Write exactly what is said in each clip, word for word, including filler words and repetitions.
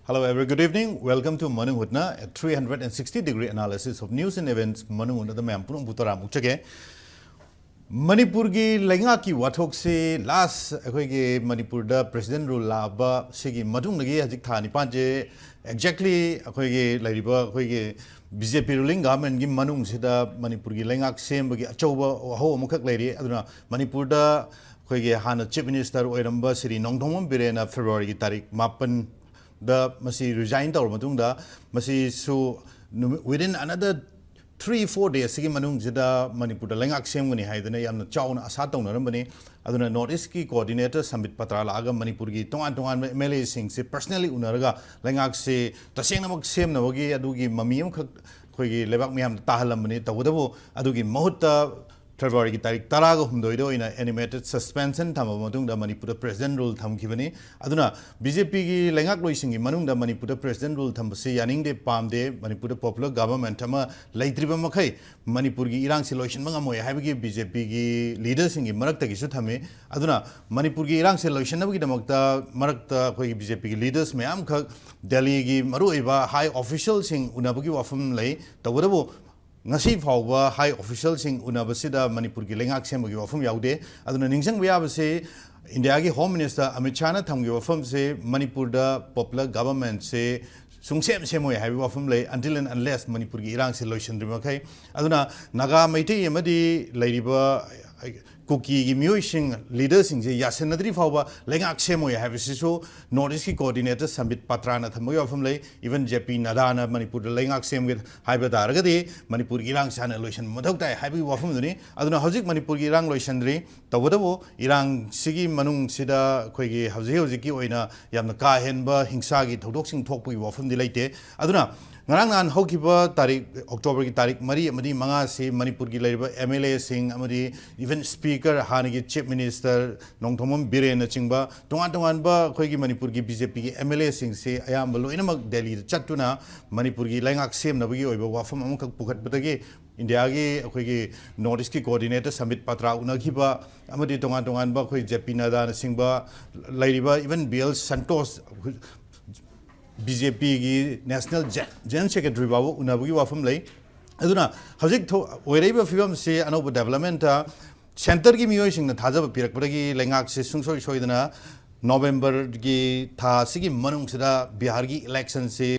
Hello, every good evening. Welcome to Manung Hutna, a three hundred sixty degree analysis of news and events. ꯃꯅꯨꯡ ꯍꯨꯠꯅꯗ ꯃꯌꯥꯝ ꯄꯨꯝꯅꯃꯛꯄꯨ ꯇꯔꯥꯃꯨꯛ ꯆꯒꯦ꯫ ꯃꯅꯤꯄꯨꯔꯒꯤ ꯂꯩꯉꯥꯛꯀꯤ ꯋꯥꯊꯣꯛꯁꯤ last ꯑꯩꯈꯣꯏꯒꯤ ꯃꯅꯤꯄꯨꯔꯗ president rule ꯂꯥꯛꯑꯕ ꯁꯤꯒꯤ ꯃꯇꯨꯡꯗꯒꯤ ꯍꯧꯖꯤꯛ ꯊꯥ ꯅꯤꯄꯥꯟꯁꯦ exactly ꯑꯩꯈꯣꯏꯒꯤ ꯂꯩꯔꯤꯕ ꯑꯩꯈꯣꯏꯒꯤ B J P ruling governmentꯀꯤ ꯃꯅꯨꯡꯁꯤꯗ ꯃꯅꯤꯄꯨꯔꯒꯤ ꯂꯩꯉꯥꯛ ꯁꯦꯝꯕꯒꯤ ꯑꯆꯧꯕ ꯋꯥꯍꯧ ꯑꯃꯈꯛ ꯂꯩꯔꯤ꯫ ꯑꯗꯨꯅ ꯃꯅꯤꯄꯨꯔꯗ ꯑꯩꯈꯣꯏꯒꯤ ꯍꯥꯟꯅ Chief Minister ꯑꯣꯏꯔꯝꯕ ꯁ꯭ꯔꯤ ꯅꯣꯡꯊꯣꯝꯕꯝ ꯕꯤꯔꯦꯟꯅ Februaryꯒꯤ ꯇꯥꯔꯤꯛ ꯃꯥꯄꯟ ꯗ ꯃꯁꯤ resign ꯇꯧꯔꯕ ꯃꯇꯨꯡꯗ ꯃꯁꯤꯁꯨ ꯅꯨꯃꯤꯠ, within another three four daysꯁꯤꯒꯤ ꯃꯅꯨꯡꯁꯤꯗ ꯃꯅꯤꯄꯨꯔꯗ ꯂꯩꯉꯥꯛ ꯁꯦꯝꯒꯅꯤ ꯍꯥꯏꯗꯅ ꯌꯥꯝꯅ ꯆꯥꯎꯅ ꯑꯁꯥ ꯇꯧꯅꯔꯝꯕꯅꯤ꯫ ꯑꯗꯨꯅ North Eastꯀꯤ coordinator ꯁꯝꯕꯤꯠ ꯄꯇ꯭ꯔꯥ ꯂꯥꯛꯑꯒ ꯃꯅꯤꯄꯨꯔꯒꯤ ꯇꯣꯉꯥꯟ ꯇꯣꯉꯥꯟꯕ M L Aꯁꯤꯡꯁꯦ personally ꯎꯅꯔꯒ ꯂꯩꯉꯥꯛꯁꯦ ꯇꯁꯦꯡꯅꯃꯛ ꯁꯦꯝꯅꯕꯒꯤ ꯑꯗꯨꯒꯤ ꯃꯃꯤ ꯑꯃꯈꯛ ꯑꯩꯈꯣꯏꯒꯤ ꯂꯩꯕꯥꯛ ꯃꯤꯌꯥꯝꯗ ꯇꯥꯍꯜꯂꯝꯕꯅꯤ꯫ ꯇꯧꯕꯇꯕꯨ ꯑꯗꯨꯒꯤ ꯃꯍꯨꯠꯇ Februaryꯒꯤ ꯇꯥꯔꯤꯛ ꯇꯔꯥꯒ ꯍꯨꯝꯗꯣꯏꯗ ꯑꯣꯏꯅ animated suspension ꯊꯝꯃꯕ ꯃꯇꯨꯡꯗ ꯃꯅꯤꯄꯨꯔꯗ president rule ꯊꯝꯈꯤꯕꯅꯤ꯫ ꯑꯗꯨꯅ B J Pꯒꯤ ꯂꯩꯉꯥꯛꯂꯣꯏꯁꯤꯡꯒꯤ ꯃꯅꯨꯡꯗ ꯃꯅꯤꯄꯨꯔꯗ president rule ꯊꯝꯕꯁꯤ ꯌꯥꯅꯤꯡꯗꯦ, ꯄꯥꯝꯗꯦ, ꯃꯅꯤꯄꯨꯔꯗ popular government ꯑꯃ ꯂꯩꯇ꯭ꯔꯤꯕ ꯃꯈꯩ ꯃꯅꯤꯄꯨꯔꯒꯤ ꯏꯔꯥꯡꯁꯤ ꯂꯣꯏꯁꯤꯟꯕ ꯉꯝꯃꯣꯏ ꯍꯥꯏꯕꯒꯤ B J Pꯒꯤ leaderꯁꯤꯡꯒꯤ ꯃꯔꯛꯇꯒꯤꯁꯨ ꯊꯝꯃꯤ꯫ ꯑꯗꯨꯅ ꯃꯅꯤꯄꯨꯔꯒꯤ ꯏꯔꯥꯡꯁꯦ ꯂꯣꯏꯁꯤꯟꯅꯕꯒꯤꯗꯃꯛꯇ ꯃꯔꯛꯇ ꯑꯩꯈꯣꯏꯒꯤ B J Pꯒꯤ leaders ꯃꯌꯥꯝꯈꯛ ꯗꯦꯜꯂꯤꯒꯤ ꯃꯔꯨꯑꯣꯏꯕ high officialꯁꯤꯡ ꯎꯅꯕꯒꯤ ꯋꯥꯐꯝ ꯂꯩ꯫ ꯇꯧꯕꯇꯕꯨ ꯉꯁꯤ ꯐꯥꯎꯕ high officialꯁꯤꯡ ꯎꯅꯕꯁꯤꯗ ꯃꯅꯤꯄꯨꯔꯒꯤ ꯂꯩꯉꯥꯛ ꯁꯦꯝꯕꯒꯤ ꯋꯥꯐꯝ ꯌꯥꯎꯗꯦ꯫ ꯑꯗꯨꯅ ꯅꯤꯡꯁꯤꯡꯕ ꯌꯥꯕꯁꯤ, ꯏꯟꯗꯤꯌꯥꯒꯤ Home Minister ꯑꯃꯤꯠ ꯁꯥꯍꯅ ꯊꯝꯈꯤꯕ ꯋꯥꯐꯝꯁꯤ ꯃꯅꯤꯄꯨꯔꯗ popular governmentꯁꯦ ꯁꯨꯡꯁꯦꯝ ꯁꯦꯝꯃꯣꯏ ꯍꯥꯏꯕꯒꯤ ꯋꯥꯐꯝ ꯂꯩ, until and unless ꯃꯅꯤꯄꯨꯔꯒꯤ ꯏꯔꯥꯡꯁꯤ ꯂꯣꯏꯁꯤꯟꯗ꯭ꯔꯤ ꯃꯈꯩ꯫ ꯑꯗꯨꯅ ꯅꯥꯒꯥ, ꯃꯩꯇꯩ ꯑꯃꯗꯤ ꯂꯩꯔꯤꯕ ꯀꯨꯀꯤꯒꯤ ꯃꯤꯑꯣꯏꯁꯤꯡ, leaderꯁꯤꯡꯁꯦ ꯌꯥꯁꯤꯟꯅꯗ꯭ꯔꯤ ꯐꯥꯎꯕ ꯂꯩꯉꯥꯛ ꯁꯦꯝꯃꯣꯏ ꯍꯥꯏꯕꯁꯤꯁꯨ North Eastꯀꯤ coordinator ꯁꯝꯕꯤꯠ ꯄꯇ꯭ꯔꯥꯅ ꯊꯝꯕꯒꯤ ꯋꯥꯐꯝ ꯂꯩ꯫ Even J P Naddaꯅ ꯃꯅꯤꯄꯨꯔꯗ ꯂꯩꯉꯥꯛ ꯁꯦꯝꯒꯦ ꯍꯥꯏꯕ ꯇꯥꯔꯒꯗꯤ ꯃꯅꯤꯄꯨꯔꯒꯤ ꯏꯔꯥꯡꯁꯤ ꯍꯥꯟꯅ ꯂꯣꯏꯁꯤꯟꯕ ꯃꯊꯧ ꯇꯥꯏ ꯍꯥꯏꯕꯒꯤ ꯋꯥꯐꯝꯗꯨꯅꯤ꯫ ꯑꯗꯨꯅ ꯍꯧꯖꯤꯛ ꯃꯅꯤꯄꯨꯔꯒꯤ ꯏꯔꯥꯡ ꯂꯣꯏꯁꯤꯟꯗ꯭ꯔꯤ꯫ ꯇꯧꯕꯇꯕꯨ ꯏꯔꯥꯡꯁꯤꯒꯤ ꯃꯅꯨꯡꯁꯤꯗ ꯑꯩꯈꯣꯏꯒꯤ ꯍꯧꯖꯤꯛ ꯍꯧꯖꯤꯛꯀꯤ ꯑꯣꯏꯅ ꯌꯥꯝꯅ ꯀꯥ ꯍꯦꯟꯕ ꯍꯤꯡꯁꯥꯒꯤ ꯊꯧꯗꯣꯛꯁꯤꯡ ꯊꯣꯛꯄꯒꯤ ꯋꯥꯐꯝꯗꯤ ꯂꯩꯇꯦ꯫ ꯑꯗꯨꯅ ꯉꯔꯥꯡ ꯅꯍꯥꯟ ꯍꯧꯈꯤꯕ ꯇꯥꯔꯤꯛ, Octoberꯒꯤ ꯇꯥꯔꯤꯛ ꯃꯔꯤ ꯑꯃꯗꯤ ꯃꯉꯥꯁꯤ ꯃꯅꯤꯄꯨꯔꯒꯤ ꯂꯩꯔꯤꯕ M L Aꯁꯤꯡ ꯑꯃꯗꯤ even Speaker, ꯍꯥꯟꯅꯒꯤ Chief Minister ꯅꯣꯡꯊꯣꯝꯕꯝ ꯕꯤꯔꯦꯟꯅꯆꯤꯡꯕ ꯇꯣꯉꯥꯟ ꯇꯣꯉꯥꯟꯕ ꯑꯩꯈꯣꯏꯒꯤ ꯃꯅꯤꯄꯨꯔꯒꯤ B J Pꯒꯤ M L Aꯁꯤꯡꯁꯤ ꯑꯌꯥꯝꯕ ꯂꯣꯏꯅꯃꯛ ꯗꯦꯜꯂꯤꯗ ꯆꯠꯇꯨꯅ ꯃꯅꯤꯄꯨꯔꯒꯤ ꯂꯩꯉꯥꯛ ꯁꯦꯝꯅꯕꯒꯤ ꯑꯣꯏꯕ ꯋꯥꯐꯝ ꯑꯃꯈꯛ ꯄꯨꯈꯠꯄꯗꯒꯤ ꯏꯟꯗꯤꯌꯥꯒꯤ ꯑꯩꯈꯣꯏꯒꯤ North Eastꯀꯤ coordinator ꯁꯝꯕꯤꯠ ꯄꯇ꯭ꯔꯥ ꯎꯅꯈꯤꯕ ꯑꯃꯗꯤ ꯇꯣꯉꯥꯟ ꯇꯣꯉꯥꯟꯕ ꯑꯩꯈꯣꯏ J P Naddaꯅꯆꯤꯡꯕ ꯂꯩꯔꯤꯕ, even B L Santosh, B J ꯄꯤꯒꯤ ꯅꯦꯁꯅꯦꯜ ꯖꯦ-, ꯖꯦꯅꯔꯦꯜ ꯁꯦꯀ꯭ꯔꯦꯇꯔꯤ ꯐꯥꯎꯕ ꯎꯅꯕꯒꯤ ꯋꯥꯐꯝ ꯂꯩ꯫ ꯑꯗꯨꯅ ꯍꯧꯖꯤꯛ ꯊꯣ-, ꯑꯣꯏꯔꯛꯏꯕ ꯐꯤꯕꯝꯁꯤ ꯑꯅꯧꯕ ꯗꯦꯕꯂꯞꯃꯦꯟꯠꯇ ꯁꯦꯟꯇꯔꯒꯤ ꯃꯤꯑꯣꯏꯁꯤꯡꯅ ꯊꯥꯖꯕ ꯄꯤꯔꯛꯄꯗꯒꯤ ꯂꯩꯉꯥꯛꯁꯤ ꯁꯨꯡꯁꯣꯏ ꯁꯣꯏꯗꯅ ꯅꯣꯕꯦꯝꯕꯔꯒꯤ ꯊꯥ ꯑꯁꯤꯒꯤ ꯃꯅꯨꯡꯁꯤꯗ ꯕꯤꯍꯥꯔꯒꯤ ꯏꯂꯦꯛꯁꯟꯁꯤ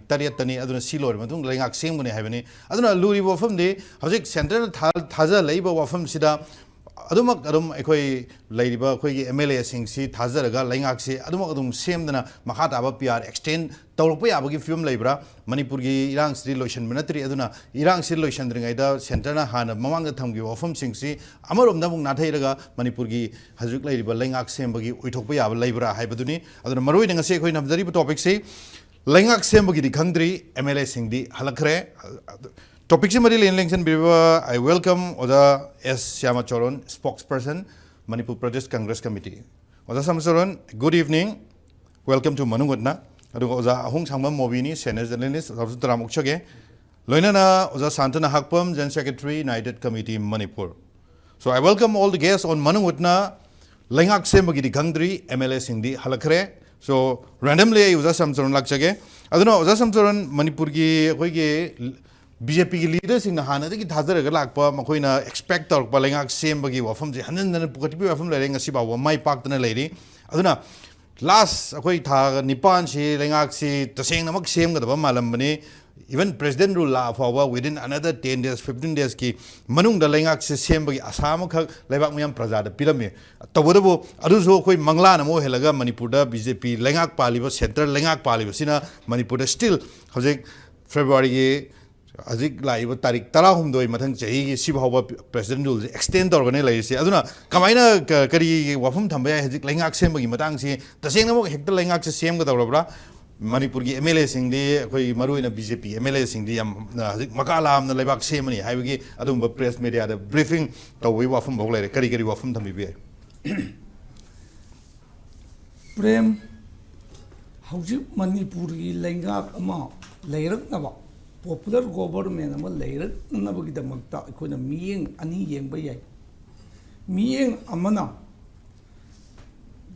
ꯇꯔꯦꯠꯇꯅꯤ, ꯑꯗꯨꯅ ꯁꯤ ꯂꯣꯏꯔꯕ ꯃꯇꯨꯡꯗ ꯂꯩꯉꯥꯛ ꯁꯦꯝꯒꯅꯤ ꯍꯥꯏꯕꯅꯤ꯫ ꯑꯗꯨꯅ ꯂꯨꯔꯤꯕ ꯋꯥꯐꯝꯗꯤ ꯍꯧꯖꯤꯛ ꯁꯦꯟꯇꯔꯗ ꯊꯥ-, ꯊꯥꯖ ꯂꯩꯕ ꯋꯥꯐꯝꯁꯤꯗ ꯑꯗꯨꯃꯛ ꯑꯗꯨꯝ ꯑꯩꯈꯣꯏ ꯂꯩꯔꯤꯕ ꯑꯩꯈꯣꯏꯒꯤ ꯑꯦꯝ ꯑꯦꯜ ꯑꯦꯁꯤꯡꯁꯤ ꯊꯥꯖꯔꯒ ꯂꯩꯉꯥꯛꯁꯤ ꯑꯗꯨꯃꯛ ꯑꯗꯨꯝ ꯁꯦꯝꯗꯅ ꯃꯈꯥ ꯇꯥꯕ ꯄꯤ ꯑꯥꯔ ꯑꯦꯛꯁꯇꯦꯟ ꯇꯧꯔꯛꯄ ꯌꯥꯕꯒꯤ ꯐꯤꯕꯝ ꯂꯩꯕ꯭ꯔꯥ? ꯃꯅꯤꯄꯨꯔꯒꯤ ꯏꯔꯥꯡꯁꯤꯗꯤ ꯂꯣꯏꯁꯤꯟꯕ ꯅꯠꯇ꯭ꯔꯤ꯫ ꯑꯗꯨꯅ ꯏꯔꯥꯡꯁꯤ ꯂꯣꯏꯁꯤꯟꯗ꯭ꯔꯤꯉꯩꯗ ꯁꯦꯟꯇꯔꯅ ꯍꯥꯟꯅ ꯃꯃꯥꯡꯗ ꯊꯝꯈꯤꯕ ꯋꯥꯐꯝꯁꯤꯡꯁꯤ ꯑꯃꯔꯣꯝꯗ ꯑꯃꯨꯛ ꯅꯥꯊꯩꯔꯒ ꯃꯅꯤꯄꯨꯔꯒꯤ ꯍꯧꯖꯤꯛ ꯂꯩꯔꯤꯕ ꯂꯩꯉꯥꯛ ꯁꯦꯝꯕꯒꯤ ꯑꯣꯏꯊꯣꯛꯄ ꯌꯥꯕ ꯂꯩꯕ꯭ꯔꯥ ꯍꯥꯏꯕꯗꯨꯅꯤ꯫ ꯑꯗꯨꯅ ꯃꯔꯨꯑꯣꯏꯅ ꯉꯁꯤ ꯑꯩꯈꯣꯏ ꯊꯝꯖꯔꯤꯕ ꯇꯣꯄꯤꯛꯁꯤ ꯂꯩꯉꯥꯛ ꯁꯦꯝꯕꯒꯤꯗꯤ ꯈꯪꯗ꯭ꯔꯤ, ꯑꯦꯝ ꯑꯦꯜ ꯑꯦꯁꯤꯡꯗꯤ ꯍꯜꯂꯛꯈ꯭ꯔꯦ꯫ ꯇꯣꯄꯤꯛꯁꯤ ꯃꯔꯤ ꯂꯩꯅ ꯂꯦꯡꯁꯤꯟꯕꯤꯔꯤꯕ I welcome ꯑꯣꯖꯥ ꯑꯦꯁ ꯁ꯭ꯌꯥꯃꯆꯔꯟ, spokesperson, Manipur Pradesh Congress Committee. ꯑꯣꯖꯥ ꯁ꯭ꯌꯥꯃꯆꯔꯟ, good evening, welcome to ꯃꯅꯨꯡ ꯍꯨꯠꯅ꯫ ꯑꯗꯨꯒ ꯑꯣꯖꯥ ꯑꯍꯣꯡꯁꯥꯡꯕꯝ ꯃꯣꯕꯤꯅꯤ, senior journalist, ꯑꯣꯖꯥꯁꯨ ꯇꯔꯥꯝ ꯑꯣꯛꯆꯒꯦ꯫ ꯂꯣꯏꯅꯅ ꯑꯣꯖꯥ ꯁꯥꯟꯇꯅ ꯍꯥꯛꯄꯝ, General Secretary, United Committee Manipur. So I welcome all the guests on ꯃꯅꯨꯡ ꯍꯨꯠꯅ꯫ ꯂꯩꯉꯥꯛ ꯁꯦꯝꯕꯒꯤꯗꯤ ꯈꯪꯗ꯭ꯔꯤ, ꯑꯦꯝ ꯑꯦꯜ ꯑꯦꯁꯤꯡꯗꯤ ꯍꯜꯂꯛꯈ꯭ꯔꯦ꯫ So randomly ꯑꯩ ꯑꯣꯖꯥ ꯁ꯭ꯌꯥꯃꯆꯔꯟ ꯂꯥꯛꯆꯒꯦ꯫ ꯑꯗꯨꯅ ꯑꯣꯖꯥ ꯁ꯭ꯌꯥꯃꯆꯔꯟ, ꯃꯅꯤꯄꯨꯔꯒꯤ ꯑꯩꯈꯣꯏꯒꯤ ꯕꯤ ꯖꯦ ꯄꯤꯒꯤ ꯂꯤꯗꯔꯁꯤꯡꯅ ꯍꯥꯟꯅꯗꯒꯤ ꯊꯥꯖꯔꯒ ꯂꯥꯛꯄ, ꯃꯈꯣꯏꯅ ꯑꯦꯛꯁꯄꯦꯛ ꯇꯧꯔꯛꯄ ꯂꯩꯉꯥꯛ ꯁꯦꯝꯕꯒꯤ ꯋꯥꯐꯝꯁꯤ ꯍꯟꯖꯤꯟ ꯍꯟꯖꯤꯟ ꯄꯨꯈꯠꯄꯤꯕ ꯋꯥꯐꯝ ꯂꯩꯔꯦ, ꯉꯁꯤ ꯐꯥꯎꯕ ꯃꯥꯏ ꯄꯥꯛꯇꯅ ꯂꯩꯔꯤ꯫ ꯑꯗꯨꯅ ꯂꯥꯁ ꯑꯩꯈꯣꯏ ꯊꯥ ꯅꯤꯄꯥꯟꯁꯤ ꯂꯩꯉꯥꯛꯁꯤ ꯇꯁꯦꯡꯅꯃꯛ ꯁꯦꯝꯒꯗꯕ ꯃꯥꯜꯂꯝꯕꯅꯤ꯫ Even president rule ꯂꯥꯛꯑ ꯐꯥꯎꯕ within another ten days, fifteen days ꯀꯤ ꯃꯅꯨꯡꯗ ꯂꯩꯉꯥꯛꯁꯦ ꯁꯦꯝꯕꯒꯤ ꯑꯁꯥ ꯑꯃꯈꯛ ꯂꯩꯕꯥꯛ ꯃꯤꯌꯥꯝ ꯄ꯭ꯔꯖꯥꯗ ꯄꯤꯔꯝꯃꯤ꯫ ꯇꯧꯕꯇꯕꯨ ꯑꯗꯨꯁꯨ ꯑꯩꯈꯣꯏ ꯃꯪꯂꯥꯟ ꯑꯃ ꯑꯣꯏꯍꯜꯂꯒ ꯃꯅꯤꯄꯨꯔꯗ ꯕꯤ ꯖꯦ ꯄꯤ ꯂꯩꯉꯥꯛ ꯄꯥꯜꯂꯤꯕ, ꯁꯦꯟꯇꯔ ꯂꯩꯉꯥꯛ ꯄꯥꯜꯂꯤꯕꯁꯤꯅ ꯃꯅꯤꯄꯨꯔꯗ still ꯍꯧꯖꯤꯛ ꯐꯦꯕ꯭ꯔꯨꯋꯥꯔꯤꯒꯤ ꯍꯧꯖꯤꯛ ꯂꯥꯛꯏꯕ ꯇꯥꯔꯤꯛ ꯇꯔꯥꯍꯨꯝꯗꯣꯏ ꯃꯊꯪ ꯆꯍꯤꯒꯤ ꯁꯤ ꯐꯥꯎꯕ president rule ꯁꯦ extend ꯇꯧꯔꯒꯅꯦ ꯂꯩꯔꯤꯁꯦ꯫ ꯑꯗꯨꯅ ꯀꯃꯥꯏꯅ ꯀ-, ꯀꯔꯤ ꯋꯥꯐꯝ ꯊꯝꯕ ꯌꯥꯏ? ꯍꯧꯖꯤꯛ ꯂꯩꯉꯥꯛ ꯁꯦꯝꯕꯒꯤ ꯃꯇꯥꯡꯁꯤ ꯇꯁꯦꯡꯅꯃꯛ ꯍꯦꯛꯇ ꯂꯩꯉꯥꯛꯁꯦ ꯁꯦꯝꯒꯗꯧꯔꯕ꯭ꯔꯥ? ꯃꯅꯤꯄꯨꯔꯒꯤ ꯑꯦꯝ ꯑꯦꯜ ꯑꯦꯁꯤꯡꯗꯤ, ꯑꯩꯈꯣꯏ ꯃꯔꯨꯑꯣꯏꯅ B J P M L ꯑꯦꯁꯤꯡꯗꯤ ꯌꯥꯝ, ꯑ, ꯍꯧꯖꯤꯛ ꯃꯀꯥ ꯂꯥꯝꯅ ꯂꯩꯕꯥꯛ ꯁꯦꯝꯃꯅꯤ ꯍꯥꯏꯕꯒꯤ ꯑꯗꯨꯒꯨꯝꯕ ꯄ꯭ꯔꯦꯁ ꯃꯦꯗꯤꯌꯥꯗ ꯕ꯭ꯔꯤꯐꯤꯡ ꯇꯧꯕꯒꯤ ꯋꯥꯐꯝ ꯐꯥꯎ ꯂꯩꯔꯦ꯫ ꯀꯔꯤ ꯀꯔꯤ ꯋꯥꯐꯝ ꯊꯝꯕꯤꯕ ꯌꯥꯏ? ꯄ꯭ꯔꯦꯝ, ꯍꯧꯖꯤꯛ ꯃꯅꯤꯄꯨꯔꯒꯤ ꯂꯩꯉꯥꯛ ꯑꯃ ꯂꯩꯔꯛꯅꯕ, popular government ꯑꯃ ꯂꯩꯔꯛꯅꯕꯒꯤꯗꯃꯛꯇ ꯑꯩꯈꯣꯏꯅ ꯃꯤꯠꯌꯦꯡ ꯑꯅꯤ ꯌꯦꯡꯕ ꯌꯥꯏ꯫ ꯃꯤꯠꯌꯦꯡ ꯑꯃꯅ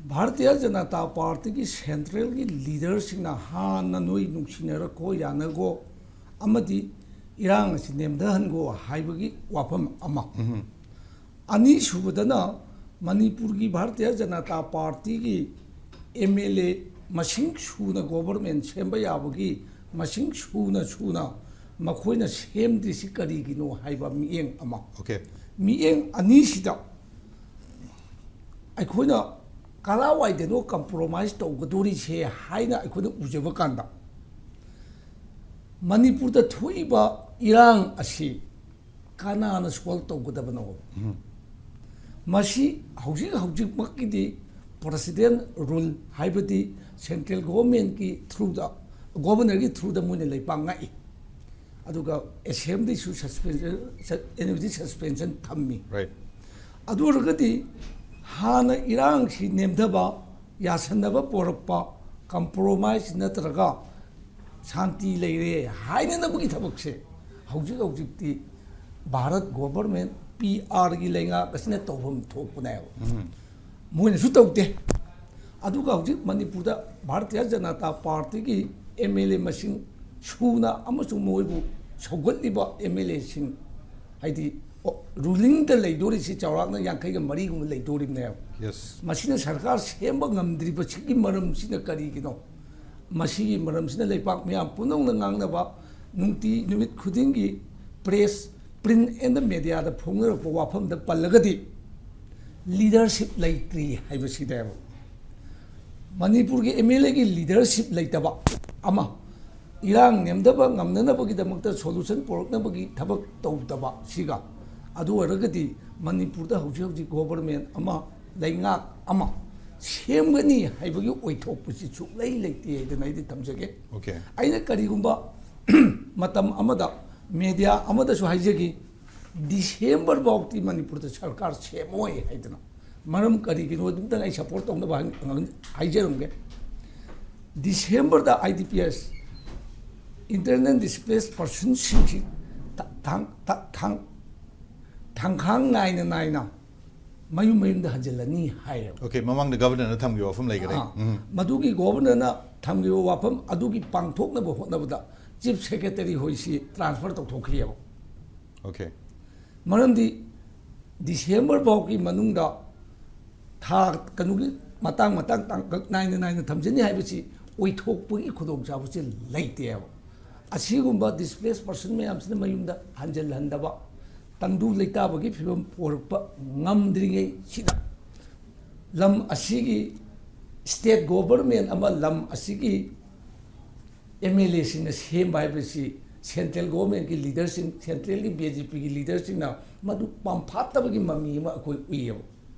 ꯚꯥꯔꯇꯤꯌ ꯖꯅꯇꯥ ꯄꯥꯔꯇꯤꯒꯤ ꯁꯦꯟꯇ꯭ꯔꯦꯜꯒꯤ ꯂꯤꯗꯔꯁꯤꯡꯅ ꯍꯥꯟꯅ ꯅꯣꯏ ꯅꯨꯡꯁꯤꯅꯔꯛꯈꯣ, ꯌꯥꯅꯈꯣ, ꯑꯃꯗꯤ ꯏꯔꯥꯡ ꯑꯁꯤ ꯅꯦꯝꯊꯍꯟꯈꯣ ꯍꯥꯏꯕꯒꯤ ꯋꯥꯐꯝ ꯑꯃ꯫ ꯑꯅꯤꯁꯨꯕꯗꯅ ꯃꯅꯤꯄꯨꯔꯒꯤ ꯚꯥꯔꯇꯤꯌ ꯖꯅꯇꯥ ꯄꯥꯔꯇꯤꯒꯤ ꯑꯦꯝ ꯑꯦꯜ ꯑꯦ ꯃꯁꯤꯡ ꯁꯨꯅ ꯒꯣꯕꯔꯃꯦꯟ ꯁꯦꯝꯕ ꯌꯥꯕꯒꯤ ꯃꯁꯤꯡ ꯁꯨꯅ ꯁꯨꯅ ꯃꯈꯣꯏꯅ ꯁꯦꯝꯗ꯭ꯔꯤꯁꯤ ꯀꯔꯤꯒꯤꯅꯣ ꯍꯥꯏꯕ ꯃꯤꯠꯌꯦꯡ ꯑꯃ꯫ Okay. ꯃꯤꯠꯌꯦꯡ ꯑꯅꯤꯁꯤꯗ ꯑꯩꯈꯣꯏꯅ ꯀꯔꯥꯏꯋꯥꯏꯗꯅꯣ ꯀꯝꯄ꯭ꯔꯣꯃꯥꯏꯁ ꯇꯧꯒꯗꯣꯔꯤꯁꯦ ꯍꯥꯏꯅ ꯑꯩꯈꯣꯏꯅ ꯎꯖꯕ ꯀꯥꯟꯗ, ꯃꯅꯤꯄꯨꯔꯗ ꯊꯣꯛꯏꯕ ꯏꯔꯥꯡ ꯑꯁꯤ ꯀꯅꯥꯅ ꯁꯣꯜꯕ ꯇꯧꯒꯗꯕꯅꯣ? ꯃꯁꯤ ꯍꯧꯖꯤꯛ ꯍꯧꯖꯤꯛꯃꯛꯀꯤꯗꯤ ꯄ꯭ꯔꯦꯁꯤꯗꯦꯟ ꯔꯨꯜ, ꯍꯥꯏꯕꯗꯤ ꯁꯦꯟꯇ꯭ꯔꯦꯜ ꯒꯣꯚꯔꯟꯃꯦꯟꯠꯀꯤ ꯊ꯭ꯔꯨꯗ, ꯒꯣꯚꯔꯅꯔꯒꯤ ꯊ꯭ꯔꯨꯗ ꯃꯣꯏꯅ ꯂꯩꯕꯥꯛ ꯉꯥꯛꯏ, ꯑꯗꯨꯒ ꯑꯦꯁꯦꯝꯕ꯭ꯂꯤꯁꯨ ꯁꯁꯄꯦꯟꯁꯟ, ꯑꯦꯅꯨꯋꯦꯜꯂꯤ ꯁꯁꯄꯦꯟꯁꯟ ꯊꯝꯃꯤ꯫ Right. ꯑꯗꯨ ꯑꯣꯏꯔꯒꯗꯤ ꯍꯥꯟꯅ ꯏꯔꯥꯡꯁꯤ ꯅꯦꯝꯊꯕ, ꯌꯥꯁꯟꯅꯕ ꯄꯣꯔꯛꯄ, ꯀꯝꯄ꯭ꯔꯣꯃꯥꯏꯁ ꯅꯠꯇ꯭ꯔꯒ ꯁꯥꯟꯇꯤ ꯂꯩꯔꯦ ꯍꯥꯏꯅꯅꯕꯒꯤ ꯊꯕꯛꯁꯦ ꯍꯧꯖꯤꯛ ꯍꯧꯖꯤꯛꯇꯤ ꯚꯥꯔꯠ ꯒꯣꯚꯔꯃꯦꯟꯠ, ꯄꯤ ꯑꯥꯔꯒꯤ ꯂꯩꯉꯥꯛ ꯑꯁꯤꯅ ꯇꯧꯐꯝ ꯊꯣꯛꯄꯅꯦꯕ꯫ ꯃꯣꯏꯅꯁꯨ ꯇꯧꯗꯦ꯫ ꯑꯗꯨꯒ ꯍꯧꯖꯤꯛ ꯃꯅꯤꯄꯨꯔꯗ ꯚꯥꯔꯇꯤꯌ ꯖꯅꯇꯥ ꯄꯥꯔꯇꯤꯒꯤ ꯑꯦꯝ ꯑꯦꯜ ꯑꯦ ꯃꯁꯤꯡ ꯁꯨꯅ ꯑꯃꯁꯨꯡ ꯃꯣꯏꯕꯨ ꯁꯧꯒꯠꯂꯤꯕ ꯑꯦꯝ ꯑꯦꯜ ꯑꯦꯁꯤꯡ, ꯍꯥꯏꯗꯤ, ꯑꯣ, ꯔꯨꯂꯤꯡꯗ ꯂꯩꯗꯣꯔꯤꯁꯤ ꯆꯥꯎꯔꯥꯛꯅ ꯌꯥꯡꯈꯩꯒ ꯃꯔꯤꯒꯨꯝꯕ ꯂꯩꯗꯣꯔꯤꯕꯅꯦꯕ꯫ Yes. ꯃꯁꯤꯅ ꯁꯔꯀꯥꯔ ꯁꯦꯝꯕ ꯉꯝꯗ꯭ꯔꯤꯕꯁꯤꯒꯤ ꯃꯔꯝꯁꯤꯅ ꯀꯔꯤꯒꯤꯅꯣ? ꯃꯁꯤꯒꯤ ꯃꯔꯝꯁꯤꯅ ꯂꯩꯄꯥꯛ ꯃꯤꯌꯥꯝ ꯄꯨꯝꯅꯃꯛꯅ ꯉꯥꯡꯅꯕ, ꯅꯨꯡꯇꯤ ꯅꯨꯃꯤꯠ ꯈꯨꯗꯤꯡꯒꯤ ꯄ꯭ꯔꯦꯁ, ꯄ꯭ꯔꯤꯟ ꯑꯦꯟ ꯗ ꯃꯦꯗꯤꯌꯥꯗ ꯐꯣꯡꯅꯔꯛꯄ ꯋꯥꯐꯝꯗ ꯄꯜꯂꯒꯗꯤ, ꯂꯤꯗꯔꯁꯤꯞ ꯂꯩꯇ꯭ꯔꯤ ꯍꯥꯏꯕꯁꯤꯅꯦꯕ꯫ ꯃꯅꯤꯄꯨꯔꯒꯤ ꯑꯦꯝ ꯑꯦꯜ ꯑꯦꯒꯤ ꯂꯤꯗꯔꯁꯤꯞ ꯂꯩꯇꯕ ꯑꯃ, ꯏꯔꯥꯡ ꯅꯦꯝꯊꯕ ꯉꯝꯅꯅꯕꯒꯤꯗꯃꯛꯇ ꯁꯣꯂꯨꯁꯟ ꯄꯨꯔꯛꯅꯕꯒꯤ ꯊꯕꯛ ꯇꯧꯗꯕ ꯁꯤꯒ, ꯑꯗꯨ ꯑꯣꯏꯔꯒꯗꯤ ꯃꯅꯤꯄꯨꯔꯗ ꯍꯧꯖꯤꯛ ꯍꯧꯖꯤꯛ ꯒꯣꯚꯔꯃꯦꯟꯠ ꯑꯃ, ꯂꯩꯉꯥꯛ ꯑꯃ ꯁꯦꯝꯒꯅꯤ ꯍꯥꯏꯕꯒꯤ ꯑꯣꯏꯊꯣꯛꯄꯁꯤ ꯁꯨꯛꯂꯩ ꯂꯩꯇꯦ ꯍꯥꯏꯗꯅ ꯑꯩꯗꯤ ꯊꯝꯖꯒꯦ꯫ Okay. ꯑꯩꯅ ꯀꯔꯤꯒꯨꯝꯕ ꯃꯇꯝ ꯑꯃꯗ ꯃꯦꯗꯤꯌꯥ ꯑꯃꯗꯁꯨ ꯍꯥꯏꯖꯈꯤ, ꯗꯤꯁꯦꯝꯕꯔ ꯐꯥꯎꯗꯤ ꯃꯅꯤꯄꯨꯔꯗ ꯁꯔꯀꯥꯔ ꯁꯦꯝꯃꯣꯏ ꯍꯥꯏꯗꯅ꯫ ꯃꯔꯝ ꯀꯔꯤꯒꯤꯅꯣ ꯑꯗꯨꯝꯇꯪ ꯑꯩ ꯁꯄꯣꯔꯠ ꯇꯧꯅꯕ ꯍꯪ-, ꯍꯪ-, ꯍꯥꯏꯖꯔꯝꯒꯦ꯫ ꯗꯤꯁꯦꯝꯕꯔꯗ I D P S, internal displace ꯄꯔꯁꯟꯁꯤꯡꯁꯤ ꯊꯥ-, ꯊꯥꯡ-, ꯊꯥ-, ꯊꯥꯡ-, ꯊꯥꯡꯈꯥꯡ ꯅꯥꯏꯅ ꯅꯥꯏꯅ ꯃꯌꯨꯝ ꯃꯌꯨꯝꯗ ꯍꯟꯖꯤꯜꯂꯅꯤ ꯍꯥꯏꯔꯦꯕ꯫ ꯑꯣꯀꯦ, ꯃꯃꯥꯡꯗ ꯒꯕꯔꯅꯔꯅ ꯊꯝꯈꯤꯕ ꯋꯥꯐꯝ ꯂꯩꯈꯔꯦ꯫ ꯑꯥ, ꯃꯗꯨꯒꯤ ꯒꯣꯕꯔꯅꯔꯅ ꯊꯝꯈꯤꯕ ꯋꯥꯐꯝ ꯑꯗꯨꯒꯤ ꯄꯥꯡꯊꯣꯛꯅꯕ ꯍꯣꯠꯅꯕꯗ ꯆꯤꯐ ꯁꯦꯀ꯭ꯔꯦꯇꯔꯤ ꯍꯣꯏꯁꯤ ꯇ꯭ꯔꯥꯟꯁꯐꯔ ꯇꯧꯊꯣꯛꯈꯤꯑꯕ꯫ ꯑꯣꯀꯦ꯫ ꯃꯔꯝꯗꯤ ꯗꯤꯁꯦꯝꯕꯔ ꯐꯥꯎꯒꯤ ꯃꯅꯨꯡꯗ ꯊꯥ ꯀꯩꯅꯣꯒꯤ ꯃꯇꯥꯡ ꯃꯇꯥꯡ ꯇꯥꯡꯀꯛ ꯅꯥꯏꯅ ꯅꯥꯏꯅ ꯊꯝꯖꯅꯤ ꯍꯥꯏꯕꯁꯤ ꯑꯣꯏꯊꯣꯛꯄꯒꯤ ꯈꯨꯗꯣꯡꯆꯥꯕꯁꯤ ꯂꯩꯇꯦꯕ꯫ ꯑꯁꯤꯒꯨꯝꯕ ꯗꯤꯁꯄ꯭ꯂꯦꯁ ꯄꯔꯁꯟ ꯃꯌꯥꯝꯁꯤꯅ ꯃꯌꯨꯝꯗ ꯍꯟꯖꯤꯜꯍꯟꯗꯕ, ꯇꯪꯗꯨ ꯂꯩꯇꯥꯕꯒꯤ ꯐꯤꯕꯝ ꯄꯨꯔꯛꯄ ꯉꯝꯗ꯭ꯔꯤꯉꯩꯁꯤꯗ ꯂꯝ ꯑꯁꯤꯒꯤ ꯁ꯭ꯇꯦꯠ ꯒꯣꯕꯔꯃꯦꯟ ꯑꯃ ꯂꯝ ꯑꯁꯤꯒꯤ ꯑꯦꯝ ꯑꯦꯜ ꯑꯦꯁꯤꯡꯅ ꯁꯦꯝꯕ ꯍꯥꯏꯕꯁꯤ ꯁꯦꯟꯇ꯭ꯔꯦꯜ ꯒꯣꯕꯔꯃꯦꯟꯒꯤ ꯂꯤꯗꯔꯁꯤꯡ, ꯁꯦꯟꯇ꯭ꯔꯦꯜꯒꯤ ꯕꯤ ꯖꯦ ꯄꯤꯒꯤ ꯂꯤꯗꯔꯁꯤꯡꯅ ꯃꯗꯨ ꯄꯥꯝꯐꯥꯠꯇꯕꯒꯤ ꯃꯃꯤ ꯑꯃ ꯑꯩꯈꯣꯏ ꯎꯏꯌꯦꯕ꯫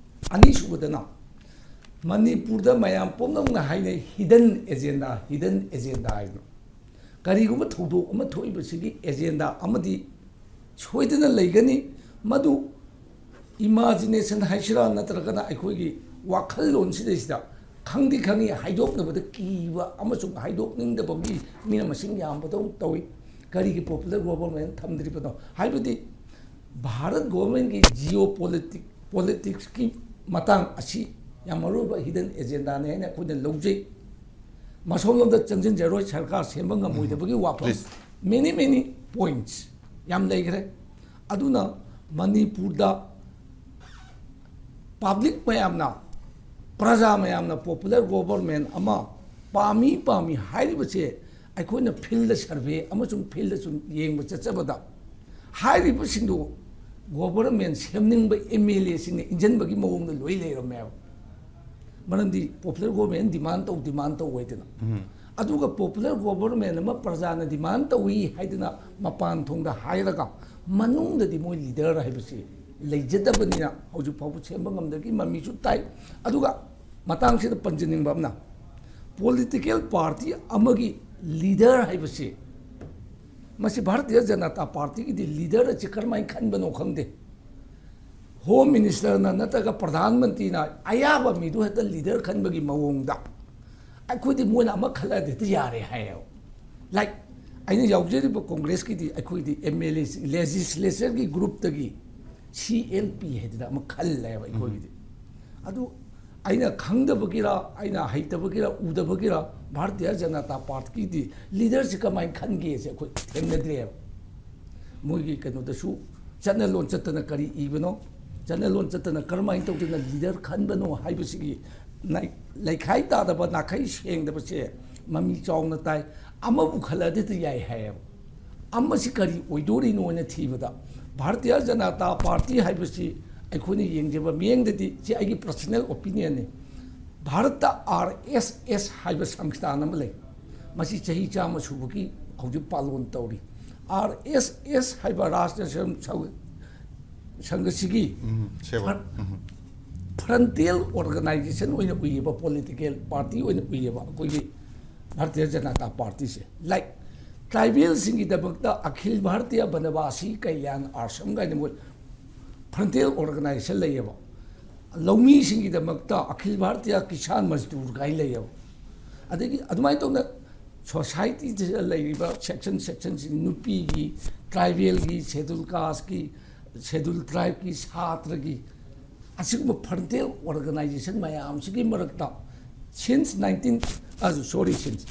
ꯑꯅꯤꯁꯨꯕꯗꯅ, ꯃꯅꯤꯄꯨꯔꯗ ꯃꯌꯥꯝ ꯄꯨꯝꯅꯃꯛꯅ ꯍꯥꯏꯅꯩ ꯍꯤꯗꯟ ꯑꯦꯖꯦꯟꯗꯥ, ꯍꯤꯗꯟ ꯑꯦꯖꯦꯟꯗꯥ ꯍꯥꯏꯅ꯫ ꯀꯔꯤꯒꯨꯝꯕ ꯊꯧꯗꯣꯛ ꯑꯃ ꯊꯣꯛꯏꯕꯁꯤꯒꯤ ꯑꯦꯖꯦꯟꯗꯥ ꯑꯃꯗꯤ ꯁꯣꯏꯗꯅ ꯂꯩꯒꯅꯤ꯫ ꯃꯗꯨ ꯏꯃꯥꯖꯤꯅꯦꯁꯟ ꯍꯥꯏꯁꯤꯔꯥ, ꯅꯠꯇ꯭ꯔꯒꯅ ꯑꯩꯈꯣꯏꯒꯤ ꯋꯥꯈꯜꯂꯣꯟꯁꯤꯗꯩꯁꯤꯗ ꯈꯪꯗꯤ ꯈꯪꯉꯤ, ꯍꯥꯏꯗꯣꯛꯅꯕꯗ ꯀꯤꯕ ꯑꯃꯁꯨꯡ ꯍꯥꯏꯗꯣꯛꯅꯤꯡꯗꯕꯒꯤ ꯃꯤꯅ ꯃꯁꯤꯡ ꯌꯥꯝꯕꯗꯧ ꯇꯧꯏ꯫ ꯀꯔꯤꯒꯤ ꯄꯣꯄꯨꯂꯔ ꯒꯣꯕꯔꯃꯦꯟ ꯊꯝꯗ꯭ꯔꯤꯕꯅꯣ? ꯍꯥꯏꯕꯗꯤ ꯚꯥꯔꯠ ꯒꯣꯕꯔꯃꯦꯟꯒꯤ ꯖꯤꯑꯣ ꯄꯣꯂꯤꯇꯤꯛ, ꯄꯣꯂꯤꯇꯤꯛꯁꯀꯤ ꯃꯇꯥꯡ ꯑꯁꯤ ꯌꯥꯝ ꯃꯔꯨꯑꯣꯏꯕ ꯍꯤꯗꯟ ꯑꯦꯖꯦꯟꯗꯥꯅꯤ ꯍꯥꯏꯅ ꯑꯩꯈꯣꯏꯅ ꯂꯧꯖꯩ꯫ ꯃꯁꯣꯝꯂꯣꯝꯗ ꯆꯪꯁꯤꯟꯖꯔꯣꯏ, ꯁꯔꯀꯥꯔ ꯁꯦꯝꯕ ꯉꯝꯃꯣꯏꯗꯕꯒꯤ ꯋꯥꯐꯝ, Please. many many points ꯌꯥꯝ ꯂꯩꯈ꯭ꯔꯦ꯫ ꯑꯗꯨꯅ ꯃꯅꯤꯄꯨꯔꯗ ꯄꯕ꯭ꯂꯤꯛ ꯃꯌꯥꯝꯅ, ꯄ꯭ꯔꯖꯥ ꯃꯌꯥꯝꯅ ꯄꯣꯄꯨꯂꯔ ꯒꯣꯕꯔꯃꯦꯟ ꯑꯃ ꯄꯥꯝꯃꯤ ꯄꯥꯝꯃꯤ ꯍꯥꯏꯔꯤꯕꯁꯦ ꯑꯩꯈꯣꯏꯅ ꯐꯤꯜꯗ ꯁꯔꯚꯦ ꯑꯃꯁꯨꯡ ꯐꯤꯜꯗ ꯁꯨꯝ ꯌꯦꯡꯕ ꯆꯠꯆꯕꯗ ꯍꯥꯏꯔꯤꯕꯁꯤꯡꯗꯨ ꯒꯣꯕꯔꯃꯦꯟ ꯁꯦꯝꯅꯤꯡꯕ ꯑꯦꯝ ꯑꯦꯜ ꯑꯦꯁꯤꯡꯅ ꯏꯟꯖꯟꯕꯒꯤ ꯃꯑꯣꯡꯗ ꯂꯣꯏ ꯂꯩꯔꯝꯃꯦꯕ꯫ ꯃꯔꯝꯗꯤ ꯄꯣꯄꯨꯂꯔ ꯒꯣꯕꯔꯃꯦꯟ ꯗꯤꯃꯥꯟ ꯇꯧ, ꯗꯤꯃꯥꯟ ꯇꯧ ꯍꯥꯏꯗꯅ꯫ ꯑꯗꯨꯒ ꯄꯣꯄꯨꯂꯔ ꯒꯣꯕꯔꯃꯦꯟ ꯑꯃ ꯄ꯭ꯔꯖꯥꯅ ꯗꯤꯃꯥꯟ ꯇꯧꯏ ꯍꯥꯏꯗꯅ ꯃꯄꯥꯟ ꯊꯣꯡꯗ ꯍꯥꯏꯔꯒ ꯃꯅꯨꯡꯗꯗꯤ ꯃꯣꯏ ꯂꯤꯗꯔ ꯍꯥꯏꯕꯁꯤ ꯂꯩꯖꯗꯕꯅꯤꯅ ꯍꯧꯖꯤꯛ ꯐꯥꯎꯕ ꯁꯦꯝꯕ ꯉꯝꯗꯕꯒꯤ ꯃꯃꯤꯁꯨ ꯇꯥꯏ꯫ ꯑꯗꯨꯒ ꯃꯇꯥꯡꯁꯤꯗ ꯄꯟꯖꯅꯤꯡꯕ ꯑꯃꯅ, ꯄꯣꯂꯤꯇꯤꯀꯦꯜ ꯄꯥꯔꯇꯤ ꯑꯃꯒꯤ ꯂꯤꯗꯔ ꯍꯥꯏꯕꯁꯤ ꯃꯁꯤ ꯚꯥꯔꯇꯤꯌ ꯖꯅꯇꯥ ꯄꯥꯔꯇꯤꯒꯤꯗꯤ ꯂꯤꯗꯔ ꯑꯁꯤ ꯀꯔꯝꯍꯥꯏꯅ ꯈꯟꯕꯅꯣ ꯈꯪꯗꯦ꯫ ꯍꯣꯝ ꯃꯤꯅꯤꯁꯇꯔꯅ ꯅꯠꯇ꯭ꯔꯒ ꯄ꯭ꯔꯙꯥꯟ ꯃꯟꯇ꯭ꯔꯤꯅ ꯑꯌꯥꯕ ꯃꯤꯗꯨ ꯍꯦꯛꯇ ꯂꯤꯗꯔ ꯈꯟꯕꯒꯤ ꯃꯑꯣꯡꯗ ꯑꯩꯈꯣꯏꯗꯤ ꯃꯣꯏꯅ ꯑꯃ ꯈꯜꯂꯛꯑꯗꯤ ꯍꯦꯛꯇ ꯌꯥꯔꯦ ꯍꯥꯏꯌꯦꯕ꯫ ꯂꯥꯏꯛ, ꯑꯩꯅ ꯌꯥꯎꯖꯔꯤꯕ ꯀꯣꯡꯒ꯭ꯔꯦꯁꯀꯤꯗꯤ ꯑꯩꯈꯣꯏꯗꯤ ꯑꯦꯝ ꯑꯦꯜ ꯑꯦ ꯂꯦꯖꯤꯁꯂꯦꯆꯔꯒꯤ ꯒ꯭ꯔꯨꯞꯇꯒꯤ ꯁꯤ ꯑꯦꯜ ꯄꯤ ꯍꯥꯏꯗꯅ ꯑꯃ ꯈꯜꯂꯦꯕ ꯑꯩꯈꯣꯏꯒꯤꯗꯤ꯫ ꯑꯗꯨ ꯑꯩꯅ ꯈꯪꯗꯕꯒꯤꯔ, ꯑꯩꯅ ꯍꯩꯇꯕꯒꯤꯔ, ꯎꯗꯕꯒꯤꯔ, ꯚꯥꯔꯇꯤꯌ ꯖꯅꯇꯥ ꯄꯥꯔꯇꯤꯒꯤꯗꯤ ꯂꯤꯗꯔꯁꯤ ꯀꯃꯥꯏꯅ ꯈꯟꯒꯦꯁꯦ ꯑꯩꯈꯣꯏ ꯊꯦꯡꯅꯗ꯭ꯔꯦꯕ꯫ ꯃꯣꯏꯒꯤ ꯀꯩꯅꯣꯗꯁꯨ ꯆꯠꯅ ꯂꯣꯟꯆꯠꯇꯅ ꯀꯔꯤ ꯏꯕꯅꯣ, ꯆꯠꯅ ꯂꯣꯟꯆꯠꯇꯅ ꯀꯔꯝꯍꯥꯏꯅ ꯇꯧꯗꯅ ꯂꯤꯗꯔ ꯈꯟꯕꯅꯣ ꯍꯥꯏꯕꯁꯤꯒꯤ ꯅꯥꯏ-, ꯂꯩꯈꯥꯏ ꯇꯥꯗꯕ, ꯅꯥꯈꯩ ꯁꯦꯡꯗꯕꯁꯦ ꯃꯃꯤ ꯆꯥꯎꯅ ꯇꯥꯏ꯫ ꯑꯃꯕꯨ ꯈꯜꯂꯗꯤ ꯌꯥꯏ ꯍꯥꯏꯌꯦꯕ꯫ ꯑꯃꯁꯤ ꯀꯔꯤ ꯑꯣꯏꯗꯣꯔꯤꯅꯣꯅ ꯊꯤꯕꯗ, ꯚꯥꯔꯇꯤꯌ ꯖꯅꯇꯥ ꯄꯥꯔꯇꯤ ꯍꯥꯏꯕꯁꯤ ꯑꯩꯈꯣꯏꯅ ꯌꯦꯡꯖꯕ ꯃꯤꯠꯌꯦꯡꯗꯗꯤ, ꯁꯤ ꯑꯩꯒꯤ personal opinionꯅꯤ, ꯚꯥꯔꯠꯇ ꯑꯥꯔ ꯑꯦꯁ ꯑꯦꯁ ꯍꯥꯏꯕ ꯁꯪꯁꯊꯥꯟ ꯑꯃ ꯂꯩ꯫ ꯃꯁꯤ ꯆꯍꯤ ꯆꯥꯝꯃ ꯁꯨꯕꯒꯤ ꯍꯧꯖꯤꯛ ꯄꯥꯂꯣꯟ ꯇꯧꯔꯤ꯫ ꯑꯥꯔ ꯑꯦꯁ ꯑꯦꯁ ꯍꯥꯏꯕ ꯔꯥꯁꯇ꯭ꯔ ꯁꯪ-, ꯁꯪ-, ꯁꯪꯘꯁꯤꯒꯤ ꯎꯝ, ꯁꯦꯕꯥ꯫ ꯐ꯭ꯔꯟ-, ꯎꯝ꯫ Frontal organization ꯑꯣꯏꯅ ꯎꯏꯌꯦꯕ, political party ꯑꯣꯏꯅ ꯎꯏꯌꯦꯕ ꯑꯩꯈꯣꯏꯒꯤ ꯚꯥꯔꯇꯤꯌ ꯖꯅꯇꯥ ꯄꯥꯔꯇꯤꯁꯦ꯫ Like, ꯇ꯭ꯔꯥꯏꯕꯦꯜꯁꯤꯡꯒꯤꯗꯃꯛꯇ ꯑꯈꯤꯜ ꯚꯥꯔꯇꯤꯌ ꯕꯅꯕꯥꯁꯤ ꯀꯜꯌꯥꯟ ꯑꯥꯁ꯭ꯔꯝ ꯀꯥꯏꯅ ꯃꯣꯏ frontal organization ꯂꯩꯌꯦꯕ꯫ ꯂꯧꯃꯤꯁꯤꯡꯒꯤꯗꯃꯛꯇ ꯑꯈꯤꯜ ꯚꯥꯔꯇꯤꯌ ꯀꯤꯁꯥꯟ ꯃꯖꯗꯨꯔ ꯀꯥꯏꯅ ꯂꯩꯌꯦꯕ꯫ ꯑꯗꯒꯤ ꯑꯗꯨꯃꯥꯏꯅ ꯇꯧꯅ societyꯗ ꯂꯩꯔꯤꯕ section, sectionꯁꯤꯡ, ꯅꯨꯄꯤꯒꯤ, tribal ꯒꯤ, schedule caste ꯀꯤ, schedule tribe ꯀꯤ, ꯁꯥꯇ꯭ꯔꯒꯤ, ꯑꯁꯤꯒꯨꯝꯕ frontal organization ꯃꯌꯥꯝꯁꯤꯒꯤ ꯃꯔꯛꯇ since nineteen, ꯑ, sorry, since,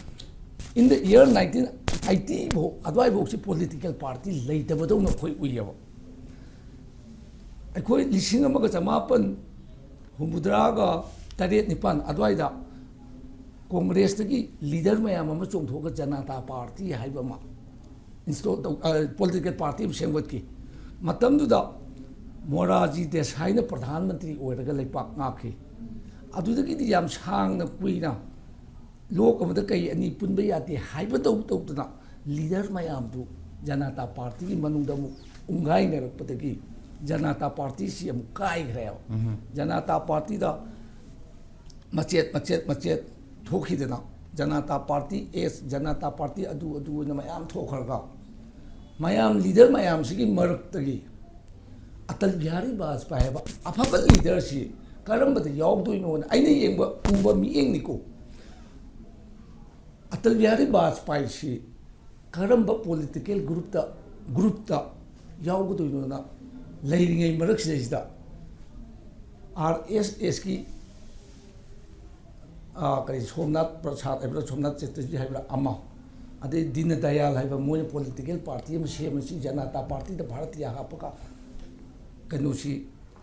in the year nineteen eighty ꯐꯥꯎ, ꯑꯗꯨꯋꯥꯏꯐꯥꯎꯁꯤ political party ꯂꯩꯇꯕꯗꯧꯅ ꯑꯩꯈꯣꯏ ꯎꯏꯌꯦꯕ꯫ ꯑꯩꯈꯣꯏ ꯂꯤꯁꯤꯡ ꯑꯃꯒ ꯆꯃꯥꯄꯟ ꯍꯨꯝꯐꯨꯇꯔꯥꯒ ꯇꯔꯦꯠ ꯅꯤꯄꯥꯟ ꯑꯗꯨꯋꯥꯏꯗ ꯀꯣꯡꯒ꯭ꯔꯦꯁꯇꯒꯤ leader ꯃꯌꯥꯝ ꯑꯃ ꯆꯣꯡꯊꯣꯛꯑꯒ ꯖꯅꯇꯥ ꯄꯥꯔꯇꯤ ꯍꯥꯏꯕ ꯑꯃ install ꯇꯧ-, ꯑ, political party ꯑꯃ ꯁꯦꯝꯒꯠꯈꯤ꯫ ꯃꯇꯝꯗꯨꯗ ꯃꯣꯔꯥꯔꯖꯤ ꯗꯦꯁꯥꯏꯅ ꯄ꯭ꯔꯙꯥꯟ ꯃꯟꯇ꯭ꯔꯤ ꯑꯣꯏꯔꯒ ꯂꯩꯄꯥꯛ ꯉꯥꯛꯈꯤ꯫ ꯑꯗꯨꯗꯒꯤꯗꯤ ꯌꯥꯝ ꯁꯥꯡꯅ ꯀꯨꯏꯅ ꯂꯣꯛ ꯑꯃꯗ ꯀꯩ ꯑꯅꯤ ꯄꯨꯟꯕ ꯌꯥꯗꯦ ꯍꯥꯏꯕꯗꯧ ꯇꯧꯗꯅ leader ꯃꯌꯥꯝꯗꯨ ꯖꯅꯇꯥ ꯄꯥꯔꯇꯤꯒꯤ ꯃꯅꯨꯡꯗ ꯑꯃꯨꯛ ꯎꯪꯒꯥꯏꯅꯔꯛꯄꯗꯒꯤ ꯖꯅꯇꯥ ꯄꯥꯔꯇꯤꯁꯤ ꯑꯃꯨꯛ ꯀꯥꯏꯈ꯭ꯔꯦꯕ꯫ ꯎꯝ꯫ ꯖꯅꯇꯥ ꯄꯥꯔꯇꯤꯗ ꯃꯆꯦꯠ, ꯃꯆꯦꯠ, ꯃꯆꯦꯠ ꯊꯣꯛꯈꯤꯗꯅ ꯖꯅꯇꯥ ꯄꯥꯔꯇꯤ ꯑꯦꯁ, ꯖꯅꯇꯥ ꯄꯥꯔꯇꯤ ꯑꯗꯨ, ꯑꯗꯨ ꯑꯣꯏꯅ ꯃꯌꯥꯝ ꯊꯣꯛꯈ꯭ꯔꯒ ꯃꯌꯥꯝ leader ꯃꯌꯥꯝꯁꯤꯒꯤ ꯃꯔꯛꯇꯒꯤ ꯑꯇꯜ ꯕꯤꯍꯥꯔꯤ ꯕꯥꯖꯄꯥꯏ ꯍꯥꯏꯕ ꯑꯐꯕ leaderꯁꯤ ꯀꯔꯝꯕꯗ ꯌꯥꯎꯗꯣꯏꯅꯣꯅ ꯑꯩꯅ ꯌꯦꯡꯕ, ꯎꯕ ꯃꯤꯠꯌꯦꯡꯅꯤꯀꯣ꯫ ꯑꯇꯜ ꯕꯤꯍꯥꯔꯤ ꯕꯥꯖꯄꯥꯏꯁꯤ ꯀꯔꯝꯕ political groupꯇ, groupꯇ ꯌꯥꯎꯒꯗꯣꯏꯅꯣꯅ ꯂꯩꯔꯤꯉꯩ ꯃꯔꯛꯁꯤꯗꯩꯁꯤꯗ ꯑꯥꯔ ꯑꯦꯁ ꯑꯦꯁꯀꯤ ꯀꯔꯤ, ꯁꯣꯝꯅꯥꯊ ꯄ꯭ꯔꯁꯥꯗ ꯍꯥꯏꯕ꯭ꯔꯥ, ꯁꯣꯝꯅꯥꯊ ꯆꯦꯇꯔꯖꯤ ꯍꯥꯏꯕ꯭ꯔꯥ ꯑꯃ, ꯑꯗꯩ ꯗꯤꯟ ꯗꯌꯥꯜ ꯍꯥꯏꯕ ꯃꯣꯏꯅ ꯄꯣꯂꯤꯇꯤꯀꯦꯜ ꯄꯥꯔꯇꯤ ꯑꯃ ꯁꯦꯝꯃꯁꯤ, ꯖꯅꯇꯥ ꯄꯥꯔꯇꯤꯗ ꯚꯥꯔꯇꯤꯌꯥ ꯍꯥꯞꯄꯒ ꯀꯩꯅꯣꯁꯤ,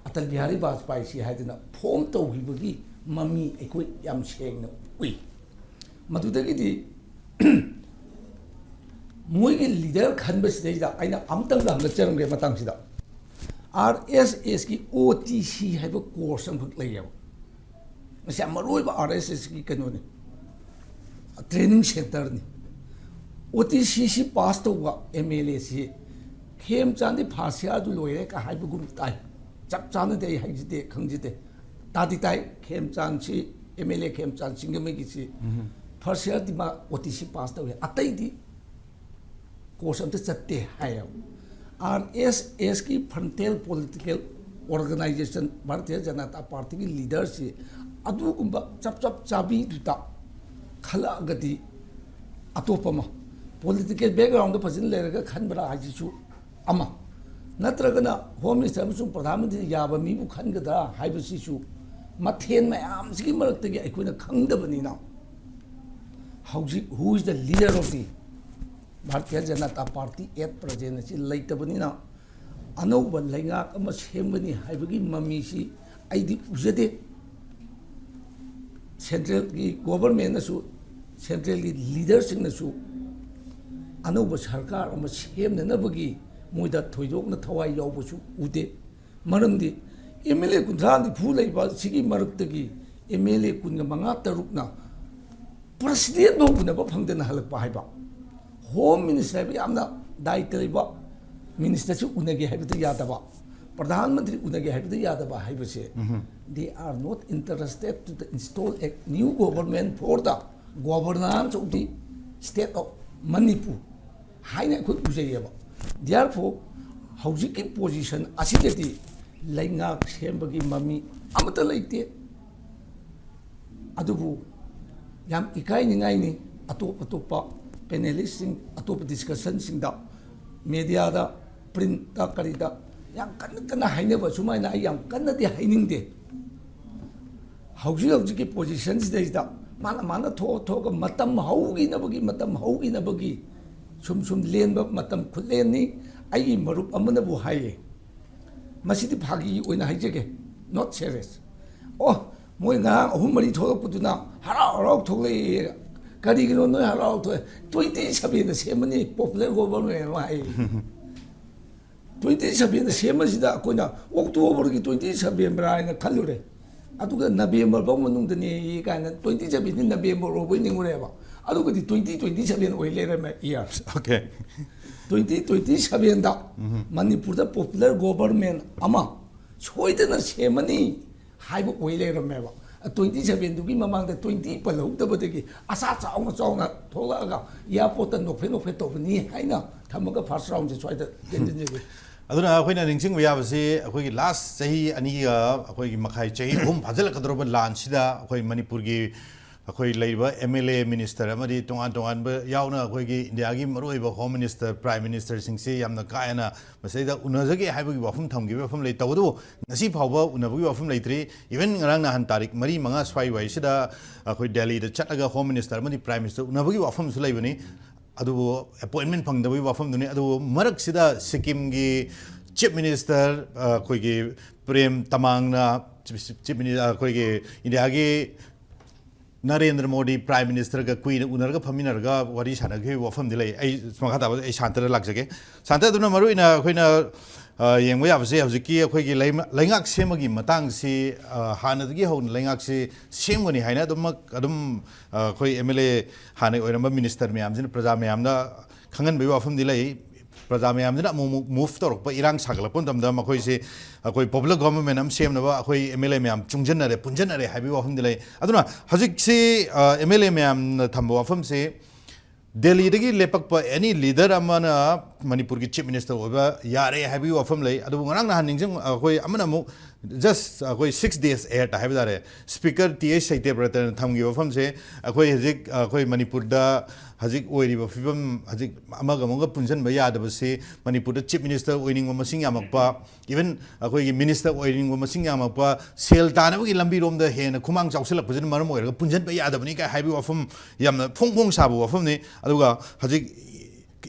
ꯑꯇꯜ ꯕꯤꯍꯥꯔꯤ ꯕꯥꯖꯄꯥꯏꯁꯤ ꯍꯥꯏꯗꯅ ꯐꯣꯝ ꯇꯧꯈꯤꯕꯒꯤ ꯃꯃꯤ ꯑꯩꯈꯣꯏ ꯌꯥꯝ ꯁꯦꯡꯅ ꯎꯏ꯫ ꯃꯗꯨꯗꯒꯤꯗꯤ ꯃꯣꯏꯒꯤ ꯂꯤꯗꯔ ꯈꯟꯕꯁꯤꯗꯩꯗ ꯑꯩꯅ ꯑꯃꯇꯪꯒ ꯍꯪꯒꯠꯆꯔꯝꯒꯦ ꯃꯇꯥꯡꯁꯤꯗ꯫ ꯑꯥꯔ ꯑꯦꯁ ꯑꯦꯁꯀꯤ ꯑꯣ ꯇꯤ ꯁꯤ ꯍꯥꯏꯕ ꯀꯣꯔꯁ ꯑꯃꯈꯛ ꯂꯩꯌꯦꯕ꯫ ꯃꯁꯤ ꯌꯥꯝ ꯃꯔꯨ ꯑꯣꯏꯕ ꯑꯥꯔ ꯑꯦꯁ ꯑꯦꯁꯀꯤ ꯀꯩꯅꯣꯅꯤ, ꯇ꯭ꯔꯦꯅꯤꯡ ꯁꯦꯟꯇꯔꯅꯤ꯫ ꯑꯣ ꯇꯤ ꯁꯤꯁꯤ ꯄꯥꯁ ꯇꯧꯕ ꯑꯦꯝ ꯑꯦꯜ ꯑꯦꯁꯤ ꯈꯦꯝꯆꯥꯟꯗꯤ ꯐꯥꯔꯁ ꯌꯥꯔꯗꯨ ꯂꯣꯏꯔꯦ ꯀ ꯍꯥꯏꯕꯒꯨꯝ ꯇꯥꯏ꯫ ꯆꯞ ꯆꯥꯅꯗꯤ ꯑꯩ ꯍꯥꯏꯖꯗꯦ, ꯈꯪꯖꯗꯦ꯫ ꯇꯥꯗꯤ ꯇꯥꯏ, ꯈꯦꯝꯆꯥꯟꯁꯤ, ꯑꯦꯝ ꯑꯦꯜ ꯑꯦ ꯈꯦꯝꯆꯥꯟ ꯁꯤꯡꯖꯃꯩꯒꯤꯁꯤ ꯐꯥꯔꯁ ꯌꯥꯔꯗꯤ ꯃꯥ ꯑꯣ ꯇꯤ ꯁꯤ ꯄꯥꯁ ꯇꯧꯋꯦ, ꯑꯇꯩꯗꯤ ꯀꯣꯔꯁ ꯑꯝꯇ ꯆꯠꯇꯦ ꯍꯥꯏꯌꯦꯕ꯫ ꯑꯥꯔ ꯑꯦꯁ ꯑꯦꯁꯀꯤ ꯐ꯭ꯔꯟꯇꯦꯜ ꯄꯣꯂꯤꯇꯤꯀꯦꯜ ꯑꯣꯔꯒꯅꯥꯏꯖꯦꯁꯟ ꯚꯥꯔꯇꯤꯌ ꯖꯅꯇꯥ ꯄꯥꯔꯇꯤꯒꯤ ꯂꯤꯗꯔꯁꯤ ꯑꯗꯨꯒꯨꯝꯕ ꯆꯞ ꯆꯞ ꯆꯥꯕꯤꯗꯨꯗ ꯈꯜꯂꯛꯑꯒꯗꯤ, ꯑꯇꯣꯞꯄ ꯑꯃ, ꯄꯣꯂꯤꯇꯤꯀꯦꯜ ꯕꯦꯛꯒ꯭ꯔꯥꯎꯟꯗ ꯐꯖꯅ ꯂꯩꯔꯒ ꯈꯟꯕ꯭ꯔꯥ ꯍꯥꯏꯁꯤꯁꯨ ꯑꯃ, ꯅꯠꯇ꯭ꯔꯒꯅ ꯍꯣꯝ ꯃꯤꯅꯤꯁꯇꯔ ꯑꯃꯁꯨꯡ ꯄ꯭ꯔꯙꯥꯟ ꯃꯟꯇ꯭ꯔꯤ ꯌꯥꯕ ꯃꯤꯕꯨ ꯈꯟꯒꯗ꯭ꯔꯥ ꯍꯥꯏꯕꯁꯤꯁꯨ ꯃꯊꯦꯜ ꯃꯌꯥꯝꯁꯤꯒꯤ ꯃꯔꯛꯇꯒꯤ ꯑꯩꯈꯣꯏꯅ ꯈꯪꯗꯕꯅꯤꯅ, ꯍꯧꯖꯤꯛ who is the leader of the Bharatiya Janata Party at present ꯑꯁꯤ ꯂꯩꯇꯕꯅꯤꯅ, ꯑꯅꯧꯕ ꯂꯩꯉꯥꯛ ꯑꯃ ꯁꯦꯝꯒꯅꯤ ꯍꯥꯏꯕꯒꯤ ꯃꯃꯤꯁꯤ ꯑꯩꯗꯤ ꯎꯖꯗꯦ꯫ ꯁꯦꯟꯇ꯭ꯔꯦꯜꯒꯤ ꯒꯣꯕꯔꯃꯦꯟꯅꯁꯨ, ꯁꯦꯟꯇ꯭ꯔꯦꯜꯒꯤ ꯂꯤꯗꯔꯁꯤꯡꯅꯁꯨ ꯑꯅꯧꯕ ꯁꯔꯀꯥꯔ ꯑꯃ ꯁꯦꯝꯅꯅꯕꯒꯤ ꯃꯣꯏꯗ ꯊꯣꯏꯗꯣꯛꯅ ꯊꯋꯥꯏ ꯌꯥꯎꯕꯁꯨ ꯎꯗꯦ꯫ ꯃꯔꯝꯗꯤ ꯑꯦꯝ ꯑꯦꯜ ꯑꯦ ꯀꯨꯟꯊ꯭ꯔꯥ ꯅꯤꯐꯨ ꯂꯩꯕ ꯁꯤꯒꯤ ꯃꯔꯛꯇꯒꯤ ꯑꯦꯝ ꯑꯦꯜ ꯑꯦ ꯀꯨꯟꯒ ꯃꯉꯥ ꯇꯔꯨꯛꯅ ꯄ꯭ꯔꯁꯤꯗꯦꯟ ꯐꯥꯎ ꯎꯅꯕ ꯐꯪꯗꯅ ꯍꯜꯂꯛꯄ ꯍꯥꯏꯕ, ꯍꯣꯝ ꯃꯤꯅꯤꯁꯇꯔ ꯍꯥꯏꯕ ꯌꯥꯝꯅ ꯗꯥꯏꯇ ꯂꯩꯕ ꯃꯤꯅꯤꯁꯇꯔꯁꯨ ꯎꯅꯒꯦ ꯍꯥꯏꯕꯗ ꯌꯥꯗꯕ, ꯄ꯭ꯔꯙꯥꯟ ꯃꯟꯇ꯭ꯔꯤ ꯎꯅꯒꯦ ꯍꯥꯏꯕꯗ ꯌꯥꯗꯕ ꯍꯥꯏꯕꯁꯦ, they are not interested to the install a new government for the governance of the state of Manipur ꯍꯥꯏꯅ ꯑꯩꯈꯣꯏ ꯎꯖꯩꯌꯦꯕ꯫ Therefore, ꯍꯧꯖꯤꯛꯀꯤ ꯄꯣꯖꯤꯁꯟ ꯑꯁꯤꯗꯗꯤ ꯂꯩꯉꯥꯛ ꯁꯦꯝꯕꯒꯤ ꯃꯃꯤ ꯑꯃꯠꯇ ꯂꯩꯇꯦ꯫ ꯑꯗꯨꯕꯨ ꯌꯥꯝ ꯏꯀꯥꯏꯅꯤꯡꯉꯥꯏꯅꯤ, ꯑꯇꯣꯞ ꯑꯇꯣꯞꯄ ꯄꯦꯅꯦꯂꯤꯁꯁꯤꯡ, ꯑꯇꯣꯞꯄ ꯗꯤꯁꯀꯁꯟꯁꯤꯡꯗ, ꯃꯦꯗꯤꯌꯥꯗ, ꯄ꯭ꯔꯤꯟꯇ, ꯀꯔꯤꯗ ꯌꯥꯝ ꯀꯟꯅ ꯀꯟꯅ ꯍꯥꯏꯅꯕ ꯁꯨꯃꯥꯏꯅ ꯑꯩ ꯌꯥꯝ ꯀꯟꯅꯗꯤ ꯍꯥꯏꯅꯤꯡꯗꯦ꯫ ꯍꯧꯖꯤꯛ ꯍꯧꯖꯤꯛꯀꯤ ꯄꯣꯖꯤꯁꯟꯁꯤꯗꯩꯁꯤꯗ ꯃꯥꯅ ꯃꯥꯅ ꯊꯣꯛꯑ ꯊꯣꯛꯑꯒ ꯃꯇꯝ ꯍꯧꯈꯤꯅꯕꯒꯤ, ꯃꯇꯝ ꯍꯧꯈꯤꯅꯕꯒꯤ ꯁꯨꯝ ꯁꯨꯝ ꯂꯦꯟꯕ ꯃꯇꯝ ꯈꯨꯠꯂꯦꯟꯅꯤ꯫ ꯑꯩꯒꯤ ꯃꯔꯨꯞ ꯑꯃꯅꯕꯨ ꯍꯥꯏꯌꯦ, ꯃꯁꯤꯗꯤ ꯐꯥꯒꯤ ꯑꯣꯏꯅ ꯍꯥꯏꯖꯒꯦ, not serious꯫ ꯑꯣ, ꯃꯣꯏ ꯉꯔꯥꯡ ꯑꯍꯨꯝ ꯃꯔꯤ ꯊꯣꯛꯂꯛꯄꯗꯨꯅ ꯍꯔꯥꯎ ꯍꯔꯥꯎ ꯊꯣꯛꯂꯛꯑꯦ꯫ ꯀꯔꯤꯒꯤꯅꯣ ꯅꯣꯏ ꯍꯔꯥꯎ ꯊꯣꯛꯑꯦ? ꯇ꯭ꯋꯦꯟꯇꯤ ꯁꯚꯦꯟꯗ ꯁꯦꯝꯃꯅꯤ, ꯄꯣꯄꯨꯂꯔ ꯒꯣꯚꯔꯟꯃꯦꯟ ꯑꯃ ꯍꯥꯏꯌꯦ꯫ ꯇ꯭ꯋꯦꯟꯇꯤ ꯁꯚꯦꯟꯗ ꯁꯦꯝꯕꯁꯤꯗ ꯑꯩꯈꯣꯏꯅ ꯑꯣꯛꯇꯣꯕꯔꯒꯤ ꯇ꯭ꯋꯦꯟꯇꯤ ꯁꯚꯦꯟ ꯍꯥꯏꯅ ꯈꯜꯂꯨꯔꯦ, ꯑꯗꯨꯒ ꯅꯕꯦꯝꯕꯔ ꯐꯥꯎ ꯃꯅꯨꯡꯗꯅꯦ ꯀꯥꯏꯅ ꯇ꯭ꯋꯦꯟꯇꯤ ꯁꯚꯦꯟꯗꯤ ꯅꯕꯦꯝꯕꯔ ꯐꯥꯎꯕꯩ ꯅꯤꯡꯉꯨꯔꯦꯕ꯫ ꯑꯗꯨꯒꯗꯤ ꯇ꯭ꯋꯦꯟꯇꯤ ꯇ꯭ꯋꯦꯟꯇꯤ ꯁꯚꯦꯟ ꯑꯣꯏ ꯂꯩꯔꯝꯃꯦ, ꯏꯌꯥꯔ꯫ Okay꯫ ꯇ꯭ꯋꯦꯟꯇꯤ ꯇ꯭ꯋꯦꯟꯇꯤ ꯁꯚꯦꯟꯗ ꯃꯅꯤꯄꯨꯔꯗ ꯄꯣꯄꯨꯂꯔ ꯒꯣꯚꯔꯟꯃꯦꯟ ꯑꯃ ꯁꯣꯏꯗꯅ ꯁꯦꯝꯃꯅꯤ ꯍꯥꯏꯕ ꯑꯣꯏ ꯂꯩꯔꯝꯃꯦꯕ꯫ ꯇ꯭ꯋꯦꯟꯇꯤ ꯁꯚꯦꯟꯗꯨꯒꯤ ꯃꯃꯥꯡꯗ ꯇ꯭ꯋꯦꯟꯇꯤ ꯄꯜꯍꯧꯗꯕꯗꯒꯤ ꯑꯁꯥ ꯆꯥꯎꯅ ꯆꯥꯎꯅ ꯊꯣꯛꯂꯛꯑꯒ ꯏꯌꯥꯔꯄꯣꯔꯠꯇ ꯅꯣꯛꯐꯦꯠ ꯅꯣꯛꯐꯦꯠ ꯇꯧꯕꯅꯤ ꯍꯥꯏꯅ ꯊꯝꯃꯒ ꯐꯥꯔꯁ ꯔꯥꯎꯟꯁꯦ ꯁ꯭ꯋꯥꯏꯗ ꯇꯦꯟꯁꯤꯟꯖꯒꯦ꯫ ꯑꯗꯨꯅ ꯑꯩꯈꯣꯏꯅ ꯅꯤꯡꯁꯤꯡꯕ ꯌꯥꯕꯁꯤ, ꯑꯩꯈꯣꯏꯒꯤ ꯂꯥꯁ ꯆꯍꯤ ꯑꯅꯤꯒ ꯑꯩꯈꯣꯏꯒꯤ ꯃꯈꯥꯏ, ꯆꯍꯤ ꯑꯍꯨꯝ ꯐꯥꯖꯤꯜꯂꯛꯀꯗꯧꯔꯕ ꯂꯥꯟꯁꯤꯗ ꯑꯩꯈꯣꯏ ꯃꯅꯤꯄꯨꯔꯒꯤ ꯑꯩꯈꯣꯏ ꯂꯩꯔꯤꯕ ꯑꯦꯝ ꯑꯦꯜ ꯑꯦ, ꯃꯤꯅꯤꯁꯇꯔ ꯑꯃꯗꯤ ꯇꯣꯉꯥꯟ ꯇꯣꯉꯥꯟꯕ ꯌꯥꯎꯅ ꯑꯩꯈꯣꯏꯒꯤ ꯏꯟꯗꯤꯌꯥꯒꯤ ꯃꯔꯨꯑꯣꯏꯕ ꯍꯣꯝ ꯃꯤꯅꯤꯁꯇꯔ, ꯄ꯭ꯔꯥꯏꯝ ꯃꯤꯅꯤꯁꯇꯔꯁꯤꯡꯁꯤ ꯌꯥꯝꯅ ꯀꯥ ꯍꯦꯟꯅ ꯃꯁꯤꯗꯩꯗ ꯎꯅꯖꯒꯦ ꯍꯥꯏꯕꯒꯤ ꯋꯥꯐꯝ ꯊꯝꯈꯤꯕ ꯋꯥꯐꯝ ꯂꯩ꯫ ꯇꯧꯕꯇꯕꯨ ꯉꯁꯤ ꯐꯥꯎꯕ ꯎꯅꯕꯒꯤ ꯋꯥꯐꯝ ꯂꯩꯇ꯭ꯔꯤ꯫ Even ꯉꯔꯥꯡ ꯅꯍꯥꯟ ꯇꯥꯔꯤꯛ ꯃꯔꯤ ꯃꯉꯥ ꯁ꯭ꯋꯥꯏ ꯋꯥꯏꯁꯤꯗ ꯑꯩꯈꯣꯏ ꯗꯦꯜꯂꯤꯗ ꯆꯠꯂꯒ ꯍꯣꯝ ꯃꯤꯅꯤꯁꯇꯔ ꯑꯃꯗꯤ ꯄ꯭ꯔꯥꯏꯝ ꯃꯤꯅꯤꯁꯇꯔ ꯎꯅꯕꯒꯤ ꯋꯥꯐꯝꯁꯨ ꯂꯩꯕꯅꯤ꯫ ꯑꯗꯨꯕꯨ ꯑꯦꯄꯣꯏꯟꯃꯦꯟ ꯐꯪꯗꯕꯒꯤ ꯋꯥꯐꯝꯗꯨꯅꯤ꯫ ꯑꯗꯨꯕꯨ ꯃꯔꯛꯁꯤꯗ ꯁꯤꯛꯀꯤꯝꯒꯤ ꯆꯤꯐ ꯃꯤꯅꯤꯁꯇꯔ, ꯑ, ꯑꯩꯈꯣꯏꯒꯤ ꯄ꯭ꯔꯦꯝ ꯇꯃꯥꯡꯅ ꯆꯤꯐ, ꯆꯤꯐ ꯃꯤꯅꯤ-, ꯑ, ꯑꯩꯈꯣꯏꯒꯤ ꯏꯟꯗꯤꯌꯥꯒꯤ ꯅꯔꯦꯟꯗ꯭ꯔ ꯃꯣꯗꯤ ꯄ꯭ꯔꯥꯏꯝ ꯃꯤꯅꯤꯁꯇꯔꯒ ꯀꯨꯏꯅ ꯎꯅꯔꯒ ꯐꯝꯃꯤꯟꯅꯔꯒ ꯋꯥꯔꯤ ꯁꯥꯟꯅꯈꯤꯕ ꯋꯥꯐꯝꯗꯤ ꯂꯩ꯫ ꯑꯩ ꯃꯈꯥ ꯇꯥꯕꯗ ꯑꯩ ꯁꯥꯟꯇꯗ ꯂꯥꯛꯆꯒꯦ꯫ ꯁꯥꯟꯇ, ꯑꯗꯨꯅ ꯃꯔꯨꯑꯣꯏꯅ ꯑꯩꯈꯣꯏꯅ, ꯑ, ꯌꯦꯡꯕ ꯌꯥꯕꯁꯦ ꯍꯧꯖꯤꯛꯀꯤ ꯑꯩꯈꯣꯏꯒꯤ ꯂꯩꯃ-, ꯂꯩꯉꯥꯛ ꯁꯦꯝꯕꯒꯤ ꯃꯇꯥꯡꯁꯤ, ꯑ, ꯍꯥꯟꯅꯗꯒꯤ ꯍꯧꯅ ꯂꯩꯉꯥꯛꯁꯤ ꯁꯦꯝꯒꯅꯤ ꯍꯥꯏꯅ ꯑꯗꯨꯃꯛ ꯑꯗꯨꯝ, ꯑ, ꯑꯩꯈꯣꯏ ꯑꯦꯝ ꯑꯦꯜ ꯑꯦ ꯍꯥꯟꯅ ꯑꯣꯏꯔꯝꯕ ꯃꯤꯅꯤꯁꯇꯔ ꯃꯌꯥꯝꯁꯤꯅ ꯄ꯭ꯔꯖꯥ ꯃꯌꯥꯝꯗ ꯈꯪꯍꯟꯕꯒꯤ ꯋꯥꯐꯝꯗꯤ ꯂꯩ꯫ ꯄ꯭ꯔꯖꯥ ꯃꯌꯥꯝꯁꯤꯅ ꯑꯃꯨꯛ ꯑꯃꯨꯛ ꯃꯨꯚ ꯇꯧꯔꯛꯄ, ꯏꯔꯥꯡ ꯁꯥꯒꯠꯂꯛꯄ ꯃꯇꯝꯗ ꯃꯈꯣꯏꯁꯤ ꯑꯩꯈꯣꯏ ꯄꯣꯄꯨꯂꯔ ꯒꯣꯚꯔꯟꯃꯦꯟ ꯑꯃ ꯁꯦꯝꯅꯕ ꯑꯩꯈꯣꯏ ꯑꯦꯝ ꯑꯦꯜ ꯑꯦ ꯃꯌꯥꯝ ꯆꯨꯡꯁꯤꯟꯅꯔꯦ, ꯄꯨꯟꯁꯤꯟꯅꯔꯦ ꯍꯥꯏꯕꯒꯤ ꯋꯥꯐꯝꯗꯤ ꯂꯩ꯫ ꯑꯗꯨꯅ ꯍꯧꯖꯤꯛꯁꯤ, ꯑ, ꯑꯦꯝ ꯑꯦꯜ ꯑꯦ ꯃꯌꯥꯝꯅ ꯊꯝꯕ ꯋꯥꯐꯝꯁꯤ ꯗꯦꯜꯂꯤꯗꯒꯤ ꯂꯦꯞꯄꯛꯄ ꯑꯦꯅꯤ ꯂꯤꯗꯔ ꯑꯃꯅ ꯃꯅꯤꯄꯨꯔꯒꯤ ꯆꯤꯐ ꯃꯤꯅꯤꯁꯇꯔ ꯑꯣꯏꯕ ꯌꯥꯔꯦ ꯍꯥꯏꯕꯒꯤ ꯋꯥꯐꯝ ꯂꯩ꯫ ꯑꯗꯨꯕꯨ ꯉꯔꯥꯡ ꯅꯍꯥꯟ ꯅꯤꯡꯁꯤꯡ-, ꯑꯩꯈꯣꯏ ꯑꯃꯅ ꯑꯃꯨꯛ Just ꯑꯩꯈꯣꯏ six days ahead ꯍꯥꯏꯕ ꯇꯥꯔꯦ, ꯁ꯭ꯄꯤꯀꯔ ꯇꯤ ꯑꯩꯆ ꯁꯇ꯭ꯌꯕ꯭ꯔꯇꯅ ꯊꯝꯈꯤꯕ ꯋꯥꯐꯝꯁꯦ, ꯑꯩꯈꯣꯏ ꯍꯧꯖꯤꯛ ꯑꯩꯈꯣꯏ ꯃꯅꯤꯄꯨꯔꯗ ꯍꯧꯖꯤꯛ ꯑꯣꯏꯔꯤꯕ ꯐꯤꯕꯝ, ꯍꯧꯖꯤꯛ ꯑꯃꯒ ꯑꯃꯒ ꯄꯨꯟꯁꯤꯟꯕ ꯌꯥꯗꯕꯁꯤ, ꯃꯅꯤꯄꯨꯔꯗ ꯆꯤꯐ ꯃꯤꯅꯤꯁꯇꯔ ꯑꯣꯏꯅꯤꯡꯕ ꯃꯁꯤꯡ ꯌꯥꯝꯃꯛꯄ, ꯏꯚꯟ ꯑꯩꯈꯣꯏꯒꯤ ꯃꯤꯅꯤꯁꯇꯔ ꯑꯣꯏꯅꯤꯡꯕ ꯃꯁꯤꯡ ꯌꯥꯝꯃꯛꯄ, ꯁꯦꯜ ꯇꯥꯅꯕꯒꯤ ꯂꯝꯕꯤꯔꯣꯝꯗ ꯍꯦꯟꯅ ꯈꯨꯃꯥꯡ ꯆꯥꯎꯁꯤꯜꯂꯛꯄꯁꯤꯅ ꯃꯔꯝ ꯑꯣꯏꯔꯒ ꯄꯨꯟꯁꯤꯟꯕ ꯌꯥꯗꯕꯅꯤ ꯀꯥꯏ ꯍꯥꯏꯕꯒꯤ ꯋꯥꯐꯝ, ꯌꯥꯝꯅ ꯐꯣꯡ ꯐꯣꯡ ꯁꯥꯕ ꯋꯥꯐꯝꯅꯤ꯫ ꯑꯗꯨꯒ ꯍꯧꯖꯤꯛ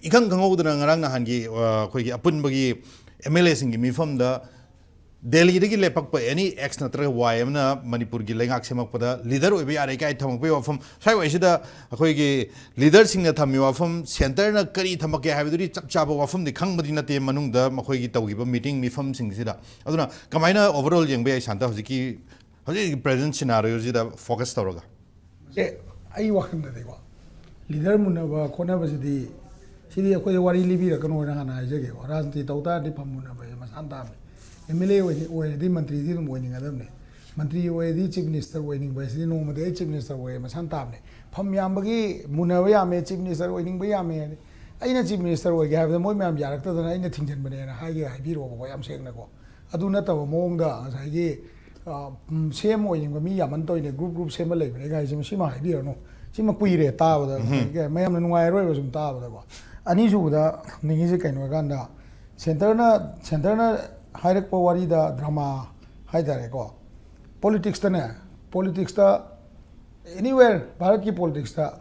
ꯏꯈꯪ ꯈꯪꯍꯧꯗꯅ ꯉꯔꯥꯡ ꯅꯍꯥꯟꯒꯤ, ꯑ, ꯑꯩꯈꯣꯏꯒꯤ ꯑꯄꯨꯟꯕꯒꯤ ꯑꯦꯝ ꯑꯦꯜ ꯑꯦꯁꯤꯡꯒꯤ ꯃꯤꯐꯝꯗ ꯗꯦꯜꯂꯤꯗꯒꯤ ꯂꯦꯞꯄꯛꯄ ꯑꯦꯅꯤ ꯑꯦꯛꯁ ꯅꯠꯇ꯭ꯔꯒ ꯋꯥꯏ ꯑꯃꯅ ꯃꯅꯤꯄꯨꯔꯒꯤ ꯂꯩꯉꯥꯛ ꯁꯦꯝꯃꯛꯄꯗ ꯂꯤꯗꯔ ꯑꯣꯏꯕ ꯌꯥꯔꯦ ꯀꯥꯏ ꯊꯝꯃꯛꯄꯒꯤ ꯋꯥꯐꯝ, ꯁ꯭ꯋꯥꯏꯋꯥꯏꯁꯤꯗ ꯑꯩꯈꯣꯏꯒꯤ ꯂꯤꯗꯔꯁꯤꯡꯅ ꯊꯝꯃꯤꯕ ꯋꯥꯐꯝ, ꯁꯦꯟꯇꯔꯅ ꯀꯔꯤ ꯊꯝꯃꯛꯀꯦ ꯍꯥꯏꯕꯗꯨꯗꯤ ꯆꯞ ꯆꯥꯕ ꯋꯥꯐꯝꯗꯤ ꯈꯪꯕꯗꯤ ꯅꯠꯇꯦ, ꯃꯅꯨꯡꯗ ꯃꯈꯣꯏꯒꯤ ꯇꯧꯈꯤꯕ ꯃꯤꯇꯤꯡ ꯃꯤꯐꯝꯁꯤꯡꯁꯤꯗ꯫ ꯑꯗꯨꯅ ꯀꯃꯥꯏꯅ overall ꯌꯦꯡꯕ ꯌꯥꯏ ꯁꯥꯟꯇ, ꯍꯧꯖꯤꯛꯀꯤ, ꯍꯧꯖꯤꯛ ꯍꯧꯖꯤꯛꯀꯤ present scenario ꯁꯤꯗ focus ꯇꯧꯔꯒ? ꯑꯦ, ꯑꯩ ꯋꯥꯈꯜꯗꯗꯤꯀꯣ, ꯂꯤꯗꯔ ꯃꯨꯟꯅꯕ ꯈꯣꯠꯅꯕꯁꯤꯗꯤ, ꯁꯤꯗꯤ ꯑꯩꯈꯣꯏꯗ ꯋꯥꯔꯤ ꯂꯤꯕꯤꯔꯛꯀꯅꯣꯅ ꯍꯥꯟꯅ ꯍꯥꯏꯖꯒꯦꯀꯣ꯫ ꯔꯥꯖꯅꯤꯇꯤ ꯇꯧ ꯇꯥꯔꯗꯤ ꯐꯝ ꯃꯨꯟꯅꯕꯁꯦ ꯃꯁꯥꯅ ꯇꯥꯕꯅꯤ꯫ ꯑꯦꯝ ꯑꯦꯜ ꯑꯦ ꯑꯣꯏꯔꯗꯤ ꯃꯟꯇ꯭ꯔꯤꯗꯤ ꯑꯗꯨꯝ ꯑꯣꯏꯅꯤꯡꯒꯗꯕꯅꯤ꯫ ꯃꯟꯇ꯭ꯔꯤ ꯑꯣꯏꯔꯗꯤ ꯆꯤꯐ ꯃꯤꯅꯤꯁꯇꯔ ꯑꯣꯏꯅꯤꯡꯕ ꯍꯥꯏꯁꯤꯗꯤ ꯅꯣꯡꯃꯗꯤ ꯑꯩ ꯆꯤꯐ ꯃꯤꯅꯤꯁꯇꯔ ꯑꯣꯏꯔꯦ ꯃꯁꯥꯅ ꯇꯥꯕꯅꯤ꯫ ꯐꯝ ꯌꯥꯝꯕꯒꯤ ꯃꯨꯟꯅꯕ ꯌꯥꯝꯃꯦ, ꯆꯤꯐ ꯃꯤꯅꯤꯁꯇꯔ ꯑꯣꯏꯅꯤꯡꯕ ꯌꯥꯝꯃꯦ ꯍꯥꯏꯗꯤ, ꯑꯩꯅ ꯆꯤꯐ ꯃꯤꯅꯤꯁꯇꯔ ꯑꯣꯏꯒꯦ ꯍꯥꯏꯕꯗ ꯃꯣꯏ ꯃꯌꯥꯝ ꯌꯥꯔꯛꯇꯗꯅ ꯑꯩꯅ ꯊꯤꯡꯖꯤꯟꯕꯅꯦꯅ ꯍꯥꯏꯒꯦ ꯍꯥꯏꯕꯤꯔꯛꯑꯣꯕꯀꯣ, ꯌꯥꯝ ꯁꯦꯡꯅꯀꯣ꯫ ꯑꯗꯨ ꯅꯠꯇꯕ ꯃꯑꯣꯡꯗ ꯉꯁꯥꯏꯒꯤ, ꯑ, ꯎꯝ, ꯁꯦꯝ ꯑꯣꯏꯅꯤꯡꯕ ꯃꯤ ꯌꯥꯝꯃꯟ ꯇꯧꯔꯤꯅꯦ, ꯒ꯭ꯔꯨꯞ ꯒ꯭ꯔꯨꯞ ꯁꯦꯝꯕ ꯂꯩꯕꯅꯦ ꯀꯥꯏꯁꯦ, ꯃꯁꯤꯃ ꯍꯥꯏꯕꯤꯔꯅꯨ꯫ ꯁꯤꯃ ꯀꯨꯏꯔꯦ ꯇꯥꯕꯗ, ꯉꯁꯥꯏꯒꯤ ꯃꯌꯥꯝꯅ ꯅꯨꯡꯉꯥꯏꯔꯔꯣꯏꯕ ꯁꯨꯝ ꯇꯥꯕꯗꯀꯣ꯫ ꯑꯅꯤꯁꯨꯕꯗ ꯍꯪꯅꯤꯡꯉꯤꯁꯦ ꯀꯩꯅꯣ ꯍꯥꯏꯀꯥꯟꯗ, ꯁꯦꯟꯇꯔꯅ, ꯁꯦꯟꯇꯔꯅ ꯍꯥꯏꯔꯛꯄ ꯋꯥꯔꯤꯗ ꯗ꯭ꯔꯃꯥ ꯍꯥꯏꯇꯥꯔꯦꯀꯣ, ꯄꯣꯂꯤꯇꯤꯛꯁꯇꯅꯦ, ꯄꯣꯂꯤꯇꯤꯛꯁꯇ, anywhere ꯚꯥꯔꯠꯀꯤ ꯄꯣꯂꯤꯇꯤꯛꯁꯇ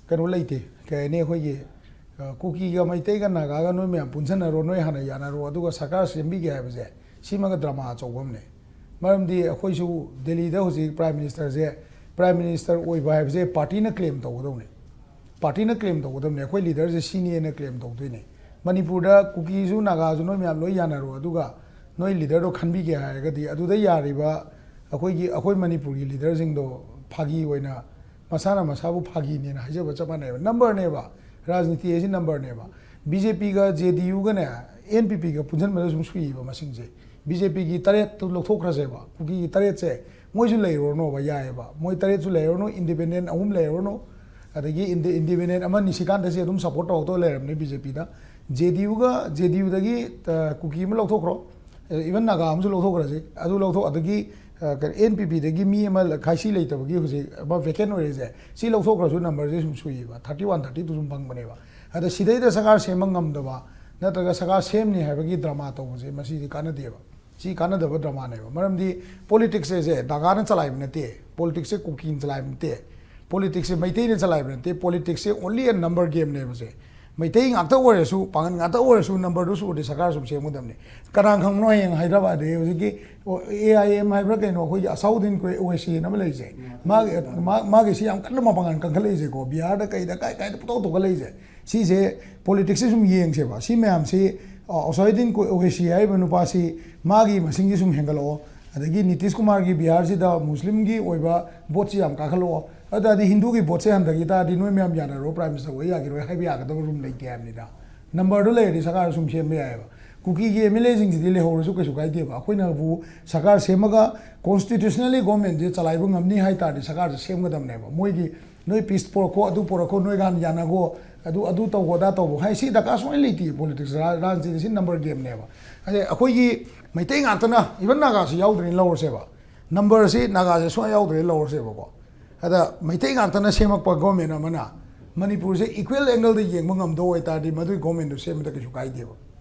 ꯀꯩꯅꯣ ꯂꯩꯇꯦ, ꯀꯩ ꯍꯥꯏꯅꯤ, ꯑꯩꯈꯣꯏꯒꯤ, ꯑ, ꯀꯨꯀꯤꯒ ꯃꯩꯇꯩꯒ ꯅꯥꯒꯥꯒ ꯅꯣꯏ ꯃꯌꯥꯝ ꯄꯨꯟꯁꯤꯟꯅꯔꯣ, ꯅꯣꯏ ꯍꯥꯟꯅ ꯌꯥꯅꯔꯣ, ꯑꯗꯨꯒ ꯁꯔꯀꯥꯔ ꯁꯦꯝꯕꯤꯒꯦ ꯍꯥꯏꯕꯁꯦ, ꯁꯤꯃꯒ ꯗ꯭ꯔꯃꯥ ꯑꯆꯧꯕ ꯑꯃꯅꯦ꯫ ꯃꯔꯝꯗꯤ ꯑꯩꯈꯣꯏꯁꯨ ꯗꯦꯜꯂꯤꯗ ꯍꯧꯖꯤꯛ ꯄ꯭ꯔꯥꯏꯝ ꯃꯤꯅꯤꯁꯇꯔꯁꯦ, ꯄ꯭ꯔꯥꯏꯝ ꯃꯤꯅꯤꯁꯇꯔ ꯑꯣꯏꯕ ꯍꯥꯏꯕꯁꯦ ꯄꯥꯔꯇꯤꯅ ꯀ꯭ꯂꯦꯝ ꯇꯧꯒꯗꯧꯅꯦ, ꯄꯥꯔꯇꯤꯅ ꯀ꯭ꯂꯦꯝ ꯇꯧꯒꯗꯕꯅꯦ, ꯑꯩꯈꯣꯏ ꯂꯤꯗꯔꯁꯦ ꯁꯤꯅꯦꯅ ꯀ꯭ꯂꯦꯝ ꯇꯧꯗꯣꯏꯅꯦ꯫ ꯃꯅꯤꯄꯨꯔꯗ ꯀꯨꯀꯤꯁꯨ ꯅꯥꯒꯥꯁꯨ ꯅꯣꯏ ꯃꯌꯥꯝ ꯂꯣꯏ ꯌꯥꯅꯔꯣ, ꯑꯗꯨꯒ ꯅꯣꯏ ꯂꯤꯗꯔꯗꯣ ꯈꯟꯕꯤꯒꯦ ꯍꯥꯏꯔꯒꯗꯤ, ꯑꯗꯨꯗ ꯌꯥꯔꯤꯕ ꯑꯩꯈꯣꯏꯒꯤ, ꯑꯩꯈꯣꯏ ꯃꯅꯤꯄꯨꯔꯒꯤ ꯂꯤꯗꯔꯁꯤꯡꯗꯣ ꯐꯥꯒꯤ ꯑꯣꯏꯅ ꯃꯁꯥꯅ ꯃꯁꯥꯕꯨ ꯐꯥꯒꯤꯅꯦꯅ ꯍꯥꯏꯖꯕ ꯆꯞ ꯃꯥꯟꯅꯩꯕ꯫ ꯅꯝꯕꯔꯅꯦꯕ, ꯔꯥꯖꯅꯤꯇꯤ ꯍꯥꯏꯁꯤ ꯅꯝꯕꯔꯅꯦꯕ꯫ ꯕꯤ ꯖꯦ ꯄꯤꯒ ꯖꯦ ꯗꯤ ꯌꯨꯒꯅꯦ, ꯑꯦꯟ ꯄꯤ ꯄꯤꯒ ꯄꯨꯟꯁꯤꯟꯕꯗ ꯁꯨꯝ ꯁꯨꯏꯕ ꯃꯁꯤꯡꯁꯦ꯫ ꯕꯤ ꯖꯦ ꯄꯤꯒꯤ ꯇꯔꯦꯠꯇꯨ ꯂꯧꯊꯣꯛꯈ꯭ꯔꯁꯦꯕ, ꯀꯨꯀꯤꯒꯤ ꯇꯔꯦꯠꯁꯦ ꯃꯣꯏꯁꯨ ꯂꯩꯔꯨꯔꯅꯣꯕ, ꯌꯥꯏꯑꯕ꯫ ꯃꯣꯏ ꯇꯔꯦꯠꯁꯨ ꯂꯩꯔꯨꯔꯅꯨ, ꯏꯟꯗꯤꯄꯦꯟꯗꯦꯟ ꯑꯍꯨꯝ ꯂꯩꯔꯨꯔꯅꯨ, ꯑꯗꯒꯤ ꯏꯟꯗꯤ-, ꯏꯟꯗꯤꯄꯦꯟꯗꯦꯟ ꯑꯃ ꯅꯤꯁꯤꯀꯥꯟꯇꯁꯤ ꯑꯗꯨꯝ ꯁꯞꯄꯣꯔꯠ ꯇꯧꯔꯛꯇꯧ ꯂꯩꯔꯕꯅꯦ ꯕꯤ ꯖꯦ ꯄꯤꯗ꯫ ꯖꯦ ꯗꯤ ꯌꯨꯒ, ꯖꯦ ꯗꯤ ꯌꯨꯗꯒꯤ, ꯑ, ꯀꯨꯀꯤ ꯑꯃ ꯂꯧꯊꯣꯛꯈ꯭ꯔꯣ, ꯏꯚꯟ ꯅꯥꯒꯥ ꯑꯃꯁꯨ ꯂꯧꯊꯣꯛꯈ꯭ꯔꯁꯤ, ꯑꯗꯨ ꯂꯧꯊꯣꯛ ꯑꯗꯒꯤ ꯑꯦꯟ ꯄꯤ ꯄꯤꯗꯒꯤ ꯃꯤ ꯑꯃ ꯈꯥꯏꯁꯤ ꯂꯩꯇꯕꯒꯤ ꯍꯧꯖꯤꯛ ꯑꯃ ꯚꯦꯀꯦꯟ ꯑꯣꯏꯔꯤꯁꯦ, ꯁꯤ ꯂꯧꯊꯣꯛꯈ꯭ꯔꯁꯨ ꯅꯝꯕꯔꯁꯦ ꯁꯨꯝ ꯁꯨꯏꯌꯦꯕ, ꯊꯥꯔꯇꯤ ꯋꯥꯟ ꯊꯥꯔꯇꯤ ꯇꯨ ꯁꯨꯝ ꯐꯪꯕꯅꯦꯕ꯫ ꯑꯗ ꯁꯤꯗꯩꯗ ꯁꯔꯀꯥꯔ ꯁꯦꯝꯕ ꯉꯝꯗꯕ ꯅꯠꯇ꯭ꯔꯒ ꯁꯔꯀꯥꯔ ꯁꯦꯝꯅꯤ ꯍꯥꯏꯕꯒꯤ ꯗ꯭ꯔꯃꯥ ꯇꯧꯕꯁꯦ ꯃꯁꯤꯗꯤ ꯀꯥꯟꯅꯗꯦꯕ꯫ ꯁꯤ ꯀꯥꯟꯅꯗꯕ ꯗ꯭ꯔꯃꯥꯅꯦꯕ꯫ ꯃꯔꯝꯗꯤ ꯄꯣꯂꯤꯇꯤꯛꯁ ꯑꯁꯦ ꯅꯥꯒꯥꯅ ꯆꯂꯥꯏꯕ ꯅꯠꯇꯦ, ꯄꯣꯂꯤꯇꯤꯛꯁꯁꯦ ꯀꯨꯀꯤꯅ ꯆꯂꯥꯏꯕ ꯅꯠꯇꯦ, ꯄꯣꯂꯤꯇꯤꯛꯁꯁꯦ ꯃꯩꯇꯩꯅ ꯆꯂꯥꯏꯕ ꯅꯠꯇꯦ, ꯄꯣꯂꯤꯇꯤꯛꯁꯁꯦ only a number game ꯅꯦꯕꯁꯦ꯫ Meitei ꯉꯥꯛꯇ ꯑꯣꯏꯔꯁꯨ, ꯄꯥꯉꯟ ꯉꯥꯛꯇ ꯑꯣꯏꯔꯁꯨ, ꯅꯝꯕꯔꯗꯨ ꯁꯨꯔꯗꯤ ꯁꯔꯀꯥꯔ ꯁꯨꯝ ꯁꯦꯝꯒꯗꯕꯅꯤ꯫ ꯀꯅꯥ ꯈꯪꯕꯅꯣ ꯍꯌꯦꯡ ꯍꯥꯏꯗ꯭ꯔꯕꯥꯗ ꯍꯧꯖꯤꯛꯀꯤ ꯑꯦ ꯑꯥꯏ ꯑꯦꯝ ꯍꯥꯏꯕ꯭ꯔꯥ ꯀꯩꯅꯣ, ꯑꯩꯈꯣꯏꯒꯤ ꯑꯁꯥꯎꯗꯤꯟ ꯀꯣꯏ ꯑꯣꯋꯦꯁꯤ ꯑꯅ ꯑꯃ ꯂꯩꯔꯤꯁꯦ, ꯃꯥꯒꯤ ꯃꯥ- ꯃꯥꯒꯤꯁꯤ ꯌꯥꯝ ꯀꯟꯅ ꯃꯄꯥꯡꯒꯜ ꯀꯟꯈꯠꯂꯛꯏꯁꯦꯀꯣ, ꯕꯤꯍꯥꯔꯗ ꯀꯩꯗ ꯀꯥꯏ ꯀꯥꯏꯗ ꯄꯨꯊꯣꯛ ꯊꯣꯛꯀꯠꯂꯛꯏꯁꯦ꯫ ꯁꯤꯁꯦ ꯄꯣꯂꯤꯇꯤꯛꯁꯁꯦ ꯁꯨꯝ ꯌꯦꯡꯁꯦꯕ꯫ ꯁꯤ ꯃꯌꯥꯝꯁꯤ, ꯑ, ꯑꯁꯥꯎꯗꯤꯟ ꯀꯣ- ꯑꯣꯋꯦꯁꯤ ꯍꯥꯏꯔꯤꯕ ꯅꯨꯄꯥꯁꯤ, ꯃꯥꯒꯤ ꯃꯁꯤꯡꯁꯤ ꯁꯨꯝ ꯍꯦꯟꯒꯠꯂꯛꯑꯣ, ꯑꯗꯒꯤ ꯅꯤꯇꯤꯁ ꯀꯨꯃꯥꯔꯒꯤ ꯕꯤꯍꯥꯔꯁꯤꯗ ꯃꯨꯁꯂꯤꯝꯒꯤ ꯑꯣꯏꯕ ꯚꯣꯠꯁꯤ ꯌꯥꯝ ꯀꯥꯈꯠꯂꯛꯑꯣ, ꯑꯗꯨ ꯇꯥꯔꯗꯤ ꯍꯤꯟꯗꯨꯒꯤ ꯚꯣꯠꯁꯦ ꯍꯟꯊꯈꯤ ꯇꯥꯔꯗꯤ ꯅꯣꯏ ꯃꯌꯥꯝ ꯌꯥꯅꯔꯣ, ꯄ꯭ꯔꯥꯏꯝ ꯃꯤꯅꯤꯁꯇꯔ ꯑꯣꯏ ꯌꯥꯈꯤꯔꯣꯏ ꯍꯥꯏꯕ ꯌꯥꯒꯗꯕ ꯔꯨꯝ ꯂꯩꯇꯦ ꯍꯥꯏꯕꯅꯤꯗ꯫ ꯅꯝꯕꯔꯗꯣ ꯂꯩꯔꯗꯤ ꯁꯔꯀꯥꯔ ꯁꯨꯝ ꯁꯦꯝꯕ ꯌꯥꯏꯑꯕ꯫ ꯀꯨꯀꯤꯒꯤ ꯑꯦꯝ ꯑꯦꯜ ꯑꯦꯁꯤꯡꯁꯤꯗꯤ ꯂꯩꯍꯧꯔꯁꯨ ꯀꯩꯁꯨ ꯀꯥꯏꯗꯦꯕ꯫ ꯑꯩꯈꯣꯏꯅꯕꯨ ꯁꯔꯀꯥꯔ ꯁꯦꯝꯃꯒ ꯀꯣꯟꯁꯇꯤꯇ꯭ꯌꯨꯁꯅꯦꯜꯂꯤ ꯒꯣꯔꯃꯦꯟꯁꯦ ꯆꯂꯥꯏꯕ ꯉꯝꯅꯤ ꯍꯥꯏ ꯇꯥꯔꯗꯤ ꯁꯔꯀꯥꯔꯁꯦ ꯁꯦꯝꯒꯗꯕꯅꯦꯕ꯫ ꯃꯣꯏꯒꯤ ꯅꯣꯏ ꯄꯤꯁ ꯄꯨꯔꯛꯈꯣ, ꯑꯗꯨ ꯄꯨꯔꯛꯈꯣ, ꯅꯣꯏꯒ ꯍꯥꯟꯅ ꯌꯥꯅꯈꯣ, ꯑꯗꯨ ꯑꯗꯨ ꯇꯧꯈꯣ, ꯑꯗꯥ ꯇꯧꯈꯣ ꯍꯥꯏ, ꯁꯤ ꯗꯔꯀꯥꯔ ꯁꯨꯡꯂꯩ ꯂꯩꯇꯦ꯫ ꯄꯣꯂꯤꯇꯤꯛꯁ ꯔꯥ- ꯔꯥꯖꯅꯤꯇꯤꯗ ꯁꯤ ꯅꯝꯕꯔ ꯒꯦꯝꯅꯦꯕ꯫ ꯑꯗꯩ ꯑꯩꯈꯣꯏꯒꯤ ꯃꯩꯇꯩ ꯉꯥꯛꯇꯅ, ꯏꯚꯟ ꯅꯥꯒꯥꯁꯤ ꯌꯥꯎꯗ꯭ꯔꯦꯅ ꯂꯧꯔꯁꯦꯕ, ꯅꯝꯕꯔꯁꯤ ꯅꯥꯒꯥꯁꯦ ꯁꯨꯡꯌꯥ ꯌꯥꯎꯗ꯭ꯔꯦꯅ ꯂꯧꯔꯁꯦꯕꯀꯣ꯫ ꯑꯗ ꯃꯩꯇꯩ ꯉꯥꯛꯇꯅ ꯁꯦꯝꯃꯛꯄ ꯒꯣꯔꯃꯦꯟ ꯑꯃꯅ ꯃꯅꯤꯄꯨꯔꯁꯦ ꯏꯀ꯭ꯋꯦꯜ ꯑꯦꯡꯒꯜꯗ ꯌꯦꯡꯕ ꯉꯝꯗꯧ ꯑꯣꯏꯇꯥꯔꯗꯤ ꯃꯗꯨꯒꯤ ꯒꯣꯔꯃꯦꯟꯗꯨ ꯁꯦꯝꯕꯗ ꯀꯩꯁꯨ ꯀꯥꯏꯗꯦꯕ,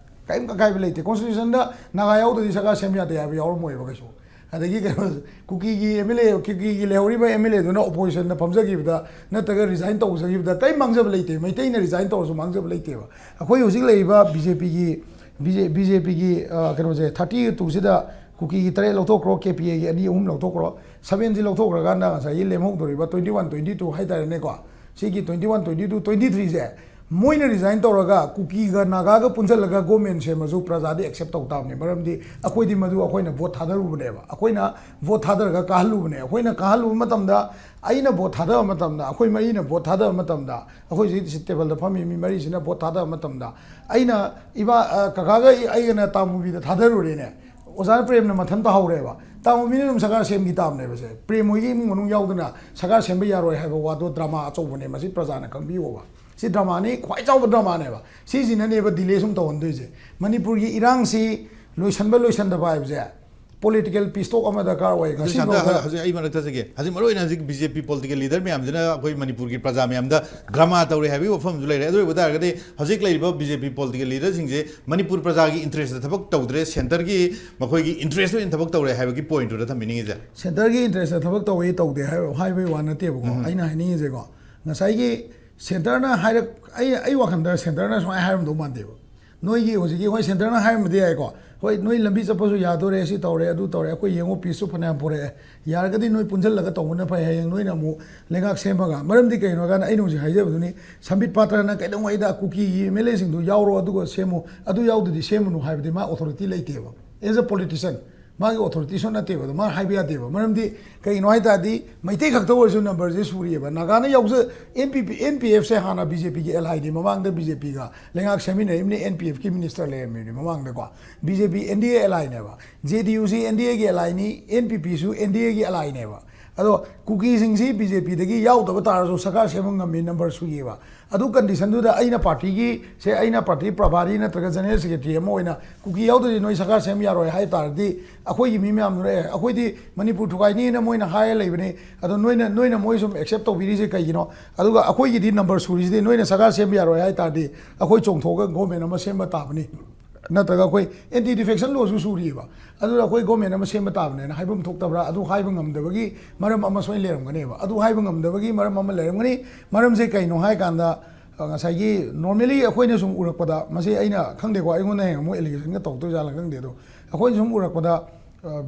ꯀꯔꯤꯝ ꯑꯀꯥꯏꯕ ꯂꯩꯇꯦ꯫ ꯀꯣꯟꯁꯇꯤꯇ꯭ꯌꯨꯁꯟꯗ ꯅꯥꯒꯥ ꯌꯥꯎꯗ꯭ꯔꯗꯤ ꯁꯔꯀꯥꯔ ꯁꯦꯝ ꯌꯥꯗꯦ ꯍꯥꯏꯕ ꯌꯥꯎꯔꯝꯃꯣꯏꯕ ꯀꯩꯁꯨ꯫ ꯑꯗꯒꯤ ꯀꯩꯅꯣ, ꯀꯨꯀꯤꯒꯤ ꯑꯦꯝ ꯑꯦꯜ ꯑꯦ, ꯀꯨꯀꯤꯒꯤ ꯂꯩꯍꯧꯔꯤꯕ ꯑꯦꯝ ꯑꯦꯜ ꯑꯦꯗꯨꯅ ꯑꯣꯄꯣꯖꯤꯁꯟꯗ ꯐꯝꯖꯈꯤꯕꯗ ꯅꯠꯇ꯭ꯔꯒ ꯔꯤꯖꯥꯏꯟ ꯇꯧꯖꯈꯤꯕꯗ ꯀꯔꯤꯝ ꯃꯥꯡꯖꯕ ꯂꯩꯇꯦ꯫ ꯃꯩꯇꯩꯅ ꯔꯤꯖꯥꯏꯟ ꯇꯧꯔꯁꯨ ꯃꯥꯡꯖꯕ ꯂꯩꯇꯦꯕ꯫ ꯑꯩꯈꯣꯏ ꯍꯧꯖꯤꯛ ꯂꯩꯔꯤꯕ ꯕꯤ ꯖꯦ ꯄꯤꯒꯤ, ꯕꯤ ꯖꯦ ꯄꯤꯒꯤ ꯀꯩꯅꯣꯁꯦ, ꯊꯥꯔꯇꯤ ꯇꯨꯁꯤꯗ ꯀꯨꯀꯤꯒꯤ ꯇꯔꯦꯠ ꯂꯧꯊꯣꯛꯈ꯭ꯔꯣ, ꯀꯦ ꯄꯤ ꯑꯦꯒꯤ ꯑꯅꯤ ꯑꯍꯨꯝ ꯂꯧꯊꯣꯛꯈ꯭ꯔꯣ, ꯁꯕꯦꯟꯁꯤ ꯂꯧꯊꯣꯛꯈ꯭ꯔꯀꯥꯟꯗ ꯉꯁꯥꯏꯒꯤ ꯂꯦꯝꯍꯧꯗꯣꯔꯤꯕ ꯇ꯭ꯋꯦꯟꯇꯤ ꯋꯥꯟ, ꯇ꯭ꯋꯦꯟꯇꯤ ꯇꯨ ꯍꯥꯏꯇꯥꯔꯦꯅꯦꯀꯣ, ꯁꯤꯒꯤ twenty one, twenty two, twenty ꯊ꯭ꯔꯤꯁꯦ ꯃꯣꯏꯅ ꯔꯤꯖꯥꯏꯟ ꯇꯧꯔꯒ ꯀꯨꯀꯤꯒ ꯅꯥꯒꯥꯒ ꯄꯨꯟꯁꯤꯜꯂꯒ ꯒꯣꯔꯃꯦꯟ ꯁꯦꯝꯃꯁꯨ ꯄ꯭ꯔꯖꯥꯗꯤ ꯑꯦꯛꯁꯦꯞ ꯇꯧ ꯇꯥꯕꯅꯤ꯫ ꯃꯔꯝꯗꯤ ꯑꯩꯈꯣꯏꯗꯤ ꯃꯗꯨ ꯑꯩꯈꯣꯏꯅ ꯚꯣꯠ ꯊꯥꯗꯔꯨꯕꯅꯦꯕ, ꯑꯩꯈꯣꯏꯅ ꯚꯣꯠ ꯊꯥꯗꯔꯒ ꯀꯥꯍꯜꯂꯨꯕꯅꯦ꯫ ꯑꯩꯈꯣꯏꯅ ꯀꯥꯍꯜꯂꯨꯕ ꯃꯇꯝꯗ, ꯑꯩꯅ ꯚꯣꯠ ꯊꯥꯗꯕ ꯃꯇꯝꯗ, ꯑꯩꯈꯣꯏ ꯃꯔꯤꯅ ꯚꯣꯠ ꯊꯥꯗꯕ ꯃꯇꯝꯗ, ꯑꯩꯈꯣꯏ ꯍꯧꯖꯤꯛ ꯁꯤ ꯇꯦꯕꯜꯗ ꯐꯝꯃꯤ ꯃꯤ ꯃꯔꯤꯁꯤꯅ ꯚꯣꯠ ꯊꯥꯗꯕ ꯃꯇꯝꯗ, ꯑꯩꯅ ꯏꯃꯥ, ꯑ, ꯀꯀꯥꯒ ꯑꯩ- ꯑꯩꯒꯅ ꯇꯥꯃꯨꯕꯤꯗ ꯊꯥꯗꯔꯨꯔꯦꯅꯦ꯫ ꯑꯣꯖꯥ ꯄ꯭ꯔꯦꯝꯅ ꯃꯊꯟ ꯇꯧꯍꯧꯔꯦꯕ꯫ ꯇꯥꯃꯨꯕꯤꯅ ꯑꯗꯨꯝ ꯁꯔꯀꯥꯔ ꯁꯦꯝꯈꯤ ꯇꯥꯕꯅꯦꯕ꯫ ꯁꯦ ꯄ꯭ꯔꯦꯝ ꯍꯣꯏꯒꯤ ꯏꯃꯨꯡ ꯃꯅꯨꯡ ꯌꯥꯎꯗꯅ ꯁꯔꯀꯥꯔ ꯁꯦꯝꯕ ꯌꯥꯔꯣꯏ ꯍꯥꯏꯕ ꯋꯥꯗꯣ ꯗ꯭ꯔꯃꯥ ꯑꯆꯧꯕꯅꯦ꯫ ꯃꯁꯤ ꯄ꯭ꯔꯖꯥꯅ ꯈꯪꯕꯤꯌꯣꯕ꯫ ꯁꯤ ꯗ꯭ꯔꯃꯥꯅꯤ, ꯈ꯭ꯋꯥꯏ ꯆꯥꯎꯕ ꯗ꯭ꯔꯃꯥꯅꯦꯕ꯫ ꯁꯤꯁꯤꯅꯅꯦꯕ ꯗꯤꯂꯦ ꯁꯨꯝ ꯇꯧꯍꯟꯗꯣꯏꯁꯦ꯫ ꯃꯅꯤꯄꯨꯔꯒꯤ ꯏꯔꯥꯡꯁꯤ ꯂꯣꯏꯁꯟꯕ ꯂꯣꯏꯁꯟꯗꯕ ꯍꯥꯏꯕꯁꯦ ꯄꯣꯂꯤꯇꯤꯀꯦꯜ ꯄꯤꯁ ꯇꯣꯛ ꯑꯃ ꯗꯔꯀꯥꯔ ꯑꯣꯏ꯫ ꯉꯁꯤ ꯁꯥꯟꯇ, ꯐꯥꯎꯗ ꯍꯧꯖꯤꯛ ꯑꯩ ꯃꯔꯛꯇ ꯆꯠꯒꯦ꯫ ꯍꯧꯖꯤꯛ ꯃꯔꯨ ꯑꯣꯏꯅ ꯍꯧꯖꯤꯛ ꯕꯤ ꯖꯦ ꯄꯤ ꯄꯣꯂꯤꯇꯤꯀꯦꯜ ꯂꯤꯗꯔ ꯃꯌꯥꯝꯁꯤꯅ ꯑꯩꯈꯣꯏ ꯃꯅꯤꯄꯨꯔꯒꯤ ꯄ꯭ꯔꯖꯥ ꯃꯌꯥꯝꯗ ꯗ꯭ꯔꯃꯥ ꯇꯧꯔꯦ ꯍꯥꯏꯕꯒꯤ ꯋꯥꯐꯝꯁꯨ ꯂꯩꯔꯦ꯫ ꯑꯗꯨ ꯑꯣꯏꯕ ꯇꯥꯔꯒꯗꯤ ꯍꯧꯖꯤꯛ ꯂꯩꯔꯤꯕ ꯕꯤ ꯖꯦ ꯄꯤ ꯄꯣꯂꯤꯇꯤꯀꯦꯜ ꯂꯤꯗꯔꯁꯤꯡꯁꯦ ꯃꯅꯤꯄꯨꯔ ꯄ꯭ꯔꯖꯥꯒꯤ ꯏꯟꯇꯔꯦꯁꯇ ꯊꯕꯛ ꯇꯧꯗ꯭ꯔꯦ, ꯁꯦꯟꯇꯔꯒꯤ ꯃꯈꯣꯏꯒꯤ ꯏꯟꯇꯔꯦꯁꯇ ꯑꯣꯏꯅ ꯊꯕꯛ ꯇꯧꯔꯦ ꯍꯥꯏꯕꯒꯤ ꯄꯣꯏꯟꯠꯇꯨꯗ ꯊꯝꯕꯤꯅꯤꯡꯉꯤꯁꯦ꯫ ꯁꯦꯟꯇꯔꯒꯤ ꯏꯟꯇꯔꯦꯁꯇ ꯊꯕꯛ ꯇꯧꯏ ꯇꯧꯗꯦ ꯍꯥꯏꯕ ꯍꯥꯏꯕꯒꯤ ꯋꯥ ꯅꯠꯇꯦꯕꯀꯣ꯫ ꯑꯩꯅ ꯍꯥꯏꯅꯤꯡꯉꯤꯁꯦꯀꯣ, ꯉꯁꯥꯏꯒꯤ ꯁꯦꯟꯇꯔꯅ ꯍꯥꯏꯔꯛ ꯑꯩ ꯑꯩ ꯋꯥꯈꯜꯗ ꯁꯦꯟꯇꯔꯅ ꯁꯨꯃꯥꯏꯅ ꯍꯥꯏꯔꯝꯗꯧ ꯃꯥꯟꯗꯦꯕ꯫ ꯅꯣꯏꯒꯤ ꯍꯧꯖꯤꯛꯀꯤ, ꯍꯣꯏ, ꯁꯦꯟꯇꯔꯅ ꯍꯥꯏꯔꯝꯕꯗꯤ ꯌꯥꯏꯀꯣ, ꯍꯣꯏ, ꯅꯣꯏ ꯂꯝꯕꯤ ꯆꯠꯄꯁꯨ ꯌꯥꯗꯣꯔꯦ, ꯁꯤ ꯇꯧꯔꯦ, ꯑꯗꯨ ꯇꯧꯔꯦ, ꯑꯩꯈꯣꯏ ꯌꯦꯡꯉꯣ, ꯄꯤꯁꯁꯨ ꯐꯅꯌꯥꯝ ꯄꯨꯔꯛꯑꯦ, ꯌꯥꯔꯒꯗꯤ ꯅꯣꯏ ꯄꯨꯟꯁꯤꯜꯂꯒ ꯇꯧꯕꯅ ꯐꯩ, ꯍꯌꯦꯡ ꯅꯣꯏꯅ ꯑꯃꯨꯛ ꯂꯩꯉꯥꯛ ꯁꯦꯝꯃꯒ꯫ ꯃꯔꯝꯗꯤ ꯀꯩꯅꯣ ꯍꯥꯏꯀꯥꯟꯗ ꯑꯩꯅ ꯍꯧꯖꯤꯛ ꯍꯥꯏꯖꯕꯗꯨꯅꯤ, ꯁꯝꯕꯤꯠ ꯄꯥꯇ꯭ꯔꯅ ꯀꯩꯗꯧꯉꯩꯗ ꯀꯨꯀꯤꯒꯤ ꯑꯦꯝ ꯑꯦꯜ ꯑꯦꯁꯤꯡꯗꯨ ꯌꯥꯎꯔꯣ ꯑꯗꯨꯒ ꯁꯦꯝꯃꯨ, ꯑꯗꯨ ꯌꯥꯎꯗꯗꯤ ꯁꯦꯝꯃꯨꯅꯨ ꯍꯥꯏꯕꯗꯤ ꯃꯥ ꯑꯣꯊꯣꯔꯤꯇꯤ ꯂꯩꯇꯦꯕ꯫ ꯑꯦꯁ ꯑ ꯄꯣꯂꯤꯇꯤꯁꯤꯌꯟ ꯃꯥꯒꯤ ꯑꯣꯊꯣꯔꯤꯇꯤꯁꯨ ꯅꯠꯇꯦꯕ, ꯑꯗꯣ ꯃꯥꯅ ꯍꯥꯏꯕ ꯌꯥꯗꯦꯕ꯫ ꯃꯔꯝꯗꯤ ꯀꯩꯒꯤꯅꯣ ꯍꯥꯏ ꯇꯥꯔꯗꯤ ꯃꯩꯇꯩ ꯈꯛꯇ ꯑꯣꯏꯔꯁꯨ ꯅꯝꯕꯔꯁꯦ ꯁꯨꯔꯤꯑꯕ꯫ ꯅꯥꯒꯥꯅ ꯌꯥꯎꯖ N P P, and P ꯑꯦꯐꯁꯦ ꯍꯥꯟꯅ ꯕꯤ ꯖꯦ ꯄꯤꯒꯤ ꯑꯦꯜ ꯑꯥꯏꯅꯤ, ꯃꯃꯥꯡꯗ ꯕꯤ ꯖꯦ ꯄꯤꯒ ꯂꯩꯉꯥꯛ ꯁꯦꯝꯃꯤꯟꯅꯔꯤꯕꯅꯤ, ꯑꯦꯟ ꯄꯤ ꯑꯦꯐꯀꯤ ꯃꯤꯅꯤꯁꯇꯔ ꯂꯩꯔꯝꯃꯤꯕꯅꯤ ꯃꯃꯥꯡꯗꯀꯣ꯫ B J P N D A L ꯑꯥꯏꯅꯦꯕ, ꯖꯦ ꯗꯤ ꯌꯨꯁꯤ ꯑꯦꯟ ꯗꯤ ꯑꯦꯒꯤ ꯑꯦꯜ ꯑꯥꯏꯅꯤ, ꯑꯦꯟ ꯄꯤ ꯄꯤꯁꯨ ꯑꯦꯟ ꯗꯤ ꯑꯦꯒꯤ ꯑꯦꯜ ꯑꯥꯏꯅꯦꯕ꯫ ꯑꯗꯣ ꯀꯨꯀꯤꯁꯤꯡꯁꯤ ꯕꯤ ꯖꯦ ꯄꯤꯗꯒꯤ ꯌꯥꯎꯗꯕ ꯇꯥꯔꯁꯨ ꯁꯔꯀꯥꯔ ꯁꯦꯝꯕ ꯉꯝꯃꯤ, ꯅꯝꯕꯔ ꯁꯨꯏꯌꯦꯕ꯫ ꯑꯗꯨ ꯀꯟꯗꯤꯁꯟꯗꯨꯗ ꯑꯩꯅ ꯄꯥꯔꯇꯤꯒꯤ ꯁꯦ, ꯑꯩꯅ ꯄꯥꯔꯇꯤ ꯄ꯭ꯔꯚꯥꯔꯤ ꯅꯠꯇ꯭ꯔꯒ ꯖꯦꯅꯔꯦꯜ ꯁꯦꯀ꯭ꯔꯦꯇꯔꯤ ꯑꯃ ꯑꯣꯏꯅ ꯀꯨꯀꯤ ꯌꯥꯎꯗ꯭ꯔꯗꯤ ꯅꯣꯏ ꯁꯔꯀꯥꯔ ꯁꯦꯝ ꯌꯥꯔꯣꯏ ꯍꯥꯏ ꯇꯥꯔꯗꯤ, ꯑꯩꯈꯣꯏꯒꯤ ꯃꯤ ꯃꯌꯥꯝꯗꯨꯅ, "ꯑꯦ, ꯑꯩꯈꯣꯏꯗꯤ ꯃꯅꯤꯄꯨꯔ ꯊꯨꯒꯥꯏꯅꯤꯅ ꯃꯣꯏꯅ ꯍꯥꯏꯔ ꯂꯩꯕꯅꯤ, ꯑꯗꯣ ꯅꯣꯏꯅ, ꯅꯣꯏꯅ ꯃꯣꯏ ꯁꯨꯝ ꯑꯦꯛꯁꯦꯞ ꯇꯧꯕꯤꯔꯤꯁꯦ ꯀꯩꯒꯤꯅꯣ? ꯑꯗꯨꯒ ꯑꯩꯈꯣꯏꯒꯤꯗꯤ ꯅꯝꯕꯔ ꯁꯨꯔꯤꯁꯤꯗꯤ ꯅꯣꯏꯅ ꯁꯔꯀꯥꯔ ꯁꯦꯝꯕ ꯌꯥꯔꯣꯏ ꯍꯥꯏ ꯇꯥꯔꯗꯤ, ꯑꯩꯈꯣꯏ ꯆꯣꯡꯊꯣꯛꯑꯒ ꯒꯣꯔꯃꯦꯟ ꯑꯃ ꯁꯦꯝꯕ ꯇꯥꯕꯅꯤ, ꯅꯠꯇ꯭ꯔꯒ ꯑꯩꯈꯣꯏ ꯑꯦꯟꯇꯤ ꯗꯤꯐꯦꯛꯁꯟ ꯂꯣꯁꯨ ꯁꯨꯔꯤꯑꯕ, ꯑꯗꯨꯅ ꯑꯩꯈꯣꯏ ꯒꯣꯔꯃꯦꯟ ꯑꯃ ꯁꯦꯝꯕ ꯇꯥꯕꯅꯦꯅ" ꯍꯥꯏꯐꯝ ꯊꯣꯛꯇꯕ꯭ꯔꯥ? ꯑꯗꯨ ꯍꯥꯏꯕ ꯉꯝꯗꯕꯒꯤ ꯃꯔꯝ ꯑꯃ ꯁꯣꯏꯅ ꯂꯩꯔꯝꯒꯅꯦꯕ꯫ ꯑꯗꯨ ꯍꯥꯏꯕ ꯉꯝꯗꯕꯒꯤ ꯃꯔꯝ ꯑꯃ ꯂꯩꯔꯝꯒꯅꯤ꯫ ꯃꯔꯝꯁꯦ ꯀꯩꯅꯣ ꯍꯥꯏ ꯀꯥꯟꯗ, ꯑ, ꯉꯁꯥꯏꯒꯤ ꯅꯣꯔꯃꯦꯂꯤ ꯑꯩꯈꯣꯏꯅ ꯁꯨꯝ ꯎꯔꯛꯄꯗ, ꯃꯁꯤ ꯑꯩꯅ ꯈꯪꯗꯦꯀꯣ, ꯑꯩꯉꯣꯟꯗ ꯍꯌꯦꯡ ꯑꯃꯨꯛ ꯑꯦꯂꯤꯒꯦꯁꯟꯒ ꯇꯧꯗꯣꯏꯖꯥꯠꯂ ꯈꯪꯗꯦ, ꯑꯗꯣ ꯑꯩꯈꯣꯏꯅ ꯁꯨꯝ ꯎꯔꯛꯄꯗ,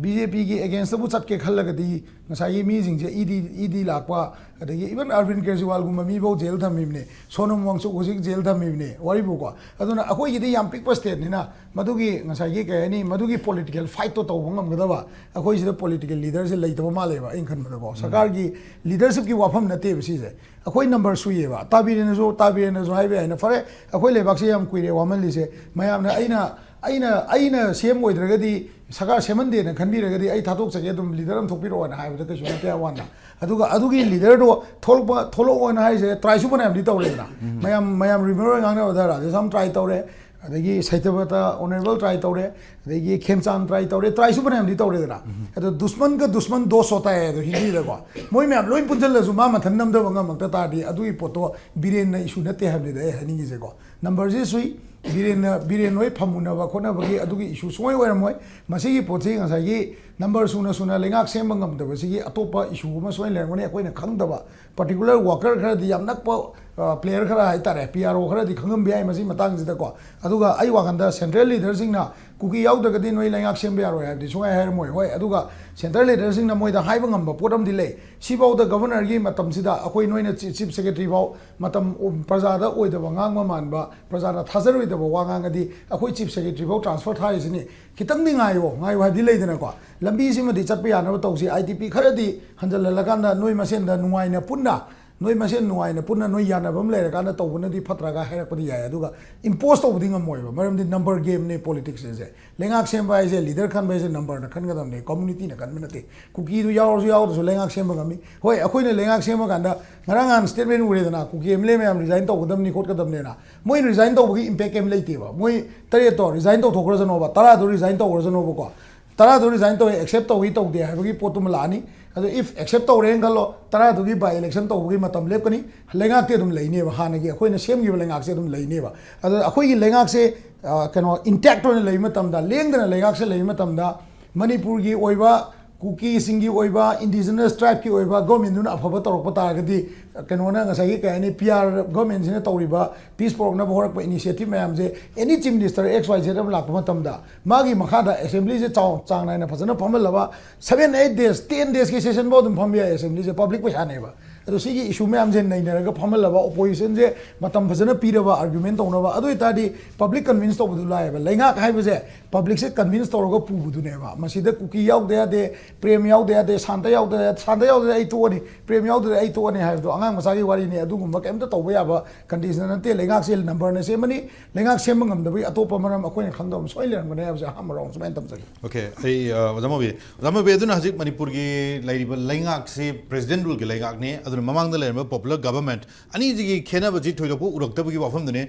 ꯕꯤ ꯖꯦ ꯄꯤꯒꯤ ꯑꯦꯒꯦꯟꯁꯇꯕꯨ ꯆꯠꯀꯦ ꯈꯜꯂꯒꯗꯤ ꯉꯁꯥꯏꯒꯤ ꯃꯤꯁꯤꯡꯁꯦ ꯏ ꯗꯤ, ꯏ ꯗꯤ ꯂꯥꯛꯄ, ꯑꯗꯒꯤ ꯏꯚꯟ ꯑꯔꯕꯤꯟ ꯀꯦꯖꯔꯤꯋꯥꯜꯒꯨꯝꯕ ꯃꯤꯐꯧ ꯖꯦꯜ ꯊꯝꯃꯤꯕꯅꯤ, ꯁꯣꯅꯝ ꯋꯥꯡꯆꯨꯛ ꯍꯧꯖꯤꯛ ꯖꯦꯜ ꯊꯝꯃꯤꯕꯅꯤ, ꯋꯥꯔꯤꯕꯨꯀꯣ꯫ ꯑꯗꯨꯅ ꯑꯩꯈꯣꯏꯒꯤꯗꯤ ꯌꯥꯝ ꯄꯤꯛꯄ ꯁ꯭ꯇꯦꯠꯅꯤꯅ ꯃꯗꯨꯒꯤ ꯉꯁꯥꯏꯒꯤ ꯀꯩ ꯍꯥꯏꯅꯤ, ꯃꯗꯨꯒꯤ ꯄꯣꯂꯤꯇꯤꯀꯦꯜ ꯐꯥꯏꯠꯇꯣ ꯇꯧꯕ ꯉꯝꯒꯗꯕ ꯑꯩꯈꯣꯏ ꯁꯤꯗ ꯄꯣꯂꯤꯇꯤꯀꯦꯜ ꯂꯤꯗꯔꯁꯦ ꯂꯩꯇꯕ ꯃꯥꯜꯂꯦꯕ ꯑꯩꯅ ꯈꯟꯕꯗꯀꯣ꯫ ꯁꯔꯀꯥꯔꯒꯤ ꯂꯤꯗꯔꯁꯤꯞꯀꯤ ꯋꯥꯐꯝ ꯅꯠꯇꯦꯕ ꯁꯤꯁꯦ꯫ ꯑꯩꯈꯣꯏ ꯅꯝꯕꯔ ꯁꯨꯏꯌꯦꯕ꯫ ꯇꯥꯕꯤꯔꯦꯅꯁꯨ, ꯇꯥꯕꯤꯔꯦꯅꯁꯨ ꯍꯥꯏꯕ ꯌꯥꯏꯅ, "ꯐꯔꯦ, ꯑꯩꯈꯣꯏ ꯂꯩꯕꯥꯛꯁꯦ ꯌꯥꯝ ꯀꯨꯏꯔꯦ ꯋꯥꯃꯜꯂꯤꯁꯦ, ꯃꯌꯥꯝꯅ ꯑꯩꯅ, ꯑꯩꯅ, ꯑꯩꯅ ꯁꯦꯝ ꯑꯣꯏꯗ꯭ꯔꯒꯗꯤ, ꯁꯔꯀꯥꯔ ꯁꯦꯝꯍꯟꯗꯦꯅ ꯈꯟꯕꯤꯔꯒꯗꯤ ꯑꯩ ꯊꯥꯗꯣꯛꯆꯒꯦ, ꯑꯗꯨꯝ ꯂꯤꯗꯔ ꯑꯃ ꯊꯣꯛꯄꯤꯔꯛꯑꯣꯅ" ꯍꯥꯏꯕꯗ ꯀꯩꯁꯨ ꯅꯠꯇꯦ ꯋꯥꯟꯗ꯫ ꯑꯗꯨꯒ ꯑꯗꯨꯒꯤ ꯂꯤꯗꯔꯗꯣ ꯊꯣꯛꯂꯛꯄ, ꯊꯣꯛꯂꯛꯑꯣꯅ ꯍꯥꯏꯁꯦ ꯇ꯭ꯔꯥꯏꯁꯨ ꯐꯅꯌꯥꯝꯗꯤ ꯇꯧꯔꯦꯗꯅ꯫ ꯃꯌꯥꯝ, ꯃꯌꯥꯝ ꯔꯤꯃꯔ ꯉꯥꯡꯅꯕꯗ ꯔꯥꯙꯦꯁ꯭ꯌꯥꯝ ꯇ꯭ꯔꯥꯏ ꯇꯧꯔꯦ, ꯑꯗꯒꯤ ꯁꯩꯇꯕꯇ ꯑꯣꯅꯔꯦꯕꯜ ꯇ꯭ꯔꯥꯏ ꯇꯧꯔꯦ, ꯑꯗꯒꯤ ꯈꯦꯝꯆꯥꯟ ꯇ꯭ꯔꯥꯏ ꯇꯧꯔꯦ, ꯇ꯭ꯔꯥꯏꯁꯨ ꯐꯅꯌꯥꯝꯗꯤ ꯇꯧꯔꯦꯗꯅ꯫ ꯑꯗꯣ ꯗꯨꯁꯃꯟꯒ ꯗꯨꯁꯃꯟ ꯗꯣꯁ ꯍꯣꯇꯥ ꯍꯥꯏ ꯑꯗꯣ ꯍꯤꯟꯗꯤꯗꯀꯣ, ꯃꯣꯏ ꯃꯌꯥꯝ ꯂꯣꯏ ꯄꯨꯟꯁꯤꯜꯂꯁꯨ ꯃꯥ ꯃꯊꯟ ꯅꯝꯊꯕ ꯉꯝꯃꯛꯇ ꯇꯥꯔꯗꯤ ꯑꯗꯨꯒꯤ ꯄꯣꯠꯇꯣ ꯕꯤꯔꯦꯟꯅ ꯏꯁꯨ ꯅꯠꯇꯦ ꯍꯥꯏꯕꯅꯤꯗ ꯑꯩ ꯍꯥꯏꯅꯤꯡꯉꯤꯁꯦꯀꯣ꯫ ꯅꯝꯕꯔꯁꯤ ꯁꯨꯏ, ꯕꯤꯔꯦꯟꯅ, ꯕꯤꯔꯦꯟ ꯍꯣꯏ ꯐꯝꯃꯨꯅꯕ ꯈꯣꯠꯅꯕꯒꯤ ꯑꯗꯨꯒꯤ ꯏꯁꯨ ꯁꯨꯡꯑꯣꯏ ꯑꯣꯏꯔꯝꯃꯣꯏ꯫ ꯃꯁꯤꯒꯤ ꯄꯣꯠꯁꯤ ꯉꯁꯥꯏꯒꯤ ꯅꯝꯕꯔ ꯁꯨꯅ ꯁꯨꯅ ꯂꯩꯉꯥꯛ ꯁꯦꯝꯕ ꯉꯝꯗꯕꯁꯤꯒꯤ ꯑꯇꯣꯞꯄ ꯏꯁꯨ ꯑꯃ ꯁꯣꯏꯅ ꯂꯩꯔꯝꯒꯅꯤ, ꯑꯩꯈꯣꯏꯅ ꯈꯪꯗꯕ꯫ ꯄꯥꯔꯇꯤꯀꯨꯂꯔ ꯋꯥꯀꯔ ꯈꯔꯗꯤ, ꯌꯥꯝ ꯅꯛꯄ ꯄ꯭ꯂꯦꯌꯔ ꯈꯔ ꯍꯥꯏꯇꯥꯔꯦ, ꯄꯤ ꯑꯥꯔ ꯑꯣ ꯈꯔꯗꯤ ꯈꯪꯉꯝꯕ ꯌꯥꯏ ꯃꯁꯤ ꯃꯇꯥꯡꯁꯤꯗꯀꯣ꯫ ꯑꯗꯨꯒ ꯑꯩ ꯋꯥꯈꯜꯗ ꯁꯦꯟꯇ꯭ꯔꯦꯜ ꯂꯤꯗꯔꯁꯤꯡꯅ ꯀꯨꯀꯤ ꯌꯥꯎꯗ꯭ꯔꯒꯗꯤ ꯅꯣꯏ ꯂꯩꯉꯥꯛ ꯁꯦꯝꯕ ꯌꯥꯔꯣꯏ ꯍꯥꯏꯕꯗꯤ ꯁꯨꯡꯍꯥꯏ ꯍꯥꯏꯔꯝꯃꯣꯏ꯫ ꯍꯣꯏ, ꯑꯗꯨꯒ ꯁꯦꯟꯇ꯭ꯔꯦꯜ ꯂꯤꯗꯔꯁꯤꯡꯅ ꯃꯣꯏꯗ ꯍꯥꯏꯕ ꯉꯝꯕ ꯄꯣꯠ ꯑꯃꯗꯤ ꯂꯩ꯫ ꯁꯤꯐꯥꯎꯗ ꯒꯚꯔꯅꯔꯒꯤ ꯃꯇꯝꯁꯤꯗ ꯑꯩꯈꯣꯏ, ꯅꯣꯏꯅ ꯆꯤ-, ꯆꯤꯐ ꯁꯦꯀ꯭ꯔꯦꯇꯔꯤ ꯐꯥꯎ ꯃꯇꯝ, ꯄ꯭ꯔꯖꯥꯗ ꯑꯣꯏꯗꯕ, ꯉꯥꯡꯕ ꯃꯥꯟꯕ, ꯄ꯭ꯔꯖꯥꯅ ꯊꯥꯖꯔꯣꯏꯗꯕ ꯋꯥ ꯉꯥꯡꯉꯗꯤ ꯑꯩꯈꯣꯏ ꯆꯤꯐ ꯁꯦꯀ꯭ꯔꯦꯇꯔꯤ ꯐꯥꯎ ꯇ꯭ꯔꯥꯟꯁꯐꯔ ꯊꯥꯔꯤꯁꯤꯅꯤ꯫ ꯈꯤꯇꯪꯗꯤ ꯉꯥꯏꯌꯣ, ꯉꯥꯏꯌꯣ ꯍꯥꯏꯕꯗꯤ ꯂꯩꯗꯅꯀꯣ꯫ ꯂꯝꯕꯤꯁꯤꯃꯗꯤ ꯆꯠꯄ ꯌꯥꯅꯕ ꯇꯧꯁꯤ꯫ ꯑꯥꯏ ꯇꯤ ꯄꯤ ꯈꯔꯗꯤ ꯍꯟꯖꯜꯍꯜꯂꯀꯥꯟꯗ ꯅꯣꯏ ꯃꯁꯦꯟꯗ ꯅꯨꯡꯉꯥꯏꯅ ꯄꯨꯟꯅ, ꯅꯣꯏ ꯃꯁꯦꯟ ꯅꯨꯡꯉꯥꯏꯅ ꯄꯨꯟꯅ ꯅꯣꯏ ꯌꯥꯅꯕ ꯑꯃ ꯂꯩꯔꯀꯥꯟꯗ ꯇꯧꯕꯅꯗꯤ ꯐꯠꯇ꯭ꯔꯒ ꯍꯥꯏꯔꯛꯄꯗꯤ ꯌꯥꯏ꯫ ꯑꯗꯨꯒ ꯏꯝꯄꯣꯁ ꯇꯧꯕꯗꯤ ꯉꯝꯃꯣꯏꯕ, ꯃꯔꯝꯗꯤ ꯅꯝꯕꯔ ꯒꯦꯝꯅꯦ ꯄꯣꯂꯤꯇꯤꯛꯁ ꯑꯁꯦ꯫ ꯂꯩꯉꯥꯛ ꯁꯦꯝꯕ ꯍꯥꯏꯁꯦ, ꯂꯤꯗꯔ ꯈꯟꯕ ꯍꯥꯏꯁꯦ ꯅꯝꯕꯔꯅ ꯈꯟꯒꯗꯕꯅꯦ, ꯀꯝꯃꯨꯅꯤꯇꯤꯅ ꯈꯟꯕ ꯅꯠꯇꯦ꯫ ꯀꯨꯀꯤꯗꯨ ꯌꯥꯎꯔꯁꯨ ꯌꯥꯎꯗ꯭ꯔꯁꯨ ꯂꯩꯉꯥꯛ ꯁꯦꯝꯕ ꯉꯝꯃꯤ꯫ ꯍꯣꯏ, ꯑꯩꯈꯣꯏꯅ ꯂꯩꯉꯥꯛ ꯁꯦꯝꯕ ꯀꯥꯟꯗ ꯉꯔꯥꯡ ꯅꯍꯥꯟ ꯁ꯭ꯇꯦꯠꯃꯦꯟ ꯎꯔꯦꯗꯅ, ꯀꯨꯀꯤ ꯑꯦꯝ ꯑꯦꯜ ꯑꯦ ꯃꯌꯥꯝ ꯔꯤꯖꯥꯏꯟ ꯇꯧꯒꯗꯕꯅꯤ ꯈꯣꯠꯀꯗꯕꯅꯦꯅ꯫ ꯃꯣꯏ ꯔꯤꯖꯥꯏꯟ ꯇꯧꯕꯒꯤ ꯏꯝꯄꯦꯛ ꯀꯩꯝ ꯂꯩꯇꯦꯕ꯫ ꯃꯣꯏ ꯇꯔꯦꯠꯇꯣ ꯔꯤꯖꯥꯏꯟ ꯇꯧꯊꯣꯛꯈ꯭ꯔꯁꯅꯣꯕ, ꯇꯔꯥꯗꯣ ꯔꯤꯖꯥꯏꯟ ꯇꯧꯈ꯭ꯔꯁꯅꯣꯕꯀꯣ꯫ ꯇꯔꯥꯗꯣ ꯔꯤꯖꯥꯏꯟ ꯇꯧꯋꯦ, ꯑꯦꯛꯁꯦꯞ ꯇꯧꯏ ꯇꯧꯗꯦ ꯍꯥꯏꯕꯒꯤ ꯄꯣꯠꯇꯨꯃ ꯂꯥꯛꯑꯅꯤ꯫ ꯑꯗꯣ ꯏꯐ ꯑꯦꯛꯁꯦꯞ ꯇꯧꯔꯦꯅ ꯈꯜꯂꯣ, ꯇꯔꯥꯗꯨꯒꯤ ꯕꯥꯏ ꯏꯂꯦꯛꯁꯟ ꯇꯧꯕꯒꯤ ꯃꯇꯝ ꯂꯦꯞꯀꯅꯤ꯫ ꯂꯩꯉꯥꯛꯇꯤ ꯑꯗꯨꯝ ꯂꯩꯅꯦꯕ, ꯍꯥꯟꯅꯒꯤ ꯑꯩꯈꯣꯏꯅ ꯁꯦꯝꯈꯤꯕ ꯂꯩꯉꯥꯛꯁꯦ ꯑꯗꯨꯝ ꯂꯩꯅꯦꯕ꯫ ꯑꯗꯣ ꯑꯩꯈꯣꯏꯒꯤ ꯂꯩꯉꯥꯛꯁꯦ, ꯑ, ꯀꯩꯅꯣ, ꯏꯟꯇꯦꯛ ꯑꯣꯏꯅ ꯂꯩꯕ ꯃꯇꯝꯗ, ꯂꯦꯡꯗꯅ ꯂꯩꯉꯥꯛꯁꯦ ꯂꯩꯕ ꯃꯇꯝꯗ, ꯃꯅꯤꯄꯨꯔꯒꯤ ꯑꯣꯏꯕ, ꯀꯨꯀꯤꯁꯤꯡꯒꯤ ꯑꯣꯏꯕ, ꯏꯟꯗꯤꯖꯤꯅꯁ ꯇ꯭ꯔꯥꯏꯕꯀꯤ ꯑꯣꯏꯕ ꯒꯣꯔꯃꯦꯟꯗꯨꯅ ꯑꯐꯕ ꯇꯧꯔꯛꯄ ꯇꯥꯔꯒꯗꯤ, ꯀꯩꯅꯣꯅ ꯉꯁꯥꯏꯒꯤ, ꯀꯩ ꯍꯥꯏꯅꯤ, ꯄꯤ ꯑꯥꯔ ꯒꯣꯔꯃꯦꯟꯁꯤꯅ ꯇꯧꯔꯤꯕ ꯄꯤꯁ ꯄꯨꯔꯛꯅꯕ ꯍꯧꯔꯛꯄ ꯏꯅꯤꯁꯤꯌꯦꯇꯤꯚ ꯃꯌꯥꯝꯁꯦ, ꯑꯦꯅꯤ chief minister X Y Z ꯑꯃ ꯂꯥꯛꯄ ꯃꯇꯝꯗ, ꯃꯥꯒꯤ ꯃꯈꯥꯗ ꯑꯦꯁꯦꯝꯕ꯭ꯂꯤꯁꯦ ꯆꯥꯎ-, ꯆꯥꯡ ꯅꯥꯏꯅ ꯐꯖꯅ ꯐꯝꯍꯜꯂꯕ, ꯁꯚꯦꯟ, ꯑꯩꯠ ꯗꯦꯖ, ꯇꯦꯟ ꯗꯦꯖꯀꯤ ꯁꯦꯁꯟ ꯐꯥꯎ ꯑꯗꯨꯝ ꯐꯝꯕ ꯌꯥꯏ ꯑꯦꯁꯦꯝꯕ꯭ꯂꯤꯁꯦ, ꯄꯕ꯭ꯂꯤꯛ ꯄꯩꯁꯥꯅꯦꯕ꯫ ꯑꯗꯣ ꯁꯤꯒꯤ ꯏꯁꯨ ꯃꯌꯥꯝꯁꯦ ꯅꯩꯅꯔꯒ ꯐꯝꯍꯜꯂꯕ, ꯑꯣꯄꯣꯖꯤꯁꯟꯁꯦ ꯃꯇꯝ ꯐꯖꯅ ꯄꯤꯔꯕ ꯑꯥꯔꯒ꯭ꯌꯨꯃꯦꯟ ꯇꯧꯅꯕ, ꯑꯗꯨ ꯑꯣꯏꯇꯥꯔꯗꯤ ꯄꯕ꯭ꯂꯤꯛ ꯀꯟꯚꯤꯟꯁ ꯇꯧꯕꯗꯨ ꯂꯥꯛꯑꯦꯕ꯫ ꯂꯩꯉꯥꯛ ꯍꯥꯏꯕꯁꯦ ꯄꯕ꯭ꯂꯤꯛꯁꯦ ꯀꯟꯚꯤꯟꯁ ꯇꯧꯔꯒ ꯄꯨꯕꯗꯨꯅꯦꯕ꯫ ꯃꯁꯤꯗ ꯀꯨꯀꯤ ꯌꯥꯎꯗ ꯌꯥꯗꯦ, ꯄ꯭ꯔꯦꯝ ꯌꯥꯎꯗ ꯌꯥꯗꯦ, ꯁꯥꯟꯇ ꯌꯥꯎꯗ ꯌꯥꯗꯦ, ꯁꯥꯟꯇ ꯌꯥꯎꯗ꯭ꯔꯗꯤ ꯑꯩ ꯇꯣꯛꯑꯅꯤ, ꯄ꯭ꯔꯦꯝ ꯌꯥꯎꯗ꯭ꯔꯗꯤ ꯑꯩ ꯇꯣꯛꯑꯅꯤ ꯍꯥꯏꯕꯗꯣ ꯑꯉꯥꯡ ꯃꯆꯥꯒꯤ ꯋꯥꯔꯤꯅꯤ꯫ ꯑꯗꯨꯒꯨꯝꯕ ꯀꯩꯝꯇ ꯇꯧꯕ ꯌꯥꯕ ꯀꯟꯗꯤꯁꯟ ꯅꯠꯇꯦ꯫ ꯂꯩꯉꯥꯛꯁꯦ ꯅꯝꯕꯔꯅ ꯁꯦꯝꯃꯅꯤ, ꯂꯩꯉꯥꯛ ꯁꯦꯝꯕ ꯉꯝꯗꯕꯒꯤ ꯑꯇꯣꯞꯄ ꯃꯔꯝ ꯑꯩꯈꯣꯏꯅ ꯈꯪꯗꯕ ꯑꯃ ꯁꯣꯏ ꯂꯩꯔꯝꯒꯅꯤ ꯍꯥꯏꯕꯁꯦ ꯑꯍꯥꯟꯕ ꯔꯥꯎꯟ ꯁꯨꯃꯥꯏꯅ ꯇꯝꯖꯒꯦ꯫ ꯑꯣꯀꯦ, ꯑꯩ, ꯑ, ꯑꯣꯖꯥ ꯃꯧꯕꯤ, ꯑꯣꯖꯥ ꯃꯧꯕꯤ, ꯑꯗꯨꯅ ꯍꯧꯖꯤꯛ ꯃꯅꯤꯄꯨꯔꯒꯤ ꯂꯩꯔꯤꯕ ꯂꯩꯉꯥꯛꯁꯤ ꯄ꯭ꯔꯦꯁꯤꯗꯦꯟ ꯔꯨꯜꯒꯤ ꯂꯩꯉꯥꯛꯅꯤ, ꯑꯗꯨꯅ ꯃꯃꯥꯡꯗ ꯂꯩꯔꯝꯕ ꯄꯣꯄꯨꯂꯔ ꯒꯕꯔꯃꯦꯟꯠ ꯑꯅꯤꯁꯤꯒꯤ ꯈꯦꯠꯅꯕꯁꯤ ꯊꯣꯏꯗꯣꯛꯄ ꯎꯔꯛꯇꯕꯒꯤ ꯋꯥꯐꯝꯗꯨꯅꯤ꯫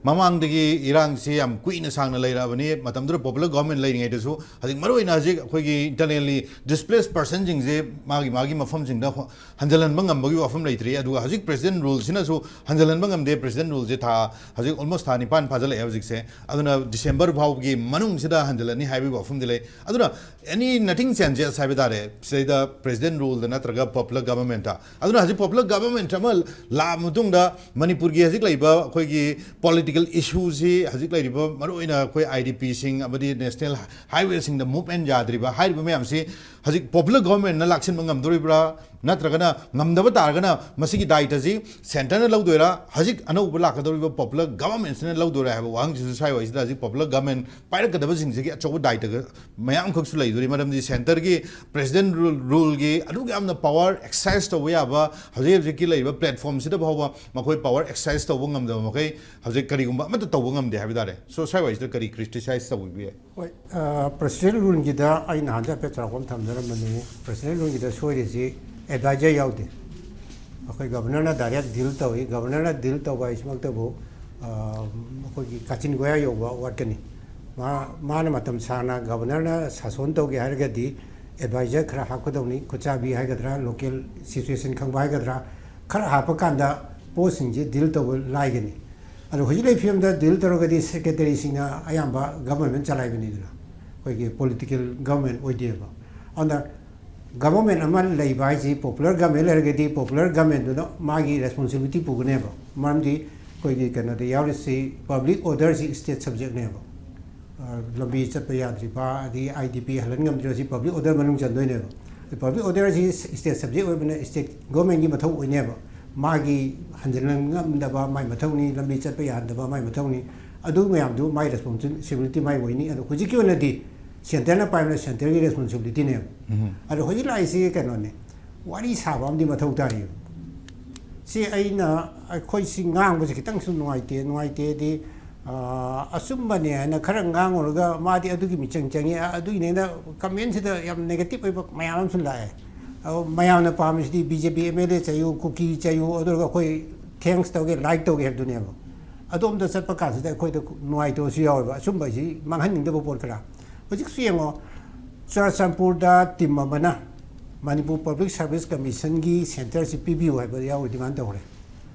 ꯃꯃꯥꯡꯗꯒꯤ ꯏꯔꯥꯡꯁꯤ ꯌꯥꯝ ꯀꯨꯏꯅ ꯁꯥꯡꯅ ꯂꯩꯔꯛꯑꯕꯅꯤ꯫ ꯃꯇꯝꯗꯨꯗ popular government ꯂꯩꯔꯤꯉꯩꯗꯁꯨ ꯍꯧꯖꯤꯛ ꯃꯔꯨꯑꯣꯏꯅ ꯍꯧꯖꯤꯛ ꯑꯩꯈꯣꯏꯒꯤ internally displaced personꯁꯤꯡꯁꯦ ꯃꯥꯒꯤ ꯃꯥꯒꯤ ꯃꯐꯝꯁꯤꯡꯗ ꯍꯣ-, ꯍꯟꯖꯤꯜꯍꯟꯕ ꯉꯝꯕꯒꯤ ꯋꯥꯐꯝ ꯂꯩꯇ꯭ꯔꯤ꯫ ꯑꯗꯨꯒ ꯍꯧꯖꯤꯛ president ruleꯁꯤꯅꯁꯨ ꯍꯟꯖꯤꯜꯍꯟꯕ ꯉꯝꯗꯦ꯫ President ruleꯁꯦ ꯊꯥ ꯍꯧꯖꯤꯛ almost ꯊꯥ ꯅꯤꯄꯥꯟ ꯐꯥꯖꯤꯜꯂꯛꯑꯦ ꯍꯧꯖꯤꯛꯁꯦ꯫ ꯑꯗꯨꯅ December ꯐꯥꯎꯒꯤ ꯃꯅꯨꯡꯁꯤꯗ ꯍꯟꯖꯤꯜꯂꯅꯤ ꯍꯥꯏꯕꯒꯤ ꯋꯥꯐꯝꯗꯤ ꯂꯩ꯫ ꯑꯗꯨꯅ any nothing changes ꯍꯥꯏꯕ ꯇꯥꯔꯦ ꯁꯤꯗꯩꯗ president ruleꯗ ꯅꯠꯇ꯭ꯔꯒ popular governmentꯇ꯫ ꯑꯗꯨꯅ ꯍꯧꯖꯤꯛ popular government ꯑꯃ ꯂꯥꯛꯑ ꯃꯇꯨꯡꯗ ꯃꯅꯤꯄꯨꯔꯒꯤ ꯍꯧꯖꯤꯛ ꯂꯩꯕ ꯑꯩꯈꯣꯏꯒꯤ political issueꯁꯤ, ꯍꯧꯖꯤꯛ ꯂꯩꯔꯤꯕ ꯃꯔꯨꯑꯣꯏꯅ ꯑꯩꯈꯣꯏ IDPꯁꯤꯡ ꯑꯃꯗꯤ national highwayꯁꯤꯡꯗ movement ꯌꯥꯗ꯭ꯔꯤꯕ ꯍꯥꯏꯔꯤꯕ ꯃꯌꯥꯝꯁꯤ ꯍꯧꯖꯤꯛ popular governmentꯅ ꯂꯥꯛꯁꯤꯟꯕ ꯉꯝꯗꯣꯔꯤꯕ꯭ꯔꯥ, ꯅꯠꯇ꯭ꯔꯒꯅ ꯉꯝꯗꯕ ꯇꯥꯔꯒꯅ ꯃꯁꯤꯒꯤ ꯗꯥꯏꯇꯁꯤ centreꯅ ꯂꯧꯗꯣꯏꯔꯥ, ꯍꯧꯖꯤꯛ ꯑꯅꯧꯕ ꯂꯥꯛꯀꯗꯧꯔꯤꯕ popular governmentꯁꯤꯅ ꯂꯧꯗꯣꯏꯔꯥ ꯍꯥꯏꯕ ꯋꯥꯍꯪꯁꯤꯁꯨ ꯁ꯭ꯋꯥꯏꯋꯥꯏꯁꯤꯗ ꯍꯧꯖꯤꯛ popular government ꯄꯥꯏꯔꯛꯀꯗꯕꯁꯤꯡꯁꯤꯒꯤ ꯑꯆꯧꯕ ꯗꯥꯏꯇ ꯃꯌꯥꯝ ꯑꯃꯈꯛꯁꯨ ꯂꯩꯗꯣꯔꯤ꯫ ꯃꯔꯝꯗꯤ centreꯒꯤ president rule, ruleꯒꯤ ꯑꯗꯨꯛ ꯌꯥꯝꯅ power exercise ꯇꯧꯕ ꯌꯥꯕ ꯍꯧꯖꯤꯛ ꯍꯧꯖꯤꯛꯀꯤ ꯂꯩꯔꯤꯕ platformꯁꯤꯗ ꯐꯥꯎꯕ ꯃꯈꯣꯏ power exercise ꯇꯧꯕ ꯉꯝꯗꯕ ꯃꯈꯩ ꯍꯧꯖꯤꯛ ꯀꯔꯤꯒꯨꯝꯕ ꯑꯃꯠꯇ ꯇꯧꯕ ꯉꯝꯗꯦ ꯍꯥꯏꯕ ꯇꯥꯔꯦ꯫ So ꯁ꯭ꯋꯥꯏꯋꯥꯏꯁꯤꯗ ꯀꯔꯤ criticize ꯇꯧꯕꯤꯕ ꯌꯥꯏ? ꯍꯣꯏ, ꯑ, president ruleꯒꯤꯗ ꯑꯩ ꯅꯍꯥꯟꯁꯨ ꯍꯥꯏꯐꯦꯠ ꯆꯥꯎꯔꯥꯛꯄ ꯑꯃ ꯊꯝꯖꯔꯝꯕꯅꯤ꯫ President ruleꯒꯤꯗ ꯁꯣꯏꯔꯤꯁꯤ advisor ꯌꯥꯎꯗꯦ꯫ ꯑꯩꯈꯣꯏ governorꯅ direct deal ꯇꯧꯏ꯫ Governorꯅ deal ꯇꯧꯕ ꯍꯥꯏꯁꯤꯃꯛꯇꯕꯨ, ꯑ, ꯑꯩꯈꯣꯏꯒꯤ ꯀꯥꯆꯤꯟ ꯀꯣꯌꯥ ꯌꯧꯕ ꯋꯥꯠꯀꯅꯤ꯫ ꯃꯥ, ꯃꯥꯅ ꯃꯇꯝ ꯁꯥꯡꯅ governorꯅ ꯁꯥꯁꯣꯟ ꯇꯧꯒꯦ ꯍꯥꯏꯔꯒꯗꯤ advisor ꯈꯔ ꯍꯥꯞꯀꯗꯧꯅꯤ꯫ ꯈꯨꯠꯆꯥꯕꯤ ꯍꯥꯏꯒꯗ꯭ꯔꯥ, local situation ꯈꯪꯕ ꯍꯥꯏꯒꯗ꯭ꯔꯥ, ꯈꯔ ꯍꯥꯞꯄꯀꯥꯟꯗ ꯄꯣꯠꯁꯤꯡꯁꯦ deal ꯇꯧꯕ ꯂꯥꯏꯒꯅꯤ꯫ ꯑꯗꯣ ꯍꯧꯖꯤꯛ ꯂꯩꯔꯤꯕ ꯐꯤꯕꯝꯗ deal ꯇꯧꯔꯒꯗꯤ secretaryꯁꯤꯡꯅ ꯑꯌꯥꯝꯕ government ꯆꯂꯥꯏꯕꯅꯤꯗꯅ, ꯑꯩꯈꯣꯏꯒꯤ political government ꯑꯣꯏꯗꯦꯕ꯫ ꯑꯗꯨꯅ government ꯑꯃ ꯂꯩꯕ ꯍꯥꯏꯁꯤ, popular government ꯂꯩꯔꯒꯗꯤ popular governmentꯗꯨꯅ ꯃꯥꯒꯤ responsibility ꯄꯨꯒꯅꯦꯕ꯫ ꯃꯔꯝꯗꯤ ꯑꯩꯈꯣꯏꯒꯤ ꯀꯩꯅꯣꯗ ꯌꯥꯎꯔꯤꯁꯤ public orderꯁꯤ state subjectꯅꯦꯕ꯫ ꯑ, ꯂꯝꯕꯤ ꯆꯠꯄ ꯌꯥꯗ꯭ꯔꯤꯕ, ꯑꯗꯒꯤ IDP ꯍꯜꯍꯟ ꯉꯝꯗ꯭ꯔꯤꯕ, ꯁꯤ public order ꯃꯅꯨꯡ ꯆꯟꯗꯣꯏꯅꯦꯕ꯫ Public orderꯁꯤ state subject ꯑꯣꯏꯕꯅ state governmentꯀꯤ ꯃꯊꯧ ꯑꯣꯏꯅꯦꯕ꯫ ꯃꯥꯒꯤ ꯍꯟꯖꯤꯟ ꯉꯝꯗꯕ ꯃꯥꯏ ꯃꯊꯧꯅꯤ, ꯂꯝꯕꯤ ꯆꯠꯄ ꯌꯥꯍꯟꯗꯕ ꯃꯥꯏ ꯃꯊꯧꯅꯤ꯫ ꯑꯗꯨ ꯃꯌꯥꯝꯗꯨ ꯃꯥꯏ responsibility ꯃꯥꯏ ꯑꯣꯏꯅꯤ꯫ ꯑꯗꯣ ꯍꯧꯖꯤꯛꯀꯤ ꯑꯣꯏꯅꯗꯤ centreꯅ ꯄꯥꯏꯕꯅ centreꯒꯤ responsibilityꯅꯦꯕ꯫ ꯎꯝ꯫ ꯑꯗꯣ ꯍꯧꯖꯤꯛ ꯂꯥꯛꯏꯁꯤ ꯀꯩꯅꯣꯅꯦ, ꯋꯥꯔꯤ ꯁꯥꯕ ꯑꯃꯗꯤ ꯃꯊꯧ ꯇꯥꯏꯌꯦꯕ꯫ ꯁꯤ ꯑꯩꯅ, ꯑꯩꯈꯣꯏ ꯁꯤ ꯉꯥꯡꯕꯁꯤ ꯈꯤꯇꯪꯁꯨ ꯅꯨꯡꯉꯥꯏꯇꯦ꯫ ꯅꯨꯡꯉꯥꯏꯇꯦꯗꯤ, ꯑꯥ, ꯑꯆꯨꯝꯕꯅꯦ ꯍꯥꯏꯅ ꯈꯔ ꯉꯥꯡꯉꯨꯔꯒ ꯃꯥꯗꯤ ꯑꯗꯨꯒꯤ ꯃꯤꯆꯪ ꯆꯪꯉꯤ, ꯑ-, ꯑꯗꯨꯒꯤꯅꯦꯅ commentꯁꯤꯗ ꯌꯥꯝ negative ꯑꯣꯏꯕ ꯃꯌꯥꯝ ꯑꯃꯁꯨ ꯂꯥꯛꯑꯦ꯫ ꯑꯗꯣ ꯃꯌꯥꯝꯅ ꯄꯥꯝꯃꯤꯁꯤꯗꯤ BJP MLA ꯆꯩꯌꯨ, ꯀꯨꯀꯤ ꯆꯩꯌꯨ, ꯑꯗꯨꯒ ꯑꯩꯈꯣꯏ thanks ꯇꯧꯒꯦ, like ꯇꯧꯒꯦ ꯍꯥꯏꯕꯗꯨꯅꯦꯕ꯫ ꯑꯗꯣꯝꯗ ꯆꯠꯄ ꯀꯥꯟꯁꯤꯗ ꯑꯩꯈꯣꯏꯗ ꯅꯨꯡꯉꯥꯏꯇꯕꯁꯨ ꯌꯥꯎꯋꯦꯕ꯫ ꯑꯁꯨꯝꯕꯁꯤ ꯃꯥꯡꯍꯟꯅꯤꯡꯗꯕ ꯄꯣꯠ ꯈꯔ꯫ ꯍꯧꯖꯤꯛꯁꯨ ꯌꯦꯡꯉꯣ, ꯆꯨꯔꯆꯥꯟꯄꯨꯔꯗ ꯇꯤꯝ ꯑꯃꯅ, ꯃꯅꯤꯄꯨꯔ ꯄꯕ꯭ꯂꯤꯛ ꯁꯥꯔꯚꯤꯁ ꯀꯃꯤꯁꯟꯒꯤ ꯁꯦꯟꯇꯔꯁꯤ ꯄꯤꯕꯤꯌꯨ ꯍꯥꯏꯕ ꯌꯥꯎꯔꯤ, ꯗꯤꯃꯥꯟ ꯇꯧꯔꯦ꯫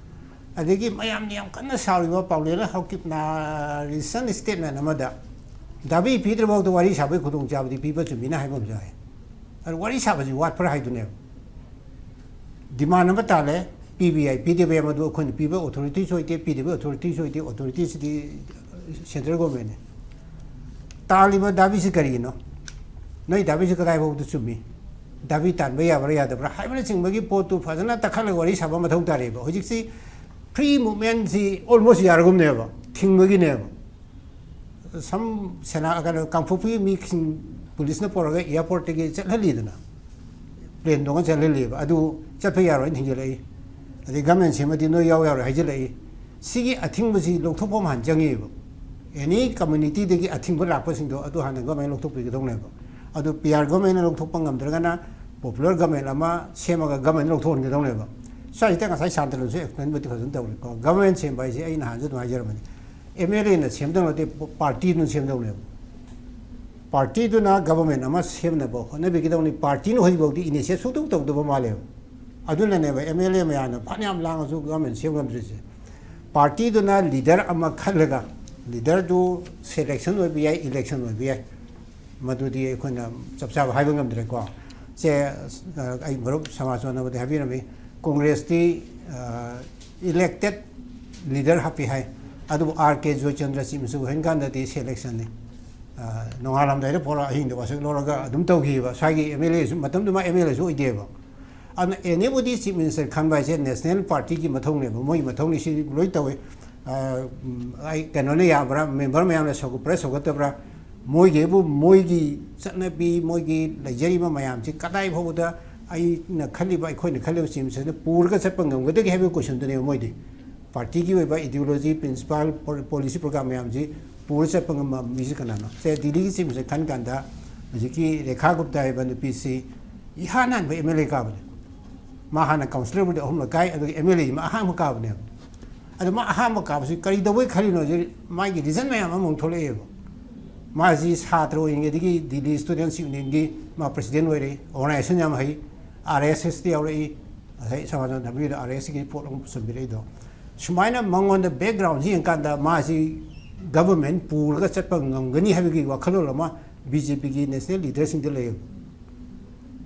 ꯑꯗꯒꯤ ꯃꯌꯥꯝꯅ ꯌꯥꯝ ꯀꯟꯅ ꯁꯥꯎꯔꯤꯕ ꯄꯥꯎꯂꯦꯅ ꯍꯧꯀꯤꯞꯅ ꯔꯤꯁꯟ ꯁ꯭ꯇꯦꯠꯃꯦꯟ ꯑꯃꯗ ꯗꯥꯕꯤ ꯄꯤꯗ꯭ꯔꯤꯐꯥꯎꯗ ꯋꯥꯔꯤ ꯁꯥꯕꯒꯤ ꯈꯨꯗꯣꯡꯆꯥꯕꯗꯤ ꯄꯤꯕ ꯆꯨꯝꯃꯤꯅ ꯍꯥꯏꯕ ꯑꯃꯁꯨ ꯌꯥꯎꯏ꯫ ꯑꯗꯨ ꯋꯥꯔꯤ ꯁꯥꯕꯁꯤ ꯋꯥꯠꯄ꯭ꯔꯥ ꯍꯥꯏꯗꯨꯅꯦꯕ꯫ ꯗꯤꯃꯥꯟ ꯑꯃ ꯇꯥꯜꯂꯦ, ꯄꯤꯕ ꯌꯥꯏ, ꯄꯤꯗꯕ ꯌꯥꯏ, ꯃꯗꯨ ꯑꯩꯈꯣꯏꯅ ꯄꯤꯕ ꯑꯣꯊꯣꯔꯤꯇꯤꯁꯨ ꯑꯣꯏꯗꯦ, ꯄꯤꯗꯕ ꯑꯣꯊꯣꯔꯤꯇꯤꯁꯨ ꯑꯣꯏꯗꯦ, ꯑꯣꯊꯣꯔꯤꯇꯤꯁꯤꯗꯤ ꯁꯦꯟꯇ꯭ꯔꯦꯜ ꯒꯣꯔꯃꯦꯟꯅꯤ꯫ ꯇꯥꯜꯂꯤꯕ ꯗꯥꯕꯤꯁꯤ ꯀꯔꯤꯒꯤꯅꯣ? ꯅꯣꯏ ꯗꯥꯕꯤꯁꯤ ꯀꯗꯥꯏꯐꯥꯎꯗ ꯆꯨꯝꯃꯤ? ꯗꯥꯕꯤ ꯇꯥꯟꯕ ꯌꯥꯕ꯭ꯔꯥ ꯌꯥꯗꯕ꯭ꯔꯥ ꯍꯥꯏꯕꯅꯆꯤꯡꯕꯒꯤ ꯄꯣꯠꯇꯨ ꯐꯖꯅ ꯇꯛꯈꯠꯂꯒ ꯋꯥꯔꯤ ꯁꯥꯕ ꯃꯊꯧ ꯇꯥꯔꯦꯕ꯫ ꯍꯧꯖꯤꯛꯁꯤ ꯐ꯭ꯔꯤ ꯃꯨꯞꯃꯦꯟꯁꯤ ꯑꯣꯜꯃꯣꯁ ꯌꯥꯔꯒꯨꯝꯅꯦꯕ, ꯊꯤꯡꯕꯒꯤꯅꯦꯕ꯫ ꯁꯝ ꯁꯦꯅꯥ, ꯀꯩꯅꯣ, ꯀꯥꯡꯄꯣꯛꯄꯤ ꯃꯤꯁꯤꯡ ꯄꯨꯂꯤꯁꯅ ꯄꯨꯔꯒ ꯑꯦꯌꯥꯔꯄꯣꯔꯠꯇꯒꯤ ꯆꯠꯍꯜꯂꯤꯗꯅ, ꯄ꯭ꯂꯦꯟ ꯇꯣꯡꯉ ꯆꯠꯍꯜꯂꯤꯕ꯫ ꯑꯗꯨ ꯆꯠꯄ ꯌꯥꯔꯣꯏꯅ ꯊꯤꯡꯖꯤꯜꯂꯛꯏ꯫ ꯑꯗꯩ ꯒꯃꯦꯟ ꯁꯦꯝꯃꯗꯤ ꯅꯣꯏ ꯌꯥꯎ ꯌꯥꯔꯣꯏ ꯍꯥꯏꯖꯤꯜꯂꯛꯏ꯫ ꯁꯤꯒꯤ ꯑꯊꯤꯡꯕꯁꯤ ꯂꯧꯊꯣꯛꯄ ꯑꯃ ꯍꯥꯟꯅ ꯆꯪꯉꯤꯕ꯫ ꯑꯦꯅꯤ ꯀꯝꯃ꯭ꯌꯨꯅꯤꯇꯤꯗꯒꯤ ꯑꯊꯤꯡꯕ ꯂꯥꯛꯄꯁꯤꯡꯗꯣ ꯑꯗꯨ ꯍꯥꯟꯅ ꯒꯃꯦꯟ ꯂꯧꯊꯣꯛꯄꯤꯒꯗꯧꯅꯦꯕ꯫ ꯑꯗꯨ ꯄꯤ ꯑꯥꯔ ꯒꯃꯦꯟꯅ ꯂꯧꯊꯣꯛꯄ ꯉꯝꯗ꯭ꯔꯒꯅ ꯄꯣꯄꯨꯂꯔ ꯒꯃꯦꯟ ꯑꯃ ꯁꯦꯝꯃꯒ ꯒꯃꯦꯟ ꯂꯧꯊꯣꯛꯍꯟꯒꯗꯧꯅꯦꯕ꯫ ꯁ꯭ꯋꯥꯏꯁꯤꯗ ꯉꯁꯥꯏ ꯁꯥꯟꯇꯅꯁꯨ ꯑꯦꯛꯁꯄ꯭ꯂꯦꯟꯕꯨꯗꯤ ꯐꯖꯅ ꯇꯧꯔꯦꯀꯣ꯫ ꯒꯃꯦꯟ ꯁꯦꯝꯕ ꯍꯥꯏꯁꯦ ꯑꯩ ꯅꯍꯥꯟꯁꯨ ꯑꯗꯨꯝ ꯍꯥꯏꯖꯔꯝꯕꯅꯤ, ꯑꯦꯝ ꯑꯦꯜ ꯑꯦꯅ ꯁꯦꯝꯗꯧ ꯅꯠꯇꯦ, ꯄꯥꯔꯇꯤꯗꯨꯅ ꯁꯦꯝꯗꯧꯅꯦꯕ꯫ ꯄꯥꯔꯇꯤꯗꯨꯅ ꯒꯕꯔꯃꯦꯟ ꯑꯃ ꯁꯦꯝꯅꯕ ꯍꯣꯠꯅꯕꯤꯒꯗꯧꯅꯤ꯫ ꯄꯥꯔꯇꯤꯅ ꯍꯧꯖꯤꯛꯐꯥꯎꯗꯤ ꯏꯅꯤꯁꯤꯌꯦꯠ ꯁꯨꯡꯇꯧ ꯇꯧꯗꯕ ꯃꯥꯜꯂꯦꯕ꯫ ꯑꯗꯨꯅꯅꯦꯕ ꯑꯦꯝ ꯑꯦꯜ ꯑꯦ ꯃꯌꯥꯝꯅ ꯐꯅꯌꯥꯝ ꯂꯥꯡꯉꯁꯨ ꯒꯕꯔꯃꯦꯟ ꯁꯦꯝ ꯉꯝꯗ꯭ꯔꯤꯁꯦ꯫ ꯄꯥꯔꯇꯤꯗꯨꯅ ꯂꯤꯗꯔ ꯑꯃ ꯈꯜꯂꯒ, ꯂꯤꯗꯔꯗꯨ ꯁꯦꯂꯦꯛꯁꯟ ꯑꯣꯏꯕ ꯌꯥꯏ, ꯏꯂꯦꯛꯁꯟ ꯑꯣꯏꯕ ꯌꯥꯏ, ꯃꯗꯨꯗꯤ ꯑꯩꯈꯣꯏꯅ ꯆꯞ ꯆꯥꯕ ꯍꯥꯏꯕ ꯉꯝꯗ꯭ꯔꯦꯀꯣ꯫ ꯁꯦ, ꯑ, ꯑꯩ ꯃꯔꯨꯞ ꯁꯃꯥꯖ ꯋꯥꯅꯕꯗꯤ ꯍꯥꯏꯕꯤꯔꯝꯃꯤ, ꯀꯣꯡꯒ꯭ꯔꯦꯁꯇꯤ, ꯑ, ꯏꯂꯦꯛꯇꯦꯠ ꯂꯤꯗꯔ ꯍꯥꯞꯄꯤ ꯍꯥꯏ, ꯑꯗꯨꯕꯨ ꯑꯥꯔ ꯀꯦ ꯖꯣꯏꯆꯟꯗ꯭ꯔ ꯆꯤꯞ ꯃꯤꯁꯨ ꯍꯣꯏ ꯀꯥꯟꯗꯗꯤ ꯁꯦꯂꯦꯛꯁꯟꯅꯤ꯫ ꯑ, ꯅꯣꯡꯉꯥꯜꯂꯝꯗꯥꯏꯗ ꯄꯨꯔꯥ ꯑꯍꯤꯡꯗ ꯋꯥꯁꯛ ꯂꯧꯔꯒ ꯑꯗꯨꯝ ꯇꯧꯈꯤꯕ꯫ ꯁ꯭ꯋꯥꯏꯒꯤ ꯑꯦꯝ ꯑꯦꯜ ꯑꯦꯁꯨ, ꯃꯇꯝꯗꯨ ꯃꯥ ꯑꯦꯝ ꯑꯦꯜ ꯑꯦꯁꯨ ꯑꯣꯏꯗꯦꯕ꯫ ꯑꯗꯨꯅ ꯑꯦꯅꯤꯕꯣꯗꯤ ꯆꯤꯞ ꯃꯤꯅꯤꯁꯇꯔ ꯈꯟꯕ ꯍꯥꯏꯁꯦ ꯅꯦꯁꯅꯦꯜ ꯄꯥꯔꯇꯤꯒꯤ ꯃꯊꯧꯅꯦꯕ, ꯃꯣꯏꯒꯤ ꯃꯊꯧꯅꯤ, ꯁꯤ ꯂꯣꯏ ꯇꯧꯏ꯫ ꯑ, ꯎꯝ, ꯑꯩ ꯀꯩꯅꯣꯅ ꯌꯥꯕ꯭ꯔꯥ, ꯃꯦꯝꯕꯔ ꯃꯌꯥꯝꯅ ꯁꯧꯒꯠꯄ꯭ꯔꯥ ꯁꯧꯒꯠꯇꯕ꯭ꯔꯥ, ꯃꯣꯏꯒꯤꯕꯨ, ꯃꯣꯏꯒꯤ ꯆꯠꯅꯕꯤ, ꯃꯣꯏꯒꯤ ꯂꯩꯖꯔꯤꯕ ꯃꯌꯥꯝꯁꯤ ꯀꯗꯥꯏ ꯐꯥꯎꯕꯗ ꯑꯩꯅ ꯈꯜꯂꯤꯕ, ꯑꯩꯈꯣꯏꯅ ꯈꯜꯂꯤꯕ ꯆꯤꯞ ꯃꯤꯅꯤꯁꯇꯔꯅ ꯄꯨꯔꯒ ꯆꯠꯄ ꯉꯝꯒꯗꯒꯦ ꯍꯥꯏꯕꯒꯤ ꯀꯣꯏꯁꯟꯗꯨꯅꯦꯕ ꯃꯣꯏꯗꯤ꯫ ꯄꯥꯔꯇꯤꯒꯤ ꯑꯣꯏꯕ ꯏꯗꯤꯑꯣꯂꯣꯖꯤ, ꯄ꯭ꯔꯤꯟꯁꯤꯄꯥꯜ, ꯄꯣ-, ꯄꯣꯂꯤꯁꯤ ꯄ꯭ꯔꯣꯒ꯭ꯔꯥꯝ ꯃꯌꯥꯝꯁꯤ ꯄꯨꯔ ꯆꯠꯄ ꯉꯝꯕ ꯃꯤꯁꯤ ꯀꯅꯥꯅꯣ? ꯁꯦ, ꯗꯤꯜꯂꯤꯒꯤ ꯆꯤꯞ ꯃꯤꯅꯤꯁꯇꯔ ꯈꯟ ꯀꯥꯟꯗ ꯍꯧꯖꯤꯛꯀꯤ ꯔꯦꯈꯥ ꯒꯨꯞꯇ ꯍꯥꯏꯕ ꯅꯨꯄꯤꯁꯤ ꯏꯍꯥꯟ ꯍꯥꯟꯕ ꯑꯦꯝ ꯑꯦꯜ ꯑꯦ ꯀꯥꯕꯅꯦ꯫ ꯃꯥ ꯍꯥꯟꯅ ꯀꯥꯎꯟꯁꯤꯂꯔꯕꯨꯗꯤ ꯑꯍꯨꯝꯂꯛ ꯀꯥꯏ, ꯑꯗꯨꯒ ꯑꯦꯝ ꯑꯦꯜ ꯑꯦ ꯑꯃ ꯑꯍꯥꯟꯕ ꯀꯥꯕꯅꯦꯕ꯫ ꯑꯗꯣ ꯃꯥ ꯑꯍꯥꯟꯕ ꯀꯥꯕꯁꯤ ꯀꯔꯤ ꯇꯧꯕꯩ ꯈꯜꯂꯤꯅꯣ ꯍꯥꯏꯁꯦ, ꯃꯥꯒꯤ ꯔꯤꯖꯟ ꯃꯌꯥꯝ ꯑꯃꯃꯨꯛ ꯊꯣꯛꯂꯛꯑꯦꯕ꯫ ꯃꯥꯁꯤ ꯁꯥꯇ꯭ꯔ ꯑꯣꯏꯔꯤꯉꯩꯗꯒꯤ ꯗꯤꯜꯂꯤ ꯁ꯭ꯇꯨꯗꯦꯟꯠꯁ ꯌꯨꯅꯤꯌꯟꯒꯤ ꯃꯥ ꯄ꯭ꯔꯁꯤꯗꯦꯟꯠ ꯑꯣꯏꯔꯛꯏ, ꯑꯣꯔꯒꯅꯥꯏꯖꯦꯁꯟ ꯌꯥꯝ ꯍꯩ, ꯑꯥꯔ ꯑꯦꯁ ꯑꯦꯁꯇ ꯌꯥꯎꯔꯛꯏ, ꯉꯁꯥꯏ ꯁꯃꯥꯖꯣꯟ ꯊꯝꯕꯤꯗ ꯑꯥꯔ ꯑꯦꯁ ꯁꯤꯒꯤ ꯄꯣꯠ ꯑꯃ ꯄꯨꯁꯟꯕꯤꯔꯛꯏꯗꯣ꯫ ꯁꯨꯃꯥꯏꯅ ꯃꯉꯣꯟꯗ ꯕꯦꯛꯒ꯭ꯔꯥꯎꯟꯁꯤ ꯌꯦꯡꯀꯥꯟꯗ ꯃꯥꯁꯤ ꯒꯚꯔꯟꯃꯦꯟꯠ ꯄꯨꯔꯒ ꯆꯠꯄ ꯉꯝꯒꯅꯤ ꯍꯥꯏꯕꯒꯤ ꯋꯥꯈꯜꯂꯣꯟ ꯑꯃ ꯕꯤ ꯖꯦ ꯄꯤꯒꯤ ꯅꯦꯁꯅꯦꯜ ꯂꯤꯗꯔꯁꯤꯡꯗ ꯂꯩꯌꯦꯕ꯫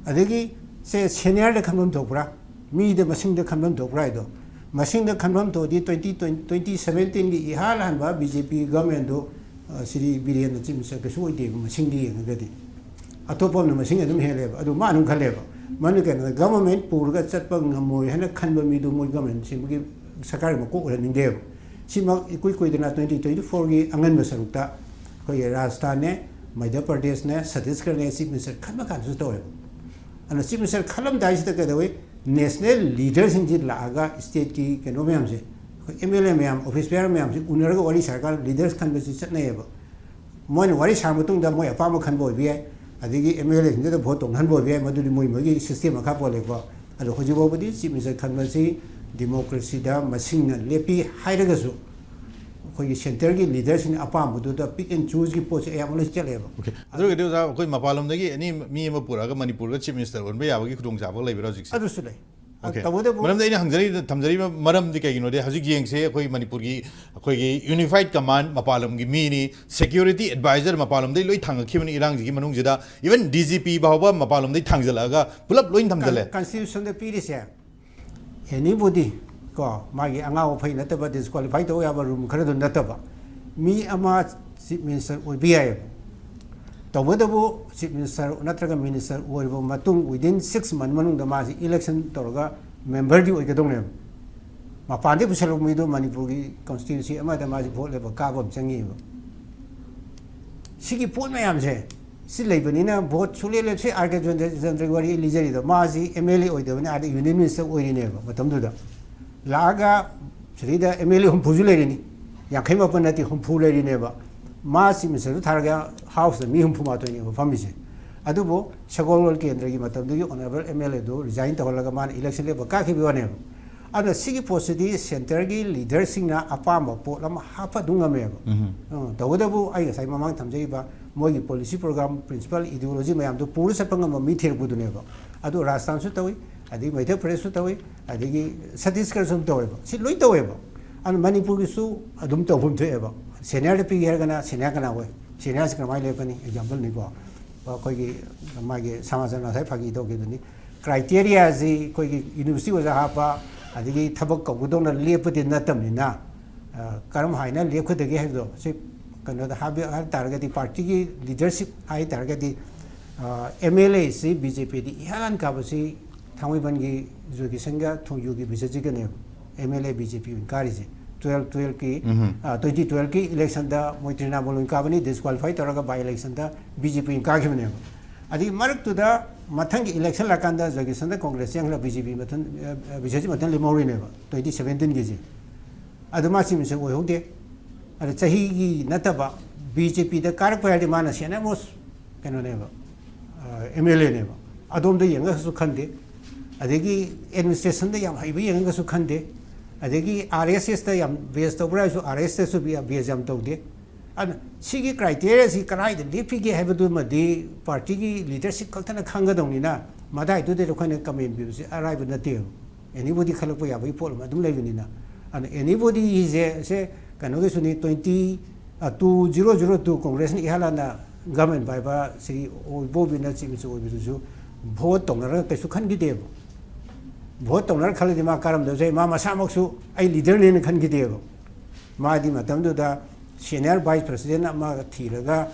ꯑꯗꯒꯤ ꯁꯦ ꯁꯦꯅꯤꯌꯔꯗ ꯈꯟꯐꯝ ꯊꯣꯛꯄ꯭ꯔꯥ, ꯃꯤꯗ ꯃꯁꯤꯡꯗ ꯈꯟꯐꯝ ꯊꯣꯛꯄ꯭ꯔꯥ ꯍꯥꯏꯗꯣ, ꯃꯁꯤꯡꯗ ꯈꯟꯐꯝ ꯊꯣꯛꯑꯗꯤ ꯇ꯭ꯋꯦꯟꯇꯤ ꯇ꯭ꯋꯦꯟꯇꯤ ꯁꯕꯦꯟꯇꯤꯟꯒꯤ ꯏꯍꯥꯟ ꯍꯥꯟꯕ ꯕꯤ ꯖꯦ ꯄꯤ ꯒꯚꯔꯟꯃꯦꯟꯠꯗꯨ, ꯑ, ꯁꯤꯔꯤ ꯕꯤꯔꯦꯟꯅ ꯆꯤꯐ ꯃꯤꯅꯤꯁꯇꯔ ꯀꯩꯁꯨ ꯑꯣꯏꯗꯦꯕ, ꯃꯁꯤꯡꯗꯤ ꯌꯦꯡꯉꯒꯗꯤ꯫ ꯑꯇꯣꯞꯄ ꯑꯃꯅ ꯃꯁꯤꯡ ꯑꯗꯨꯝ ꯍꯦꯜꯂꯦꯕ꯫ ꯑꯗꯨ ꯃꯥ ꯑꯗꯨꯝ ꯈꯜꯂꯦꯕ, ꯃꯅꯨꯡ ꯀꯩꯅꯣꯗ ꯒꯚꯔꯟꯃꯦꯟꯠ ꯄꯨꯔꯒ ꯆꯠꯄ ꯉꯝꯃꯣꯏ ꯍꯥꯏꯅ ꯈꯟꯕ ꯃꯤꯗꯨ ꯃꯣꯏ ꯒꯚꯔꯟꯃꯦꯟꯠ ꯁꯦꯝꯕꯒꯤ ꯁꯔꯀꯥꯔꯒꯤ ꯃꯀꯣꯛ ꯑꯣꯏꯍꯟꯅꯤꯡꯗꯦꯕ꯫ ꯁꯤꯃꯛ ꯏꯀꯨꯏ ꯀꯨꯏꯗꯅ ꯇ꯭ꯋꯦꯟꯇꯤ ꯇ꯭ꯋꯦꯟꯇꯤ ꯐꯣꯔꯒꯤ ꯑꯉꯟꯕ ꯁꯔꯨꯛꯇ ꯑꯩꯈꯣꯏꯒꯤ ꯔꯥꯖꯁꯊꯥꯟꯅꯦ, ꯃꯙ꯭ꯌ ꯄ꯭ꯔꯗꯦꯁꯅꯦ, ꯁꯠꯇꯤꯁꯒꯔꯅꯦ ꯆꯤꯐ ꯃꯤꯅꯤꯁꯇꯔ ꯈꯟꯕ ꯀꯥꯟꯗꯁꯨ ꯇꯧꯋꯦꯕ꯫ ꯑꯗꯨꯅ ꯆꯤꯐ ꯃꯤꯅꯤꯁꯇꯔ ꯈꯜꯂꯝꯗꯥꯏꯁꯤꯗ ꯀꯩꯗꯧꯋꯤ? ꯅꯦꯁꯅꯦꯜ ꯂꯤꯗꯔꯁꯤꯡꯁꯤ ꯂꯥꯛꯑꯒ ꯁ꯭ꯇꯦꯠꯀꯤ ꯀꯩꯅꯣ ꯃꯌꯥꯝꯁꯦ, ꯑꯩꯈꯣꯏ ꯑꯦꯝ ꯑꯦꯜ ꯑꯦ ꯃꯌꯥꯝ, ꯑꯣꯐꯤꯁ ꯕꯦꯌꯔ ꯃꯌꯥꯝꯁꯤ ꯎꯅꯔꯒ ꯋꯥꯔꯤ ꯁꯥꯔꯀꯥꯟꯗ ꯂꯤꯗꯔꯁ ꯈꯟꯕꯁꯤ ꯆꯠꯅꯩꯌꯦꯕ꯫ ꯃꯣꯏꯅ ꯋꯥꯔꯤ ꯁꯥꯔ ꯃꯇꯨꯡꯗ ꯃꯣꯏ ꯑꯄꯥꯝꯕ ꯈꯟꯕ ꯑꯣꯏꯕ ꯌꯥꯏ, ꯑꯗꯒꯤ ꯑꯦꯝ ꯑꯦꯜ ꯑꯦꯁꯤꯡꯗꯨꯗ ꯚꯣꯠ ꯇꯧꯅꯍꯟꯕ ꯑꯣꯏꯕ ꯌꯥꯏ, ꯃꯗꯨꯗꯤ ꯃꯣꯏ ꯃꯣꯏꯒꯤ ꯁꯤꯁꯇꯦꯝ ꯃꯈꯥ ꯄꯣꯜꯂꯦꯀꯣ꯫ ꯑꯗꯣ ꯍꯧꯖꯤꯛ ꯐꯥꯎꯕꯗꯤ ꯆꯤꯐ ꯃꯤꯅꯤꯁꯇꯔ ꯈꯟꯕꯁꯤ ꯗꯤꯃꯣꯀ꯭ꯔꯦꯁꯤꯗ ꯃꯁꯤꯡꯅ ꯂꯦꯞꯄꯤ ꯍꯥꯏꯔꯒꯁꯨ, ꯑꯩꯈꯣꯏꯒꯤ ꯁꯦꯟꯇꯔꯒꯤ ꯂꯤꯗꯔꯁꯤꯡꯅ ꯑꯄꯥꯝꯕꯗꯨꯗ ꯄꯤꯛ ꯑꯦꯟ ꯆꯨꯁꯀꯤ ꯄꯣꯠꯁꯦ ꯑꯌꯥꯝꯕ ꯂꯣꯏ ꯆꯠꯂꯦꯕ꯫ ꯑꯣꯀꯦ, ꯑꯗꯨ ꯑꯣꯏꯔꯒꯗꯤ ꯑꯣꯖꯥ, ꯑꯩꯈꯣꯏ ꯃꯄꯥꯟ ꯂꯝꯗꯒꯤ ꯑꯦꯅꯤ ꯃꯤ ꯑꯃ ꯄꯨꯔꯛꯑꯒ ꯃꯅꯤꯄꯨꯔꯒ ꯆꯤꯐ ꯃꯤꯅꯤꯁꯇꯔ ꯑꯣꯟꯕ ꯌꯥꯕꯒꯤ ꯈꯨꯗꯣꯡꯆꯥꯕ ꯂꯩꯕ꯭ꯔꯥ ꯍꯧꯖꯤꯛꯁꯦ? ꯑꯗꯨꯁꯨ ꯂꯩ꯫ ꯑꯣꯀꯦ꯫ ꯇꯧꯕꯇꯕꯨ ꯃꯔꯝꯗꯤ ꯑꯩꯅ ꯍꯪꯖꯔꯤ, ꯊꯝꯖꯔꯤꯕ ꯃꯔꯝꯗꯤ ꯀꯩꯒꯤꯅꯣꯗꯤ, ꯍꯧꯖꯤꯛ ꯌꯦꯡꯁꯦ, ꯑꯩꯈꯣꯏ ꯃꯅꯤꯄꯨꯔꯒꯤ, ꯑꯩꯈꯣꯏꯒꯤ ꯌꯨꯅꯤꯐꯥꯏꯠ ꯀꯃꯥꯟ ꯃꯄꯥꯟ ꯂꯝꯒꯤ ꯃꯤꯅꯤ, ꯁꯦꯀ꯭ꯌꯨꯔꯤꯇꯤ ꯑꯦꯗꯚꯥꯏꯖꯔ ꯃꯄꯥꯟ ꯂꯝꯗꯒꯤ ꯂꯣꯏ ꯊꯥꯡꯉꯛꯈꯤꯕꯅꯤ ꯏꯔꯥꯡꯁꯤꯒꯤ ꯃꯅꯨꯡꯁꯤꯗ, ꯏꯚꯟ ꯗꯤ ꯖꯤ ꯄꯤ ꯐꯥꯎꯕ ꯃꯄꯥꯟ ꯂꯝꯗꯒꯤ ꯊꯥꯡꯖꯜꯂꯛꯑꯒ ꯄꯨꯂꯞ ꯂꯣꯏ ꯊꯝꯖꯜꯂꯦ꯫ ꯀꯟꯁꯇꯤꯇ꯭ꯌꯨꯁꯟꯗ ꯄꯤꯔꯤꯁꯦ, ꯑꯦꯅꯤꯕꯣꯗꯤ ꯀꯣ, ꯃꯥꯒꯤ ꯑꯉꯥꯎ ꯑꯐꯩ ꯅꯠꯇꯕ, ꯗꯤꯁꯀ꯭ꯋꯥꯂꯤꯐꯥꯏ ꯇꯧ ꯌꯥꯕ ꯔꯨꯝ ꯈꯔꯗꯨ ꯅꯠꯇꯕ, ꯃꯤ ꯑꯃ ꯆꯤꯐ ꯃꯤꯅꯤꯁꯇꯔ ꯑꯣꯏꯕ ꯌꯥꯏꯑꯕ꯫ ꯇꯧꯕꯇꯕꯨ ꯆꯤꯐ ꯃꯤꯅꯤꯁꯇꯔ ꯅꯠꯇ꯭ꯔꯒ ꯃꯤꯅꯤꯁꯇꯔ ꯑꯣꯏꯔꯕ ꯃꯇꯨꯡ, ꯋꯤꯗꯤꯟ ꯁꯤꯛꯁ ꯃꯟꯊ ꯃꯅꯨꯡꯗ ꯃꯥꯁꯤ ꯏꯂꯦꯛꯁꯟ ꯇꯧꯔꯒ ꯃꯦꯝꯕꯔꯗꯤ ꯑꯣꯏꯒꯗꯧꯅꯦꯕ꯫ ꯃꯄꯥꯟꯗꯒꯤ ꯄꯨꯁꯜꯂꯛꯄ ꯃꯤꯗꯣ ꯃꯅꯤꯄꯨꯔꯒꯤ ꯀꯟꯁꯇꯤꯇ꯭ꯌꯨꯟꯁꯤ ꯑꯃꯗ ꯃꯥꯁꯤ ꯚꯣꯠ ꯂꯦꯞꯄ ꯀꯥꯕ ꯑꯃ ꯆꯪꯉꯤꯑꯕ꯫ ꯁꯤꯒꯤ ꯄꯣꯠ ꯃꯌꯥꯝꯁꯦ ꯁꯤ ꯂꯩꯕꯅꯤꯅ ꯚꯣꯠ ꯁꯨꯡꯂꯦꯞ ꯂꯦꯞꯁꯤ꯫ ꯑꯥꯔ ꯀꯦ ꯆꯟꯗ꯭ꯔꯒꯤ ꯋꯥꯔꯤ ꯑꯩ ꯂꯤꯖꯔꯤꯗꯣ, ꯃꯥꯁꯤ ꯑꯦꯝ ꯑꯦꯜ ꯑꯦ ꯑꯣꯏꯗꯕꯅꯤ, ꯑꯥꯗ ꯌꯨꯅꯤꯌꯟ ꯃꯤꯅꯤꯁꯇꯔ ꯑꯣꯏꯔꯤꯅꯦꯕ ꯃꯇꯝꯗꯨꯗ꯫ ꯂꯥꯛꯑꯒ ꯁꯤꯗꯩꯗ ꯑꯦꯝ ꯑꯦꯜ ꯑꯦ ꯍꯨꯝꯐꯨꯁꯨ ꯂꯩꯔꯤꯅꯤ, ꯌꯥꯡꯈꯩ ꯃꯥꯄꯟ ꯅꯠꯇꯦ, ꯍꯨꯝꯐꯨ ꯂꯩꯔꯤꯅꯦꯕ꯫ ꯃꯥ ꯆꯤꯐ ꯃꯤꯅꯤꯁꯇꯔꯁꯨ ꯊꯥꯔꯒ ꯍꯥꯎꯁꯇ ꯃꯤ ꯍꯨꯝꯐꯨ ꯃꯥꯊꯣꯏꯅꯦꯕ ꯐꯝꯃꯤꯁꯦ꯫ ꯑꯗꯨꯕꯨ ꯁꯒꯣꯜꯕꯟ ꯀꯦꯟꯗ꯭ꯔꯒꯤ ꯃꯇꯝꯗꯨꯒꯤ ꯑꯣꯅꯔꯦꯕꯜ ꯑꯦꯝ ꯑꯦꯜ ꯑꯦꯗꯨ ꯔꯤꯖꯥꯏꯟ ꯇꯧꯍꯜꯂꯒ ꯃꯥꯅ ꯏꯂꯦꯛꯁꯟ ꯂꯦꯞꯄ ꯀꯥꯈꯤꯕꯒꯤ ꯋꯥꯅꯦꯕ꯫ ꯑꯗꯨꯅ ꯁꯤꯒꯤ ꯄꯣꯠꯁꯤꯗꯤ centreꯒꯤ leaderꯁꯤꯡꯅ ꯑꯄꯥꯝꯕ ꯄꯣꯠ ꯑꯃ ꯍꯥꯞꯄ ꯑꯗꯨꯝ ꯉꯝꯃꯦꯕ꯫ ꯎꯝ꯫ ꯑ, ꯇꯧꯕꯇꯕꯨ ꯑꯩ ꯉꯁꯥꯏ ꯃꯃꯥꯡ ꯊꯝꯖꯈꯤꯕ ꯃꯣꯏꯒꯤ policy program, principle, ideology ꯃꯌꯥꯝꯗꯣ ꯄꯨꯔ ꯆꯠꯄ ꯉꯝꯕ ꯃꯤ ꯊꯤꯔꯛꯄꯗꯨꯅꯦꯕ꯫ ꯑꯗꯨ ꯔꯥꯖꯁꯊꯥꯟꯁꯨ ꯇꯧꯏ, ꯑꯗꯒꯤ ꯃꯙ꯭ꯌ ꯄ꯭ꯔꯗꯦꯁꯁꯨ ꯇꯧꯏ, ꯑꯗꯒꯤ ꯁꯠꯇꯤꯁꯒꯔꯁꯨ ꯑꯗꯨꯝ ꯇꯧꯋꯦꯕ꯫ ꯁꯤ ꯂꯣꯏ ꯇꯧꯋꯦꯕ꯫ ꯑꯗꯨꯅ ꯃꯅꯤꯄꯨꯔꯒꯤꯁꯨ ꯑꯗꯨꯝ ꯇꯧꯐꯝ ꯊꯣꯛꯑꯦꯕ꯫ Seniorꯗ ꯄꯤꯒꯦ ꯍꯥꯏꯔꯒꯅ senior ꯀꯅꯥ ꯑꯣꯏ? Seniorꯁꯤ ꯀꯃꯥꯏꯅ ꯂꯦꯞꯀꯅꯤ? Exampleꯅꯤꯀꯣ꯫ ꯑꯩꯈꯣꯏꯒꯤ ꯃꯥꯒꯤ ꯁꯃꯥꯖꯅ ꯉꯁꯥꯏ ꯐꯥꯒꯤ ꯇꯧꯈꯤꯕꯗꯨꯅꯤ꯫ Criteriaꯁꯤ ꯑꯩꯈꯣꯏꯒꯤ university ꯑꯣꯖꯥ ꯍꯥꯞꯄ, ꯑꯗꯒꯤ ꯊꯕꯛ ꯀꯧꯒꯗꯧꯅ ꯂꯦꯞꯄꯗꯤ ꯅꯠꯇꯕꯅꯤꯅ, ꯑ, ꯀꯔꯝ ꯍꯥꯏꯅ ꯂꯦꯞꯀꯗꯒꯦ ꯍꯥꯏꯕꯗꯣ, ꯁꯤ ꯀꯩꯅꯣꯗ ꯍꯥꯏꯕ, ꯍꯥꯏ ꯇꯥꯔꯒꯗꯤ, partyꯒꯤ leadership ꯍꯥꯏ ꯇꯥꯔꯒꯗꯤ, ꯑ, MLAꯁꯤ BJPꯗꯤ ꯏꯍꯥꯟ ꯍꯥꯟ ꯀꯥꯕꯁꯤ ꯊꯥꯡꯃꯩꯕꯟꯒꯤ ꯖꯣꯏꯀꯤꯁꯟꯒ ꯊꯣꯡꯖꯨꯒꯤ ꯕꯤꯁ꯭ꯋꯖꯤꯠꯀꯅꯦꯕ꯫ MLA BJP ꯑꯣꯏꯅ ꯀꯥꯔꯤꯁꯦ꯫ Twelve, twelveꯀꯤ, ꯎꯝ꯫ ꯑ, twenty twelveꯀꯤ electionꯗ ꯃꯣꯏ ꯇ꯭ꯔꯤꯅꯥꯃꯨꯜ ꯑꯣꯏꯅ ꯀꯥꯕꯅꯤ, disqualify ꯇꯧꯔꯒ by electionꯗ BJP ꯑꯣꯏꯅ ꯀꯥꯈꯤꯕꯅꯦꯕ꯫ ꯑꯗꯒꯤ ꯃꯔꯛꯇꯨꯗ ꯃꯊꯪꯒꯤ election ꯂꯥꯛꯀꯥꯟꯗ ꯖꯣꯏꯀꯤꯁꯟꯗ Congress ꯆꯪꯈ꯭ꯔ BJP ꯃꯊꯟ, ꯑ, ꯑ, ꯕꯤꯁ꯭ꯋꯖꯤꯠ ꯃꯊꯟ ꯂꯦꯝꯍꯧꯔꯤꯅꯦꯕ twenty seventeenꯒꯤꯁꯦ꯫ ꯑꯗꯨ ꯃꯥ chief minister ꯑꯣꯏꯍꯧꯗꯦ꯫ ꯑꯗ ꯆꯍꯤꯒꯤ ꯅꯠꯇꯕ BJPꯗ ꯀꯥꯔꯛꯄ ꯍꯥꯏꯔꯗꯤ ꯃꯥꯅ senior most ꯀꯩꯅꯣꯅꯦꯕ, ꯑ, MLAꯅꯦꯕ꯫ ꯑꯗꯣꯝꯗ ꯌꯦꯡꯉꯒꯁꯨ ꯈꯟꯗꯦ꯫ ꯑꯗꯒꯤ administrationꯗ ꯌꯥꯝ ꯍꯩꯕ ꯌꯦꯡꯉꯒꯁꯨ ꯈꯟꯗꯦ꯫ ꯑꯗꯒꯤ RSSꯇ ꯌꯥꯝ base ꯇꯧꯕ꯭ꯔꯥ ꯍꯥꯏꯁꯨ RSSꯇꯁꯨ base ꯌꯥꯝ ꯇꯧꯗꯦ꯫ ꯑꯗꯨꯅ ꯁꯤꯒꯤ criteriaꯁꯤ ꯀꯗꯥꯏꯗ ꯂꯦꯞꯄꯤꯒꯦ ꯍꯥꯏꯕꯗꯨꯃꯗꯤ partyꯒꯤ leadership ꯈꯛꯇꯅ ꯈꯪꯒꯗꯧꯅꯤꯅ, ꯃꯗꯥꯏꯗꯨꯗ ꯑꯩꯈꯣꯏꯅ comment ꯄꯤꯕꯁꯤ ꯑꯔꯥꯏꯕ ꯅꯠꯇꯦꯕ꯫ Anybody ꯈꯜꯂꯛꯄ ꯌꯥꯕꯒꯤ ꯄꯣꯠ ꯑꯃ ꯑꯗꯨꯝ ꯂꯩꯕꯅꯤꯅ꯫ ꯑꯗꯨꯅ anybodyꯁꯦ, ꯁꯦ ꯀꯩꯅꯣꯒꯤꯁꯨꯅꯤ, twenty, ꯑ, two zero zero two Congressꯅ ꯏꯍꯥꯟ ꯍꯥꯟꯅ government ꯄꯥꯏꯕ ꯁ꯭ꯔꯤ ꯑꯣꯏꯕꯣꯕꯤꯅ chief minister ꯑꯣꯏꯕꯗꯨꯁꯨ vote ꯇꯧꯅꯔꯒ ꯀꯩꯁꯨ ꯈꯟꯈꯤꯗꯦꯕ꯫ Vote ꯇꯧꯅꯔ ꯈꯜꯂꯗꯤ ꯃꯥ ꯀꯥꯔꯝꯗꯕꯁꯨ ꯌꯥꯏ, ꯃꯥ ꯃꯁꯥꯃꯛꯁꯨ ꯑꯩ leaderꯅꯦꯅ ꯈꯟꯈꯤꯗꯦꯕ꯫ ꯃꯥꯗꯤ ꯃꯇꯝꯗꯨꯗ senior vice president ꯑꯃ ꯊꯤꯔꯒ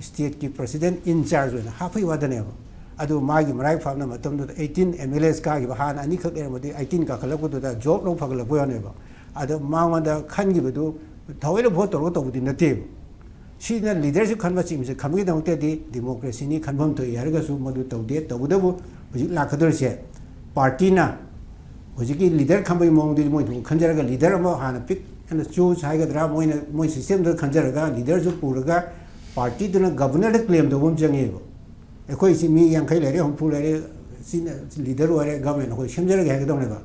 stateꯀꯤ president in charge ꯑꯣꯏꯅ ꯍꯥꯞꯄꯩ ꯋꯥꯗꯅꯦꯕ꯫ ꯑꯗꯨ ꯃꯥꯒꯤ ꯃꯔꯥꯏ ꯐꯥꯝꯅ ꯃꯇꯝꯗꯨꯗ eighteen MLAs ꯀꯥꯈꯤꯕ, ꯍꯥꯟꯅ ꯑꯅꯤꯈꯛ ꯂꯩꯔꯝꯕꯗꯤ eighteen ꯀꯥꯈꯠꯂꯛꯄꯗꯨꯗ job ꯂꯧ ꯐꯒꯠꯂꯛꯄ ꯋꯥꯅꯦꯕ꯫ ꯑꯗꯣ ꯃꯉꯣꯟꯗ ꯈꯟꯈꯤꯕꯗꯨ ꯊꯑꯣꯏꯅ vote ꯇꯧꯔꯒ ꯇꯧꯕꯗꯤ ꯅꯠꯇꯦꯕ꯫ ꯁꯤꯅ leadership ꯈꯟꯕ chief minister ꯈꯟꯕꯒꯤꯗꯃꯛꯇꯗꯤ democracyꯅꯤ, ꯈꯟꯐꯝ ꯊꯣꯛꯏ ꯍꯥꯏꯔꯒꯁꯨ ꯃꯗꯨ ꯇꯧꯗꯦ꯫ ꯇꯧꯕꯇꯕꯨ ꯍꯧꯖꯤꯛ ꯂꯥꯛꯀꯗꯧꯔꯤꯁꯦ partyꯅ ꯍꯧꯖꯤꯛꯀꯤ leader ꯈꯟꯕꯒꯤ ꯃꯑꯣꯡꯗꯨꯗꯤ ꯃꯣꯏ ꯑꯗꯨꯝ ꯈꯟꯖꯔꯒ, leader ꯑꯃ ꯍꯥꯟꯅ pick and choose ꯍꯥꯏꯒꯗ꯭ꯔꯥ, ꯃꯣꯏꯅ, ꯃꯣꯏ systemꯗꯨꯗ ꯈꯟꯖꯔꯒ leaderꯁꯨ ꯄꯨꯔꯒ partyꯗꯨꯅ governorꯗ claim ꯇꯧꯕ ꯑꯃ ꯆꯪꯉꯦꯕ꯫ ꯑꯩꯈꯣꯏꯁꯤ ꯃꯤ ꯌꯥꯡꯈꯩ ꯂꯩꯔꯦ, ꯍꯨꯝꯐꯨ ꯂꯩꯔꯦ, ꯁꯤꯅ leader ꯑꯣꯏꯔꯦ, government ꯑꯩꯈꯣꯏ ꯁꯦꯝꯖꯔꯒꯦ ꯍꯥꯏꯒꯗꯧꯅꯦꯕ꯫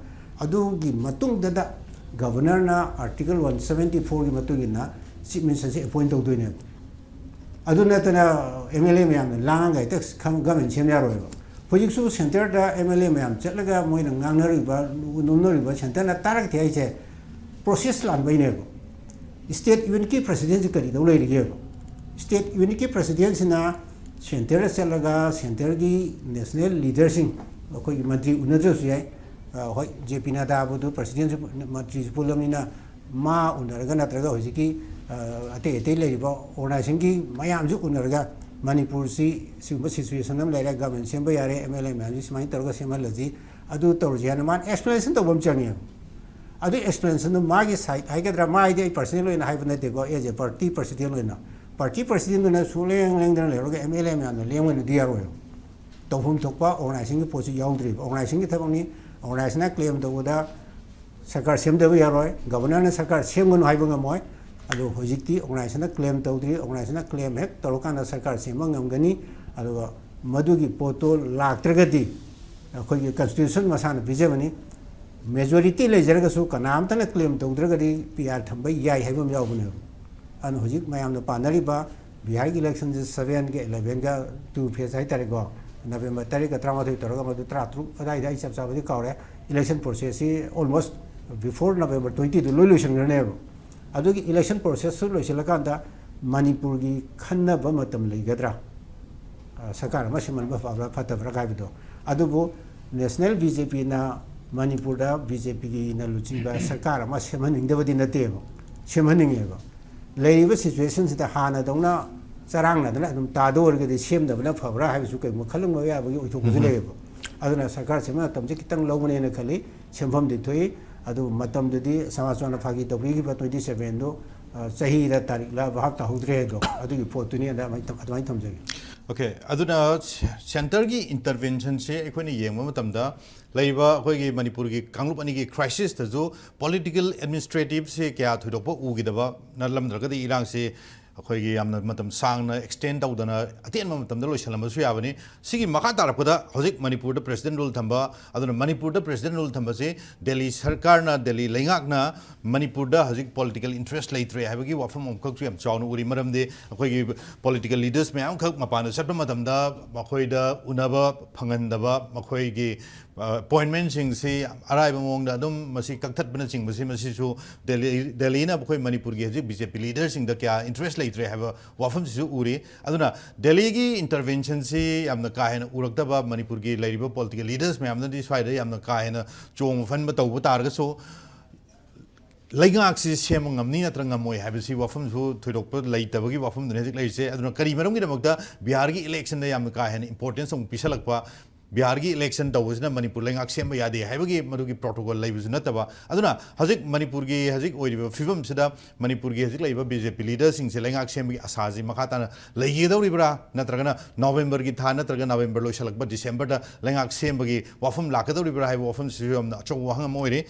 ꯑꯗꯨꯒꯤ ꯃꯇꯨꯡꯗꯗ ꯒꯕꯔꯅꯔꯅ ꯑꯥꯔꯇꯤꯀꯜ ꯋꯥꯟ ꯁꯕꯦꯟꯇꯤ ꯐꯣꯔꯒꯤ ꯃꯇꯨꯡ ꯏꯟꯅ ꯆꯤꯐ ꯃꯤꯅꯤꯁꯇꯔꯁꯦ ꯑꯦꯄꯣꯏꯟ ꯇꯧꯗꯣꯏꯅꯦꯕ꯫ ꯑꯗꯨ ꯅꯠꯇꯅ ꯑꯦꯝ ꯑꯦꯜ ꯑꯦ ꯃꯌꯥꯝꯅ ꯂꯥꯡꯉꯒ ꯍꯦꯛꯇ ꯒꯃꯦꯟ ꯁꯦꯝ ꯌꯥꯔꯣꯏꯕ꯫ ꯍꯧꯖꯤꯛꯁꯨ ꯁꯦꯟꯇꯔꯗ ꯑꯦꯝ ꯑꯦꯜ ꯑꯦ ꯃꯌꯥꯝ ꯆꯠꯂꯒ ꯃꯣꯏꯅ ꯉꯥꯡꯅꯔꯤꯕ, ꯅꯣꯝꯅꯔꯤꯕ, ꯁꯦꯟꯇꯔꯅ ꯇꯥꯔꯛꯇꯦ ꯍꯥꯏꯁꯦ ꯄ꯭ꯔꯣꯁꯦꯁ ꯂꯥꯟꯕꯩꯅꯦꯕ꯫ ꯁ꯭ꯇꯦꯠ ꯌꯨꯅꯤꯠꯀꯤ ꯄ꯭ꯔꯁꯤꯗꯦꯟꯁꯤ ꯀꯔꯤꯗꯧ ꯂꯩꯔꯤꯒꯦꯕ? ꯁ꯭ꯇꯦꯠ ꯌꯨꯅꯤꯠꯀꯤ ꯄ꯭ꯔꯁꯤꯗꯦꯟꯁꯤꯅ ꯁꯦꯟꯇꯔꯗ ꯆꯠꯂꯒ ꯁꯦꯟꯇꯔꯒꯤ ꯅꯦꯁꯅꯦꯜ ꯂꯤꯗꯔꯁꯤꯡ, ꯑꯩꯈꯣꯏꯒꯤ ꯃꯟꯇ꯭ꯔꯤ ꯎꯅꯗ꯭ꯔꯁꯨ ꯌꯥꯏ, ꯑ, ꯍꯣꯏ, ꯖꯦ ꯄꯤ ꯅꯗꯥꯕꯨꯗꯨ ꯄ꯭ꯔꯁꯤꯗꯦꯟꯁꯨ, ꯃꯟꯇ꯭ꯔꯤꯁꯨ ꯄꯨꯜꯂꯕꯅꯤꯅ ꯃꯥ ꯎꯅꯔꯒ ꯅꯠꯇ꯭ꯔꯒ ꯍꯧꯖꯤꯛꯀꯤ, ꯑ, ꯑꯇꯩ ꯑꯇꯩ ꯂꯩꯔꯤꯕ ꯑꯣꯔꯒꯅꯥꯏꯖꯦꯁꯟꯒꯤ ꯃꯌꯥꯝꯁꯨ ꯎꯅꯔꯒ ꯃꯅꯤꯄꯨꯔꯁꯤ ꯁꯤꯒꯨꯝꯕ ꯁꯤꯆꯨꯋꯦꯁꯟ ꯑꯃ ꯂꯩꯔꯦ, ꯒꯃꯦꯟ ꯁꯦꯝꯕ ꯌꯥꯔꯦ, ꯑꯦꯝ ꯑꯦꯜ ꯑꯦ ꯃꯌꯥꯝꯁꯤ ꯁꯨꯃꯥꯏꯅ ꯇꯧꯔꯒ ꯁꯦꯝꯍꯜꯂꯁꯤ, ꯑꯗꯨ ꯇꯧꯔꯁꯤ ꯍꯥꯏꯅ ꯃꯥꯅ ꯑꯦꯛꯁꯄ꯭ꯂꯦꯅꯦꯁꯟ ꯇꯧꯕ ꯑꯃ ꯆꯪꯉꯦꯕ꯫ ꯑꯗꯨ ꯑꯦꯛꯁꯄ꯭ꯂꯦꯅꯦꯁꯟꯗꯨ ꯃꯥꯒꯤ ꯁꯥꯏꯠ ꯍꯥꯏꯒꯗ꯭ꯔꯥ, ꯃꯥꯒꯤꯗꯤ ꯑꯩ ꯄꯔꯁꯅꯦꯜ ꯑꯣꯏꯅ ꯍꯥꯏꯕ ꯅꯠꯇꯦꯀꯣ, ꯑꯦꯖ ꯑꯦ ꯄꯥꯔꯇꯤ ꯄ꯭ꯔꯁꯤꯗꯦꯟ ꯑꯣꯏꯅ, ꯄꯥꯔꯇꯤ ꯄ꯭ꯔꯁꯤꯗꯦꯟꯗꯨꯅ ꯁꯨꯛꯂꯦꯡ ꯂꯦꯡꯗꯅ ꯂꯩꯍꯧꯔꯒ ꯑꯦꯝ ꯑꯦꯜ ꯑꯦ ꯃꯌꯥꯝꯅ ꯂꯦꯡꯉꯣꯏꯅꯗꯤ ꯌꯥꯔꯣꯏꯕ꯫ ꯇꯧꯐꯝ ꯊꯣꯛꯄ ꯑꯣꯔꯒꯅꯥꯏꯖꯦꯁꯟꯒꯤ ꯄꯣꯠꯁꯤ ꯌꯥꯎꯗ꯭ꯔꯤꯕ꯫ ꯑꯣꯔꯒꯅꯥꯏꯖꯦꯁꯟꯒꯤ ꯊꯕꯛꯅꯤ, ꯑꯣꯔꯒꯅꯥꯏꯖꯦꯁꯟꯅ ꯀ꯭ꯂꯦꯝ ꯇꯧꯕꯗ ꯁꯔꯀꯥꯔ ꯁꯦꯝꯗꯕ ꯌꯥꯔꯣꯏ, ꯒꯕꯔꯅꯔꯅ ꯁꯔꯀꯥꯔ ꯁꯦꯝꯒꯅꯨ ꯍꯥꯏꯕ ꯉꯝꯃꯣꯏ꯫ ꯑꯗꯨ ꯍꯧꯖꯤꯛꯇꯤ ꯑꯣꯔꯒꯅꯥꯏꯖꯦꯁꯟꯅ ꯀ꯭ꯂꯦꯝ ꯇꯧꯗ꯭ꯔꯤ, ꯑꯣꯔꯒꯅꯥꯏꯖꯦꯁꯟꯅ ꯀ꯭ꯂꯦꯝ ꯍꯦꯛ ꯇꯧꯔꯀꯥꯟꯗ ꯁꯔꯀꯥꯔ ꯁꯦꯝꯕ ꯉꯝꯒꯅꯤ꯫ ꯑꯗꯨꯒ ꯃꯗꯨꯒꯤ ꯄꯣꯠꯇꯨ ꯂꯥꯛꯇ꯭ꯔꯒꯗꯤ ꯑꯩꯈꯣꯏꯒꯤ ꯀꯟꯁꯇꯤꯇ꯭ꯌꯨꯁꯟ ꯃꯁꯥꯅ ꯄꯤꯖꯕꯅꯤ, ꯃꯦꯖꯣꯔꯤꯇꯤ ꯂꯩꯖꯔꯒꯁꯨ ꯀꯅꯥꯝꯇꯅ ꯀ꯭ꯂꯦꯝ ꯇꯧꯗ꯭ꯔꯒꯗꯤ ꯄꯤ ꯑꯥꯔ ꯊꯝꯕ ꯌꯥꯏ ꯍꯥꯏꯕ ꯑꯃ ꯌꯥꯎꯕꯅꯦꯕ꯫ ꯑꯗꯨꯅ ꯍꯧꯖꯤꯛ ꯃꯌꯥꯝꯅ ꯄꯥꯅꯔꯤꯕ ꯕꯤꯍꯥꯔꯒꯤ ꯏꯂꯦꯛꯁꯟꯁꯦ ꯁꯕꯦꯟꯒ ꯏꯂꯦꯚꯦꯟꯒ ꯇꯨ ꯐꯦꯖ ꯍꯥꯏꯇꯥꯔꯦꯀꯣ, ꯅꯕꯦꯝꯕꯔ ꯇꯔꯦꯠꯀ ꯇꯔꯥꯃꯥꯊꯣꯏ ꯇꯧꯔꯒ ꯃꯗꯨ ꯇꯔꯥꯇꯔꯨꯛ ꯑꯗꯥꯏꯗ, ꯑꯩ ꯆꯞ ꯆꯥꯕꯗꯤ ꯀꯥꯎꯔꯦ, ꯏꯂꯦꯛꯁꯟ ꯄ꯭ꯔꯣꯁꯦꯁꯁꯤ ꯑꯣꯜꯃꯣꯁ ꯕꯤꯐꯣꯔ ꯅꯕꯦꯝꯕꯔ ꯇ꯭ꯋꯦꯟꯇꯤꯗꯨ ꯂꯣꯏ ꯂꯣꯏꯁꯤꯟꯈ꯭ꯔꯅꯦꯕ꯫ ꯑꯗꯨꯒꯤ ꯏꯂꯦꯛꯁꯟ ꯄ꯭ꯔꯣꯁꯦꯁꯁꯨ ꯂꯣꯏꯁꯤꯜꯂꯀꯥꯟꯗ ꯃꯅꯤꯄꯨꯔꯒꯤ ꯈꯟꯅꯕ ꯃꯇꯝ ꯂꯩꯒꯗ꯭ꯔꯥ? ꯑ, ꯁꯔꯀꯥꯔ ꯑꯃ ꯁꯦꯝꯍꯟꯕ ꯐꯕ꯭ꯔꯥ ꯐꯠꯇꯕ꯭ꯔꯥ ꯍꯥꯏꯕꯗꯣ꯫ ꯑꯗꯨꯕꯨ ꯅꯦꯁꯅꯦꯜ ꯕꯤ ꯖꯦ ꯄꯤꯅ ꯃꯅꯤꯄꯨꯔꯗ ꯕꯤ ꯖꯦ ꯄꯤꯒꯤꯅ ꯂꯨꯆꯤꯡꯕ ꯁꯔꯀꯥꯔ ꯑꯃ ꯁꯦꯝꯍꯟꯅꯤꯡꯗꯕꯗꯤ ꯅꯠꯇꯦꯕ, ꯁꯦꯝꯍꯟꯅꯤꯡꯉꯦꯕ꯫ ꯂꯩꯔꯤꯕ ꯁꯤꯆꯨꯋꯦꯁꯟꯁꯤꯗ ꯍꯥꯟꯅꯗꯧꯅ ꯆꯔꯥꯡꯅꯗꯅ ꯑꯗꯨꯝ ꯇꯥꯗꯧ ꯑꯣꯏꯔꯒꯗꯤ ꯁꯦꯝꯗꯕꯅ ꯐꯕ꯭ꯔꯥ ꯍꯥꯏꯕꯁꯨ ꯀꯩꯒꯨꯝꯕ ꯈꯜꯂꯝꯕ ꯌꯥꯕꯒꯤ ꯑꯣꯏꯊꯣꯛꯄꯁꯨ ꯎꯝ꯫ ꯂꯩꯌꯦꯕ꯫ ꯑꯗꯨꯅ ꯁꯔꯀꯥꯔ ꯁꯦꯝꯕ ꯃꯇꯝꯁꯦ ꯈꯤꯇꯪ ꯂꯧꯒꯅꯦꯅ ꯈꯜꯂꯤ, ꯁꯦꯝꯐꯝꯗꯤ ꯊꯣꯛꯏ꯫ ꯑꯗꯨꯕꯨ ꯃꯇꯝꯗꯨꯗꯤ ꯁꯃꯥꯖ ꯆꯥꯎꯅ ꯐꯥꯒꯤ ꯇꯧꯕꯤꯈꯤꯕ ꯇ꯭ꯋꯦꯟꯇꯤ ꯁꯦꯚꯦꯟꯗꯣ, ꯑ, ꯆꯍꯤꯔ ꯇꯥꯔꯤꯛꯂ ꯚꯥꯞ ꯇꯥꯍꯧꯗ꯭ꯔꯦ ꯑꯗꯣ, ꯑꯗꯨꯒꯤ ꯄꯣꯠꯇꯨꯅꯤ ꯑꯗ ꯑꯗꯨꯃꯥꯏꯅ ꯊꯝ-, ꯑꯗꯨꯃꯥꯏꯅ ꯊꯝꯖꯒꯦ꯫ ꯑꯣꯀꯦ, ꯑꯗꯨꯅ ꯁꯦꯟꯇꯔꯒꯤ ꯏꯟꯇꯔꯚꯦꯟꯁꯟꯁꯦ ꯑꯩꯈꯣꯏꯅ ꯌꯦꯡꯕ ꯃꯇꯝꯗ ꯂꯩꯔꯤꯕ ꯑꯩꯈꯣꯏꯒꯤ ꯃꯅꯤꯄꯨꯔꯒꯤ ꯀꯥꯡꯂꯨꯞ ꯑꯅꯤꯒꯤ ꯀ꯭ꯔꯥꯏꯁꯤꯁꯇꯁꯨ ꯄꯣꯂꯤꯇꯤꯀꯦꯜ ꯑꯦꯗꯃꯤꯅꯤꯁꯇ꯭ꯔꯦꯇꯤꯞꯁꯦ ꯀꯌꯥ ꯊꯣꯏꯗꯣꯛꯄ ꯎꯈꯤꯗꯕ, ꯅꯠꯂꯝꯗ꯭ꯔꯒꯗꯤ ꯏꯔꯥꯡꯁꯤ ꯑꯩꯈꯣꯏꯒꯤ ꯌꯥꯝꯅ ꯃꯇꯝ ꯁꯥꯡꯅ ꯑꯦꯛꯁꯇꯦꯟ ꯇꯧꯗꯅ ꯑꯇꯦꯟꯕ ꯃꯇꯝꯗ ꯂꯣꯏꯁꯤꯜꯂꯝꯕꯁꯨ ꯌꯥꯕꯅꯤ꯫ ꯁꯤꯒꯤ ꯃꯈꯥ ꯇꯥꯔꯛꯄꯗ ꯍꯧꯖꯤꯛ ꯃꯅꯤꯄꯨꯔꯗ ꯄ꯭ꯔꯦꯁꯤꯗꯦꯟ ꯔꯨꯜ ꯊꯝꯕ, ꯑꯗꯨꯅ ꯃꯅꯤꯄꯨꯔꯗ ꯄ꯭ꯔꯦꯁꯤꯗꯦꯟ ꯔꯨꯜ ꯊꯝꯕꯁꯤ ꯗꯦꯜꯂꯤ ꯁꯔꯀꯥꯔꯅ, ꯗꯦꯜꯂꯤ ꯂꯩꯉꯥꯛꯅ ꯃꯅꯤꯄꯨꯔꯗ ꯍꯧꯖꯤꯛ ꯄꯣꯂꯤꯇꯤꯀꯦꯜ ꯏꯟꯇꯔꯦꯁ ꯂꯩꯇ꯭ꯔꯦ ꯍꯥꯏꯕꯒꯤ ꯋꯥꯐꯝ ꯑꯃꯈꯛꯁꯨ ꯌꯥꯝ ꯆꯥꯎꯅ ꯎꯔꯤ꯫ ꯃꯔꯝꯗꯤ ꯑꯩꯈꯣꯏꯒꯤ ꯄꯣꯂꯤꯇꯤꯀꯦꯜ ꯂꯤꯗꯔꯁ ꯃꯌꯥꯝ ꯑꯃꯈꯛ ꯃꯄꯥꯟꯗ ꯆꯠꯄ ꯃꯇꯝꯗ ꯃꯈꯣꯏꯗ ꯎꯅꯕ ꯐꯪꯍꯟꯗꯕ, ꯃꯈꯣꯏꯒꯤ ꯑꯦꯄꯣꯏꯟꯃꯦꯟꯁꯤꯡꯁꯤ ꯑꯔꯥꯏꯕ ꯃꯑꯣꯡꯗ ꯑꯗꯨꯝ ꯃꯁꯤ ꯀꯛꯊꯠꯄꯅꯆꯤꯡꯕꯁꯤ, ꯃꯁꯤꯁꯨ ꯗꯦꯜꯂꯤ, ꯗꯦꯜꯂꯤꯅ ꯑꯩꯈꯣꯏ ꯃꯅꯤꯄꯨꯔꯒꯤ ꯍꯧꯖꯤꯛ ꯕꯤ ꯖꯦ ꯄꯤ ꯂꯤꯗꯔꯁꯤꯡꯗ ꯀꯌꯥ ꯏꯟꯇꯔꯦꯁ ꯂꯩꯇ꯭ꯔꯦ ꯍꯥꯏꯕ ꯋꯥꯐꯝꯁꯤꯁꯨ ꯎꯔꯤ꯫ ꯑꯗꯨꯅ ꯗꯦꯜꯂꯤꯒꯤ ꯏꯟꯇꯔꯚꯦꯟꯁꯟꯁꯤ ꯌꯥꯝꯅ ꯀꯥ ꯍꯦꯟꯅ ꯎꯔꯛꯇꯕ, ꯃꯅꯤꯄꯨꯔꯒꯤ ꯂꯩꯔꯤꯕ ꯄꯣꯂꯤꯇꯤꯀꯦꯜ ꯂꯤꯗꯔꯁ ꯃꯌꯥꯝꯅꯗꯤ ꯁ꯭ꯋꯥꯏꯗ ꯌꯥꯝꯅ ꯀꯥ ꯍꯦꯟꯅ ꯆꯣꯡꯕ ꯐꯟꯕ ꯇꯧꯕ ꯇꯥꯔꯒꯁꯨ, ꯂꯩꯉꯥꯛꯁꯤ ꯁꯦꯝꯕ ꯉꯝꯅꯤ ꯅꯠꯇ꯭ꯔꯒ ꯉꯝꯃꯣꯏ ꯍꯥꯏꯕꯁꯤ ꯋꯥꯐꯝꯁꯨ ꯊꯣꯏꯗꯣꯛꯄ ꯂꯩꯇꯕꯒꯤ ꯋꯥꯐꯝꯗꯨꯅꯤ ꯍꯧꯖꯤꯛ ꯂꯩꯔꯤꯁꯦ꯫ ꯑꯗꯨꯅ ꯀꯔꯤ ꯃꯔꯝꯒꯤꯗꯃꯛꯇ ꯕꯤꯍꯥꯔꯒꯤ ꯏꯂꯦꯛꯁꯟꯗ ꯌꯥꯝꯅ ꯀꯥ ꯍꯦꯟꯅ ꯏꯝꯄꯣꯔꯇꯦꯟꯁ ꯑꯃꯨꯛ ꯄꯤꯁꯜꯂꯛꯄ? ꯕꯤꯍꯥꯔꯒꯤ ꯏꯂꯦꯛꯁꯟ ꯇꯧꯕꯁꯤꯅ ꯃꯅꯤꯄꯨꯔ ꯂꯩꯉꯥꯛ ꯁꯦꯝꯕ ꯌꯥꯗꯦ ꯍꯥꯏꯕꯒꯤ ꯃꯗꯨꯒꯤ ꯄ꯭ꯔꯣꯇꯣꯀꯣꯜ ꯂꯩꯕꯁꯨ ꯅꯠꯇꯕ꯫ ꯑꯗꯨꯅ ꯍꯧꯖꯤꯛ ꯃꯅꯤꯄꯨꯔꯒꯤ ꯍꯧꯖꯤꯛ ꯑꯣꯏꯔꯤꯕ ꯐꯤꯕꯝꯁꯤꯗ ꯃꯅꯤꯄꯨꯔꯒꯤ ꯍꯧꯖꯤꯛ ꯂꯩꯔꯤꯕ ꯕꯤ ꯖꯦ ꯄꯤ ꯂꯤꯗꯔꯁꯤꯡꯁꯦ ꯂꯩꯉꯥꯛ ꯁꯦꯝꯕꯒꯤ ꯑꯁꯥꯁꯤ ꯃꯈꯥ ꯇꯥꯅ ꯂꯩꯒꯗꯧꯔꯤꯕ꯭ꯔꯥ, ꯅꯠꯇ꯭ꯔꯒꯅ ꯅꯣꯕꯦꯝꯕꯔꯒꯤ ꯊꯥ ꯅꯠꯇ꯭ꯔꯒ ꯅꯣꯕꯦꯝꯕꯔ ꯂꯣꯏꯁꯤꯜꯂꯛꯄ ꯗꯤꯁꯦꯝꯕꯔꯗ ꯂꯩꯉꯥꯛ ꯁꯦꯝꯕꯒꯤ ꯋꯥꯐꯝ ꯂꯥꯛꯀꯗꯧꯔꯤꯕ꯭ꯔꯥ ꯍꯥꯏꯕ ꯋꯥꯐꯝꯁꯤꯁꯨ ꯌꯥꯝꯅ ꯑꯆꯧꯕ ꯋꯥꯍꯪ ꯑꯃ ꯑꯣꯏꯔꯤ꯫